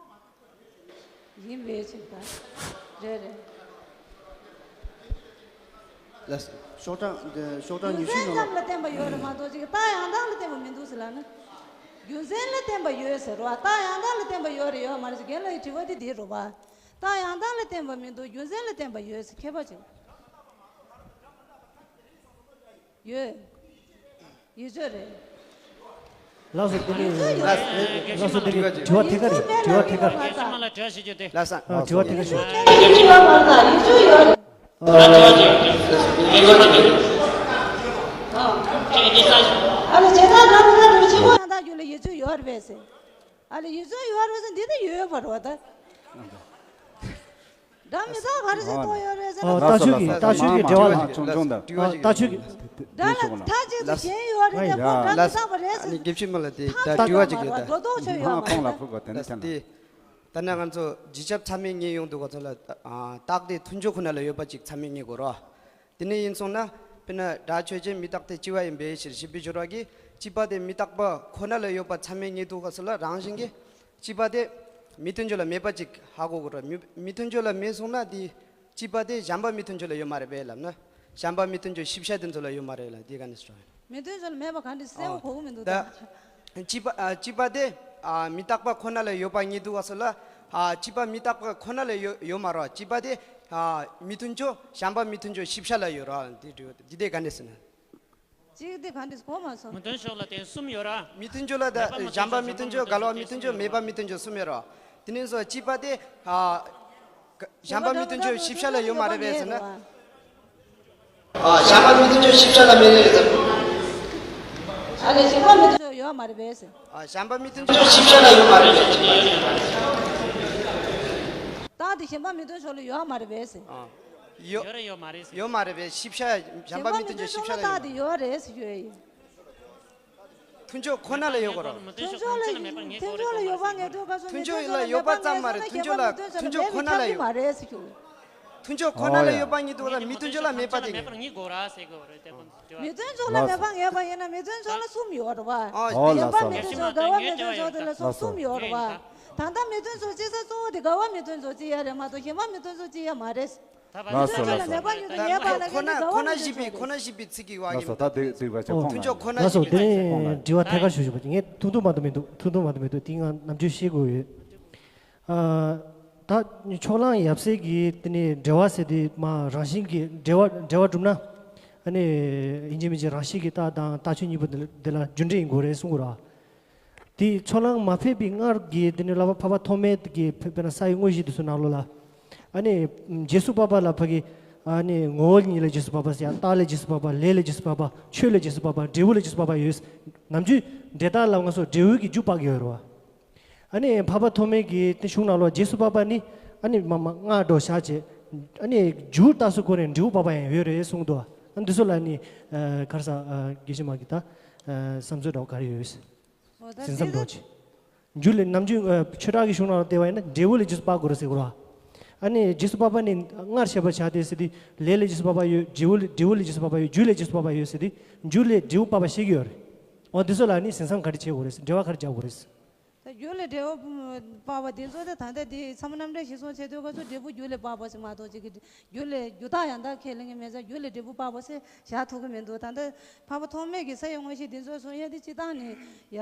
བ། ཡིན་པའི་ཕྱིར་ད། རེད་རེད། ལགས་སོ། ཤོག་གྲངས་འདི་ཤོག་གྲངས་ཉི་ཤུ་ནང་ལ། རྒྱུ་མཚན་ཙམ་ལ་བརྟེན་པ་ཡོད་རེད་མ་གཏོགས་ཅིག་རྟགས་ཡང་དག་ལ་བརྟེན་པ་མི་འདུག་ཟེར་ལབ་ན། རྒྱུ་མཚན་ལ་བརྟེན་པ་ཡོད་ཟེར་རོ། རྟགས་ཡང་དག་ལ་བརྟེན་པ་ཡོད་རེད། ཡོད་མ་རེད་ཟེར། རྒན་ལགས་ཀྱི་དྲི་བ་དེ་འདི་རེད་བ། རྟགས་ཡང་དག་ལ་བརྟེན་པ་མི་འདུག། རྒྱུ་མཚན་ལ་བརྟེན་པ་ཡོད་ཟེར། ཁྱད་པར་ཅིག་ཡོད། ཡིད་དཔྱོད་རེད། ལགས་སོ། དེ་ནི། ཡིད་དཔྱོད་ཡོད་རེད། ལགས་སོ། དེ་ནི་དྲི་བ་ཐད་ཀར་རེད། དྲི་བ་ཐད་ཀར། ཡིད་དཔྱོད་མེད་ན་ཡོད་མ་རེད། ལགས་སོ། ཨ། དྲི་བ་ཐད་ཀར་ཞུ། ཡིད་དཔྱོད་ཡོད་མ་རེད། ཡིད་དཔྱོད་ཡོད་རེད། ཨ། ཨ་ལ་བྱས་ཙང་སྒྲ་མི་རྟག་འདོད་པའི་ཕྱིར་ཁོ་ཡང་དག་རྒྱུ་ལ་ཡིད་དཔྱོད་ཡོད་རེད་པས་ཟེར། ཨ་ལ་ཡིད་དཔྱོད་ཡོད་རེད་ཟེར། འདི་ད་ཡོད་པ་རེད་བ་ད། སྒྲ་མི་རྟག་ག་རེ་བྱས་རྟོགས་ཡོད་རེད་ཟེར་ན། ཨ། ལྟ་ཆོས་ཀྱི། ལྟ་ཆོས་ཀྱི་འབྲེལ་བ་ལ། ཨ། ལྟ་ཆོས་ཀྱི། སྒྲ་ལ་མཐའ་གཅིག་ཏུ་ཞེན་ཡོད་རེད་དེ། ཁོ་སྒྲ་མི་རྟག་པ་རེད་ཟེར། ཨ་ནི་དགེ་བཤེས་མ་ལ་དེ་ད་དྲི་བ་ཅིག་ཡོད་ད། སྒྲོ་འདོགས་ཆོད་ཡོད་མ་རེད། ཁོང་ལ་ཕུལ་དགོས། དེ་ནི་དེ་ནི། ད་ནི་ང་ཚོ་བརྗིད་ཆགས་མཚམས་མེད་ངེས་ཡོང་དུས་ག་ཚོད་ལ། ཨ། རྟགས་དེ་མཐུན་ཕྱོགས་ཁོ་ན་ལ་ཡོད་པ་ཅིག་མཚམས་མེད་ངེས་དགོས་རེད། དེ་ནས་ཡིན་སོང་ན། དཔེར་ན་སྒྲ་ཆོས་ཅན། མི་རྟག་སྟེ་གཅིག་པ་ཡིན་པའི་ཕྱིར་ཞེས་པའི་སྦྱོར་བ་གིས་གཅིག་པ་དེ་མི་རྟག་པ་ཁོ་ན་ལ་ཡོད་པ་མཚམས་མེད་ངེས་དུས་སྐབས་སུ་ལ་རང་བཞིན་གྱིས་གཅིག་པ་དེ་མི་མཐུན་ཕྱོགས་ལ་མེད་པ་ཅིག་ཧ་གོ་དགོས་རེད། མི་མི་མཐུན་ཕྱོགས་ལ་མེད་སོང་ན་དེ་གཅིག་པ་དེ་གཞན་པ་མི་མཐུན་ཕྱོགས་ལ་ཡོད་མ་རེད་པས་ལབ་ན། གཞན་པ་མི་མཐུན་ཕྱོགས་ཞིབ་ཆ་དེ་ཚོ་ལ་ཡོད་མ་རེད་ལབ། དེ་ག་ནས་སོང་། མི་མཐུན་ཕྱོགས་ལ་མེད་པ་ག་འདྲ་གསལ་པོ་གོ་གི་མི་འདུག་ད། ད་གཅིག་པ། ཨ། གཅིག་པ་དེ། ཨ། མི་རྟག་པ་ཁོ་ན་ལ་ཡོད་པ་ངེས་དུས་སྐབས་སུ་ལ། ཨ། གཅིག་པ་མི་རྟག་པ་ཁོ་ན་ལ་ཡོད་ཡོད་མ་རེད། གཅིག་པ་དེ། ཨ། མི་མཐུན་ཕྱོགས། གཞན་པ་མི་མཐུན་ཕྱོགས་ཞིབ་ཆ་ལ་ཡོད་རེད། འདི་འདྲ་འདི་དེ་ག་འདྲ་ཟེར་ན། གཅིག་དེ་ག་འདྲ་གོ་མ་སོང་། མི་མཐུན་ཕྱོགས་ལ་དེ་གསུམ་ཡོད་ར། མི་མཐུན་ཕྱོགས་ལ་ད་གཞན་པ་མི་མཐུན་ཕྱོགས། འགལ་བ་མི་མཐུན་ཕྱོགས། མེད་པ་མི་མཐུན་ཕྱོགས་གསུམ་ཡོད་ར། དེ་ནས་སོ་གཅིག་པ་དེ། ཨ། གཞན་པ་མི་མཐུན་ཕྱོགས་ཞིབ་ཆ་ལ་ཡོད་མ་རེད་པས་ཟེར་ན། ཨ། གཞན་པ་མི་མཐུན་ཕྱོགས་ཞིབ་ཆ་ལ་མེད་རེད་ཟེར། ཨ་ལས། གཞན་པ་མི་མཐུན་ཕྱོགས་ཡོད་མ་རེད་པས་ཟེར། ཨ། གཞན་པ་མི་མཐུན་ཕྱོགས་ཞིབ་ཆ་ལ་ཡོད་མ་རེད་པས་ཟེར། རྟགས་དེ་གཞན་པ་མི་མཐུན་ཕྱོགས་ལ་ཡོད་མ་རེད་པས་ཟེར། ཨ། ཡོད། ཡོད་རེད། ཡོད་མ་རེད་ཟེར། ཡོད་མ་རེད་པས། ཞིབ་ཆ། གཞན་པ་མི་མཐུན་ཕྱོགས་ཞིབ་ཆ་ལ་ཡོད། རྟགས་དེ་ཡོད་རེད་ཟེར་ཞུ་ཡ་ཡིན། མཐུན་ཕྱོགས་ཁོ་ན་ལ་ཡོད་དགོས་ར། མཐུན་ཕྱོགས་ལ། མཐུན་ཕྱོགས་ལ་ཡོད་པ་ངེས་དུས་སྐབས་སུ། མཐུན་ཕྱོགས་ལ་ཡོད་པ་ཙམ་མ་རེད། མཐུན་ཕྱོགས་ལ། མཐུན་ཕྱོགས་ཁོ་ན་ལ་ཡོད། མཐུན་ཕྱོགས་ཁོ་ན་ལ་ཡོད་པ་ངེས་དུས་སྐབས་ལ་མི་མཐུན་ཕྱོགས་ལ་མེད་པ་དེ་ངེས། མི་མཐུན་ཕྱོགས་ལ་མེད་པ་ངེས་པ་ཡིན་ན་མི་མཐུན་ཕྱོགས་ལ་གསུམ་ཡོད་རེད་བ། ཨོ། གཞན་པ་མི་མཐུན་ཕྱོགས། འགལ་བ་མི་མཐུན་ཕྱོགས་དེ་ལ་གསུམ་གསུམ་ཡོད་རེད་བ། ད་ལྟ་མི་མཐུན་ཕྱོགས་སྤྱི་ས་གཙོ་བོ་དེ་འགལ་བ་མི་མཐུན་ཕྱོགས་སྤྱི་ཡ་རེད་མ་གཏོགས་གཞན་པ་མི་མཐུན་ཕྱོགས་སྤྱི་ཡ་མ་རེད། ལགས་སོ། ལགས་སོ། ཁོ་ན། ཁོ་ན་ཞེས་པའི། ཁོ་ན་ཞེས་པའི་ཚིག་གི་བ་གི། ལགས་སོ། ད་དེ་དེ་བ་ཆ་ཁོང་ལ། ལགས་སོ། དེ་ནས་དྲི་བ་ཐད་ཀར་ཞུ་ཞུ་བ་ཅིག་ངས་ཐུང་ཐུང་མ་གཏོགས་མི་འདུག་ཐུང་ཐུང་མ་གཏོགས་མི་འདུག་དེ་ང་ནམ་རྒྱུན་བཤད་དགོས་ཡོད། ཨ། ད་ཕྱོགས་གླང་ཡབ་སྲས་ཀྱི་དེ་ནས་འགྲེལ་བ་ཟེར་དེ་མ་རང་བཞིན་གྱི་འགྲེལ་བ། འགྲེལ་བ་གྲུབ་ན། ཨ་ནི་ཡིན་གཅིག་མིན་གཅིག་རང་བཞིན་གྱི་རྟགས་དང་རྟགས་ཆོས་གཉིས་པོ་དེ་ལ་དེ་ལ་རྒྱུ་འབྲས་ཡིན་དགོས་རེད་གསུང་གི་རེད་བ། དེ་ཕྱོགས་གླང་མ་ཕེབས་པའི་སྔར་གྱི་དེ་ནི་བསླབ་པ་འཕགས་པ་ཐོགས་མེད་ཀྱི་དཔེར་ན་ས་ཡི་དངོས་གཞི་དེ་ཚོ་ནང་ལོགས་ལ། ཨ་ནི་རྗེས་སུ་དཔག་པ་ལ་ཕ་གི། ཨ་ནི་ངོ་བོ་ཉིད་ལས་རྗེས་སུ་དཔག་པ་ཟེར་ཡ། རྟགས་ལས་རྗེས་སུ་དཔག་པ། ལས་ལས་རྗེས་སུ་དཔག་པ། ཆོས་ལས་རྗེས་སུ་དཔག་པ། འབྲས་བུ་ལས་རྗེས་སུ་དཔག་པ་ཡོད། ནམ་རྒྱུན་འབྲས་རྟགས་ལ་ང་ཚོ་འབྲས་བུ་གི་རྒྱུ་དཔག་གི་ཡོད་རེད་བ། ཨ་ནི་འཕགས་པ་ཐོགས་མེད་ཀྱི་དེ་གཞུང་ནང་ལོགས་རྗེས་སུ་དཔག་པ་ནི། ཨ་ནི་མ་མ་སྔར་འགྲོ་བཞག་བྱས། ཨ་ནི་འབྲས་བུ་རྟགས་སུ་བཀོད་ནས་འབྲས་བུ་དཔག་པ་ཡང་ཡོད་རེད་གསུངས་འདུག་ཨ་འདི་ཚོ་ལ་ནི། ཨ། ག་རེ་ཟེར། ཨ། དགེ་བཤེས་མ་གི་ད། ཨ། བསམ་ཚུལ་འདྲ་བོ་ག་རེ་ཡོད། འོ་ད་འཛིན་མཚམས་འདྲ་བོ་ཅིག་རྒྱུ་ལས་ནམ་རྒྱུན། ཨ། ཆོས་གྲགས་ཀྱི་གཞུང་ནང་ལ་བལྟས་པ་ཡིན་ན་འབྲས་བུ་ལས་རྗེས་སུ་དཔག་དགོས་རེད་ཟེར་གི་རེད་བ། ཨ་ནི་རྗེས་སུ་དཔག་པ་ནི་སྔར་བཤད་པ་བྱས་ཏེ་ཟེར་དུས་ལས་ལས་རྗེས་སུ་དཔག་པ་ཡོད། འབྲས་བུ་ལས། འབྲས་བུ་ལས་རྗེས་སུ་དཔག་པ་ཡོད། རྒྱུ་ལས་རྗེས་སུ་དཔག་པ་ཡོད་ཟེར་དུས་རྒྱུ་ལས་འབྲས་བུ་དཔག་པ་བཤད་ཀྱི་ཡོད་རེད། འོ་འདི་ཚོ་ལ་ནི་འཛིན་མཚམས་ག་རེ་བྱེད་དགོས་རེད། འགྲེལ་བ་ག་རེ་རྒྱག་དགོས་རེད། ད་རྒྱུ་ལས་འབྲས་བུ་དཔག་པ་འདི་ཚོ་ད་ད་ལྟ་འདི་ཚད་མ་རྣམ་འགྲེལ་གཞིར་བཟུང་བྱས་དུས་སྐབས་སུ་འབྲས་བུ་རྒྱུ་ལས་དཔག་པ་ཞིག་མ་གཏོགས་ཅིག་གི། རྒྱུ་ལས། རྒྱུ་རྟགས་ཡང་དག་ཁས་ལེན་གྱི་མེད་ཙང་རྒྱུ་ལས་འབྲས་བུ་དཔག་པ་ཞེས་བཞག་ཐུབ་ཀྱི་མི་འདུག་ད་ལྟ་འཕགས་པ་ཐོགས་མེད་ཀྱིས་ས་ཡི་དངོས་གཞི་འདི་ཚོ་གསུང་ཡ་དེ་སྤྱིར་བཏང་ནི་ཡ།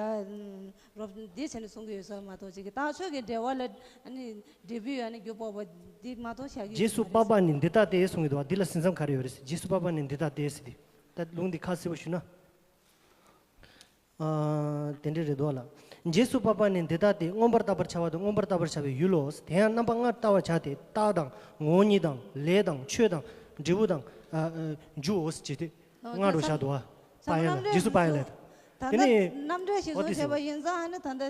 རོབ་འདི་བྱས་ནས་གསུང་གི་ཡོད་ས་མ་གཏོགས་ཅིག་གི་རྟགས་ཆོས་ཀྱི་འབྲེལ་བ་ལ། ཨ་ནི་འབྲས་བུ། ཨ་ནི་རྒྱུ་དཔག་པ་འདི་མ་གཏོགས་བཞག་གི་ཡོད། རྗེས་སུ་དཔག་པ་ནི་འདི་ལྟ་སྟེ་གསུང་གི་འདུག་བ། འདི་ལ་འཛིན་མཚམས་ག་རེ་ཡོད་རེད། རྗེས་སུ་དཔག་པ་ནི་འདི་ལྟ་སྟེ་ཟེར་ཏེ། ད་ལུང་འདི་ཁ་གསལ་པོ་ཞུ་ན། ཨ། དེ་འདྲ་རེད་འདུག་ལ། རྗེས་སུ་དཔག་པ་ནི་འདི་ལྟ་སྟེ། མངོན་པར་བརྟག་པར་བྱ་བ་དང་མངོན་པར་བརྟག་པར་བྱ་བའི་ཡུལ་ལོ། དེ་ཡང་རྣམ་པ་ལྔར་བལྟ་བར་བྱ་སྟེ། རྟགས་དང་ངོ་བོ་ཉིད་དང་ལས་དང་ཆོས་དང་འབྲས་བུ་དང་ཨ་ཨ་རྒྱུའོ་ཞེས་ཏེ། ལྔ་རུ་བཞག་འདུག་པ། པ་ཡ་ལ། རྗེས་སུ་པ་ཡ་ལ། ད་དེ་ནི་ནི་རྣམ་འགྲེལ་ཞིག་བཟོ་བྱས་པ་ཡིན་ཙང་ཨ་ནི་ད་ལྟ་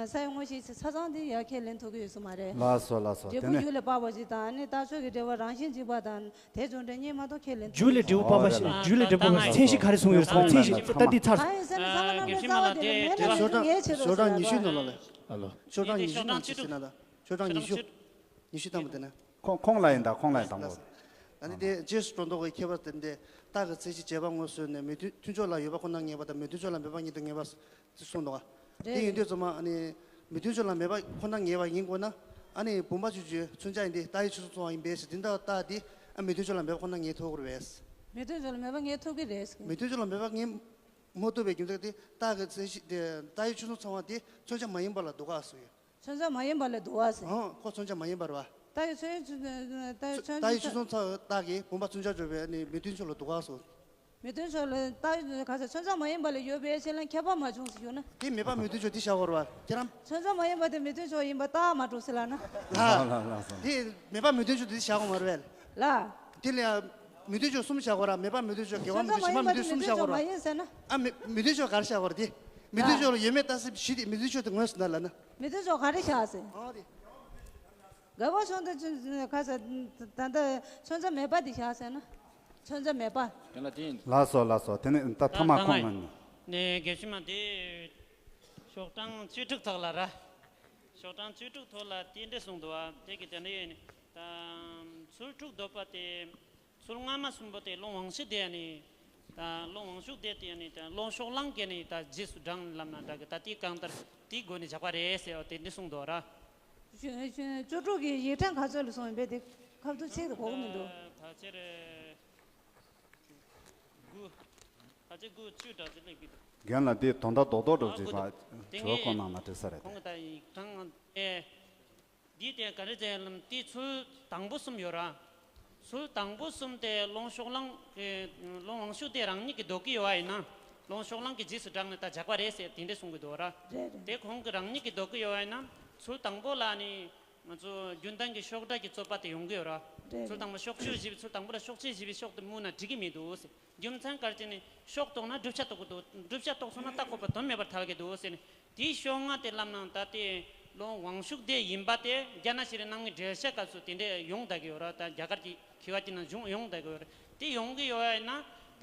ས་ཡ་ངོ་ཤེས་ཚ་ཚང་དེ་ཡ་ཁས་ལེན་ཐུབ་ཀྱི་ཡོད་ས་མ་རེད། ལགས་སོ་ལགས་སོ། འབྲས་བུ་རྒྱུ་ལས་དཔག་པ་ཞིག་དང་ཨ་ནི་རྟགས་ཆོས་ཀྱི་འབྲེལ་བ་རང་བཞིན་གཅིག་པ་དང་དེ་བྱུང་འབྲེལ་གཉིས་མ་གཏོགས་ཁས་ལེན་ཐུབ་རྒྱུ་ལས་འབྲས་བུ་དཔག་པ་ཞིག་རྒྱུ་ལས་འབྲས་བུ་དཔག་པ་ཞིག་མཚན་གཞི་ག་རེ་གསུངས་ཡོད་ཟེར་མཚན་གཞི་ད་འདི་ཚར་སོང་། གང་ཡིན་ཟེར་ན་ཚང་མ་རྣམ་འགྲེལ་རྩ་བ་དེ་མེད་ལ་ཤོག་གྲངས་ཤོག་གྲངས་ཉི་ཤུ་ནང་ལ་དེ་ངས་ཆེ་རུ་ཟེར་བ་ལ། ཤོག་གྲངས་ཉི་ཤུ་ནང་ལ་ལ། ཨ་ལོ། ཤོག་གྲངས་ཉི་ཤུ་ནང་ཅི་ཟེར་ན་ད། ཤོག་གྲངས་ཉི་ཤུ། ཉི་ཤུ་ཐམ་པ་དེ་ནས། ཁོང་ཁོང་ལ་ཡིན་ད། ཁོང་ལ་ཡིན་དང་པོ། ད་ནི་དེ་རྗེས་སུ་འགྲོ་ལྡོག་གི་ཁྱད་པར་དེ་འདྲའི་རྟགས་ཀྱི་མཚན་གཞི་བྱས་པ་ངོས་བཟུང་ནས་མི་མཐུན་མཐུན་ཕྱོགས་ལ་ཡོད་པ་ཁོ་ན་ངེས་པ་དང་མི་མཐུན་ཕྱོགས་ལ་མེད་པ་ཉིད་དུ་ངེས་པ་ཞེས་གསུངས་འདུག་ག། དེ་ཡིན་དུས་ཚང་མ་ཨ་ནི་མི་མཐུན་ཕྱོགས་ལ་མེད་པ་ཁོ་ན་ངེས་པ་ཡིན་དགོས་ན། ཨ་ནི་བུམ་པ་ཆུ་བཅུའི་མཚོན་བྱ་ཡིན་ཏེ་རྟགས་ཡུལ་ཆོས་སུ་ཚང་བ་ཡིན་པས་ཟེར། དེ་འདྲ་རྟགས་དེ་ཨ་མི་མཐུན་ཕྱོགས་ལ་མེད་པ་ཁོ་ན་ངེས་ཐུབ་དགོས་རེད་པས། མི་མཐུན་ཕྱོགས་ལ་མེད་པ་ངེས་མི་མཐུན་ཕྱོགས་ལ་མེད་པ་ངེས་མ་ཐུབ་པའི་རྒྱུ་མཚན་དེ་རྟགས་ཀྱི་མཚན་གཞི་དེ་རྟགས་ཡུལ་ཆོས་སུ་ཚང་བ་དེ་མཚོན་བྱ་མ་ཡིན་པ་ལ་འདུག་ག་ཟེར་ཡོད། མཚོན་བྱ་མ་ཡིན་པ་ལས་འདུག་པ་ཟེར། ཨང་། ཁོ་མཚོན་བྱ་མ་ཡིན་པ་རེད་པ། རྟགས་ཀྱི་མཚོན་རྟགས་ཀྱི་ཆོས་མཚོན་རྟགས་ཀྱི་བུམ་པ་མཚོན་བྱར་གྱུར་པའི་ནི་མི་མཐུན་ཕྱོགས་ལ་འདུག་ག་ཟེར། མི་མཐུན་ཕྱོགས་ལ་རྟགས་ག་ཟེར། མཚོན་བྱ་མ་ཡིན་པ་ལས་ཡོད་པའི་ཕྱིར་ལ་ཁྱད་པར་མ་བྱུང་ཟེར་ཞུ་ན། དེ་མེད་པ་མི་མཐུན་ཕྱོགས་དེ་བཞག་དགོས་རེད་པ་ཁྱེད་རང་། མཚོན་བྱ་མ་ཡིན་པ་དེ་མི་མཐུན་ཕྱོགས་ཡིན་པ་རྟགས་མ་གྲུབ་ཟེར་ལ་ན། ལ་ལ་ལ་ལ། དེ་མེད་པ་མི་མཐུན་ཕྱོགས་དེ་བཞག་དགོས་མ་རེད་པས། ལ། དེ་ལ་ཡང་མི་མཐུན་ཕྱོགས་གསུམ་བཞག་དགོས་རེད། མེད་པ་མི་མཐུན་ཕྱོགས། དགེ་བ་མི་མཐུན་ཕྱོགས། ཞི་མ་མི་མཐུན་ཕྱོགས་གསུམ་བཞག་དགོས་རེད། མ་ཡིན་ཟེར་ན། ཨ་མི་མི་མཐུན་ཕྱོགས་ག་རེ་བཞག་དགོས་རེད་དེ། མི་མཐུན་ཕྱོགས་ལ་ཡོད་མེད་ལྟ་སྲིད་བཞི་དེ་མི་མཐུན་ཕྱོགས་དེ་ངོས་སུ་ན་ལ་ན། མི་མཐུན་ཕྱོགས་ག་རེ་བཞག་ཟེར། ཨ་དེ། དགའ་བ་ཤོང་དུ་ཁ་ས་ད་ལྟ་མཚོན་བྱ་མེད་པ་དེ་བཞག་ཟེར་ན། མཚོན་བྱ་མེད་པ། དེ་ལ་དེ་ཡིན། ལགས་སོ་ལགས་སོ། དེ་ནས་ད་ཐ་མ་ཁོང་ལ་ནི། ནས་དགེ་བཤེས་མ་དེ་ཤོག་གྲངས་བཅུ་དྲུག་ཐོག་ལ་ར། ཤོག་གྲངས་བཅུ་དྲུག་ཐོག་ལ་དེ་འདྲ་གསུངས་འདུག་པ། དེ་གི་དེ་འདྲ་ཡིན། ད་ཚུལ་དྲུག་འདོད་པ་དེ། ཚུལ་སྔ་མ་གསུམ་པོ་དེ་ཀློང་དབང་ཕྱུག་སྡེ་ནི། ད་ཀློང་དབང་ཕྱུག་སྡེ་དེ་ནི་ད་ཀློང་ཕྱོགས་གླང་གི་ནི་ད་རྗེས་སུ་འབྲང་ལམ་ན་འདྲ་གི། ད་དེ་གང་ལྟར་དེའི་སྒོ་ནས་བཞག་པ་རེད་ཟེར་བ་དེ་འདི་གསུངས་འདུག་ར། བཅུ་དྲུག་གི་ཡིག་ཕྲེང་ག་ཚོད་ལ་སོང་ཡིན་པས་དེ་ཁ་ཐུག་ཚིག་དེ་གོ་གི་མི་འདུག་ཕལ་ཆེར་དགུ། ཕལ་ཆེར་དགུ་བཅུ་འདྲ་ཅིག་སླེབས་ཀྱི་འདུག་རྒན་ལགས་འདི་དོན་དག་རྡོག་རྡོག་འགྲོ་ཅིག་ཕར་དྲི་བ་བཀོད་གནང་ན་འགྲིག་ས་རེད་དེ། ཁོང་གི་ད་ཡིག་ཕྲེང་ཨེ། འདི་དེ་ག་རེ་ཟེར་ལམ་དེ་ཚུལ་དང་པོ་གསུམ་ཡོད་ར། ཚུལ་དང་པོ་གསུམ་དེ་ཀློང་ཕྱོགས་གླང་གི་ཀློང་དབང་ཕྱུག་སྡེ་རང་ཉིད་ཀྱིས་འདོད་ཀྱི་ཡོད་པ་ཡིན་ན། ཀློང་ཕྱོགས་གླང་གི་རྗེས་སུ་འབྲངས་ནས་ད་བཞག་པ་རེད་ཟེར་དེ་འདྲས་གསུང་གི་འདུག་ར། རེད་རེད། དེ་ཁོང་གིས་རང་ཉིད་ཀྱིས་འདོད་ཀྱི་ཡོད་པ་ཡིན་ན། ཚུལ་དང་པོ་ལ་ནི་ང་ཚོ་རྒྱུན་ལྡན་གྱི་ཤོག་དྲིལ་གྱི་རྩོད་པ་དེ་ཡོང་གི་ཡོད་ར། རེད་ཚུལ་རེད། དང་པོ་ཤོག་ཆོས་བཞི་པའི་ཚུལ་དང་པོ་ལ་ཤོག་ཆོས་བཞི་པའི་ཤོག་དེ་མུ་ན་འགྲིག་གི་མི་འདུག་ཟེར། རྒྱུ་མཚན་ག་རེ་བྱས་ནས་ཤོག་རྟོགས་ན་བསྒྲུབ་བྱ་རྟོགས་ཀྱི་འདུག་བསྒྲུབ་བྱ་རྟོགས་སོང་ན་ལྟ་དགོས་པ་དོན་མེད་པར་ཐལ་གྱི་འདུག་ཟེར་ནས། དེའི་ཕྱོགས་སྔ་དེ་ལབ་ནའང་ད་ལྟའི་ཀློང་དབང་ཕྱུག་སྡེ་ཡིན་པ་དེ་རྒྱ་ནག་ཤེས་རིག་རྣམ་ངེས་འགྲེལ་བཤད་སྐབས་སུ་དེ་འདྲས་ཡོང་བསྡད་ཀྱི་ཡོད་ར། ད་རྒྱ་གར་གྱི་མཁས་པ་ཅིག་ནང་བྱུང་ཡོང་བསྡད་ཀྱི་ཡོད་ར། དེ་ཡོང་གི་ཡོད་པ་ཡིན་ན་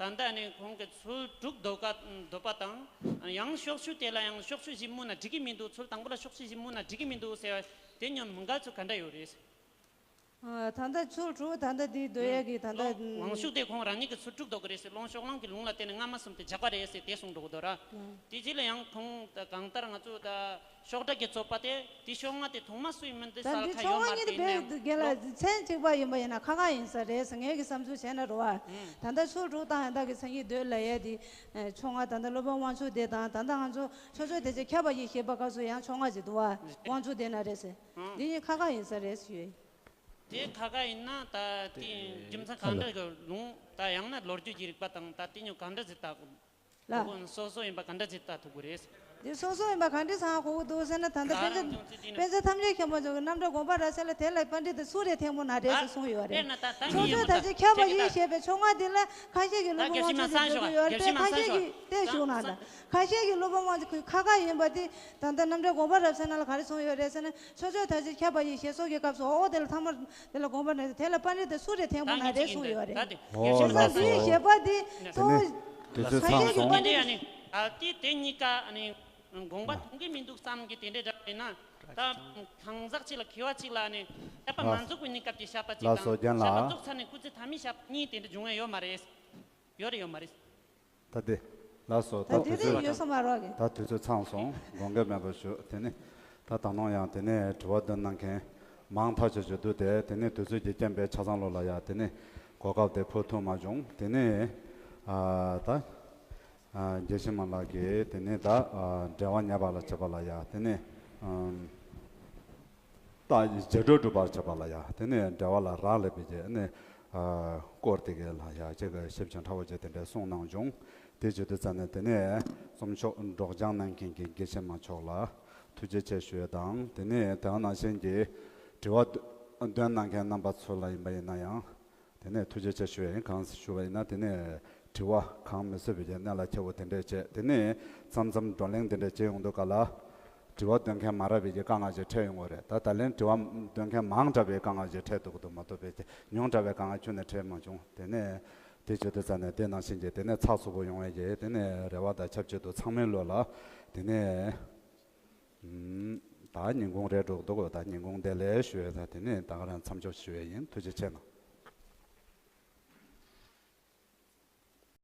ད་ལྟ་ནི་ཁོང་གི་ཚུལ་དྲུག་འདོད་ཀ་འདོད་པ་དང་། ཡང་ཤོག་ཆོས་དེ་ལ་ཡང་ཤོག་ཆོས་བཞི་མུ་ན་འགྲིག་གི་མི་འདུག་ཚུལ་དང་པོ་ལ་ཤོག་ཆོས་བཞི་མུ་ན་འགྲིག་གི་མི་འདུག་ཟེར་བ་དེ་གཉིས་མི་འགལ་ཚུལ་ག་འདྲ་ཡོད་རེད། ཨ། ད་ལྟ་ཚུལ་དྲུག་ད་ལྟ་འདི་འདོད་ཡས་ཀྱི་ད་ལྟ་ཀློང་དབང་ཕྱུག་སྡེ་ཁོང་རང་ཉིད་ཀྱིས་ཚུལ་དྲུག་འདོད་ཀྱི་རེད་ཟེར། ཀློང་ཕྱོགས་གླང་གིས་ལུང་ལ་བརྟེན་ནས་སྔ་མ་གསུམ་དེ་བཞག་པ་རེད་ཟེར་དེ་གསུངས་འགྲོ་གི་འདུག་ར། ལགས། དེ་རྗེས་ལ་ཡང་ཁོང་ད་གང་ལྟར་ང་ཚོ་ད་ཤོག་དྲིལ་གྱི་རྩོད་པ་དེ་དེ་ཕྱོགས་སྔ་དེ་ཐོག་མ་སུ་ཡིན་མིན་དེ་ད་གསལ་འདི་ཁ་ཡོད་ཕྱོགས་མ་སྔ་རེད་གཉིས་དེ་དེ་ཡིན་ན། རྒན་ལགས་མཚན་གཅིག་པ་ཡིན་པ་ཡིན་ན་ཁག་ཁག་ཡིན་ས་རེད་ཟེར་ངེད་ཀྱི་བསམ་ཚུལ་བྱས་ན་རེད་བ། ཨང་། ད་ལྟ་ཚུལ་དྲུག་དང་ཡང་དག་གི་མཚན་ཉིད་འདོད་ལབ་ཡས་དེ། ཨ། ཕྱོགས་སྔ་ད་ལྟ་སློབ་དཔོན་དབང་ཕྱུག་སྡེ་དང་ད་ལྟ་ང་ཚོ་ཕྱོགས་ཆོས་དེ་ཚོ་ཁྱབ་པ་ཡི་བཞེད་པ་སྐབས་སུ་ཡང་ཕྱོགས་སྔ་ཅིག་འདུག་བ། དབང་ཕྱུག་སྡེ་ན་རེད་ཟེར། ཨང་། འདི་གཉིས་ཁག་ཁག་ཡིན་ས་རེད་ཞུ་ཡས། དེ་ཁག་ཁག་ཡིན་ན་ད་དེ་རྒྱུ་མཚན་གང་འདྲ་གི་ལུང་ད་ཡང་ན་ལོ་རྒྱུས་ཀྱི་རིག་པ་དང་ད་དེ་ཉོ་གང་འདྲ་ཟིག་ད་གོ། ལ། ཁོ་སོ་སོ་ཡིན་པ་གང་འདྲ་ཟིག་ད་ཐུབ་གི་རེད། དེ་སོ་སོ་ཡིན་པ་གང་འདྲ་ཚང་གོ་གི་འདུག་ཟེར་ན་ད་ལྟ་ད་དཔེ་རང་ཆ་ཉུང་ཚིག་དེ་ནི་དཔེ་ཆ་ཐམས་ཅད་མཁྱེན་པ་ཚོ་གི་རྣམ་གྲངས་དགོངས་པ་རབ་གསལ་ལ་དེ་ལ་པཎྜི་ཏ་སུ་རེད་ཐེངས་པོ་ན་རེད་ཟེར་གསུངས་ཡོད་རེད། དཔེར་ན་ད་ད་ཕྱོགས་ཆོས་ད་ཅི་ཁྱབ་པ་ཡིན་ཞེས་པའི་ཕྱོགས་སྔ་དེ་ལ་ཁ་ཤས་ཀྱི་སློབ་དཔོན་དབང་ཕྱུག་དེ་འདོད་ཀྱི་ཡོད་རེད། ཁ་ཤས་ཀྱི་དེ་ཞུ་ན་ད་ཁ་ཤས་ཀྱི་སློབ་དཔོན་དབང་ཕྱུག་ཁག་ཁག་ཡིན་པ་དེ། ད་ལྟ་རྣམ་འགྲེལ་དགོངས་པ་རབ་གསལ་ནང་ལ་ག་རེ་གསུངས་ཡོད་རེད་ཟེར་ན། ཕྱོགས་ཆོས་ད་ཅི་ཁྱབ་པ་ཡི་ཞེས་སོགས་ཀྱི་སྐབས་སུ་འོ་དེ་ལ་ཐ་མར་དེ་ལ་དགོངས་པ་ནས་དེ་ལ་པཎྜི་ཏ་སུ་རེད་ཐེངས་པོ་ན་རེད་གསུངས་ཡོད་རེད། ད་དེ་ཨོ་ལགས་སོ། འདིའི་བཞེད་པ་འདི་གཙོ་བོ་དེ་ཚོའི་ཚང་སོང་། དེ་འདྲ་ཡ་ནི་ད་དེ་དེ་གཉིས་ཀ་ནི་དགོངས་པ་མཐུན་གྱི་མི་འདུག་བསམ་གྱི་དེ་འདྲའི་འདྲ་ཡིན་ན། ད་གང་ཟག་ཅིག་ལ་མཁས་པ་ཅིག་ལ་ནི་དད་པ་མ་འཛུགས་པའི་གནས་སྐབས་ཀྱི་བཤད་པ་ཅིག་དང་། ལགས་སོ། རྒན་ལགས། བཤད་པ་རྫོགས་ཚར་ནས་སྐུ་ཚེ་མཐའ་མའི་བཤད་པ་གཉིས་དེ་འདྲ་འབྱུང་ཡ་ཡོད་མ་རེད། ཡོད་རེད་ཡོད་མ་རེད། ད་དེ། ལགས་སོ། ད་ད་དེ་དུས་ཚོད། རིང་ཡོད་ས་མ་རོགས་གི། ད་དུས་ཚོད་ཚང་སོང་། དགོངས་འགལ་མེད་པར་ཞུ། དེ་ནི་ད་ད་ནང་ཡང་དེ་ནས་དྲི་བ་འདོན་གནང་མཁན་མང་ཐག་ཆོད་ཆོད་འདུག་སྟེ། དེ་ནས་དུས་ཚོད་ཀྱི་རྐྱེན་པས་ཆ་ཚང་ལོ་ལ་ཡ་དེ་ནས་གོ་སྐབས་དེ་ཕུལ་ཐུབ་མ་བྱུང་། དེ་ནས་ཨ་ད་ཨ་རྒྱལ་སྲས་མ་ལགས་ཀྱིས་དེ་ནས་ད་ཨ་འབྲེལ་བ་ཉེ་བ་ལ་བྱེད་པ་ལ་ཡ་དེ་ནས་ཨམ། རྟགས་ཀྱི་རྗེས་འགྲོ་སྒྲུབ་པར་བྱེད་པ་ལ་ཡ། དེ་ནས་འབྲེལ་བ་ལ་རག་ལས་པའི་རྗེས་ནས་ཨ་སྐོར་དེ་གའི་ལ་ཡ་ཅིག་གི་ཞིབ་ཅིང་ཕྲ་བོ་ཅིག་དེ་འདྲའི་གསུངས་གནང་བྱུང་ དེ་བྱེད་དུས་ཙམ་ནས་དེ་ནས་རྩོམ་ཤོག་སྒྲོག་སྦྱང་གནང་མཁན་གྱི་དགེ་བཤེས་མ་མཆོག་ལ་ཐུགས་རྗེ་ཆེ་ཞུ་ཡས་དང་། དེ་ནས་དེ་ནང་བཞིན་གྱི་དྲི་བ་འདོན་གནང་མཁན་རྣམ་པ་ཚོ་ལ་ཡིན་པ་ཡིན་ན་ཡང་དེ་ནས་ཐུགས་རྗེ་ཆེ་ཞུ་ཡས་ཡིན། གང་ཞུ་བ་ཡིན་ན་དེ་ནས་དྲི་བ་གང་མི་བཟོད་པའི་གནད་ལ་འཁེལ་བོ་དེ་འདྲས་བྱས། དེ་ནས་མཚམས་མཚམས་བགྲོ་གླེང་དེ་འདྲས་བྱེད་ཡོང་དུས་ག་ལ་དྲི་བ་འདོན་མཁན་མ་རག་པའི་གི་དཀའ་ངལ་ཅིག་འཕྲད་ཡོང་གི་རེད། ད་ད་ལན་དྲི་བ་འདོན་མཁན་མང་དྲགས་པའི་དཀའ་ངལ་ཅིག་འཕྲད་འདུག་གི་འདུག་མ་གཏོགས་པའི་ཉུང་དྲགས་པའི་དཀའ་ངལ་ཁྱོན་ནས་འཕྲད་མ་བྱུང་། དེ་ནས་དེ་བྱེད་དུས་ཙམ་ནས་དེ་ནང་བཞིན་གྱི་དེ་ནས་ཚགས་ཚུད་པོ་ཡོང་བའི་གི་དེ་ནས་རེ་བ་དང་ཆབས་ཅིག་ཏུ་ཚང་མའི་བློ་ལ་དེ་ནས་ད་ཉིན་གུང་རེད་འགྲོ་གི་འདུག་ད་ཉིན་གུང་བདེ་ལེགས་ཞུ་ཡས་དང་། དེ་ནས་ད་ག་རང་མཚམས་འཇོག་ཞུ་ཡས་ཡིན། ཐུགས་རྗེ་ཆེ་གནང་།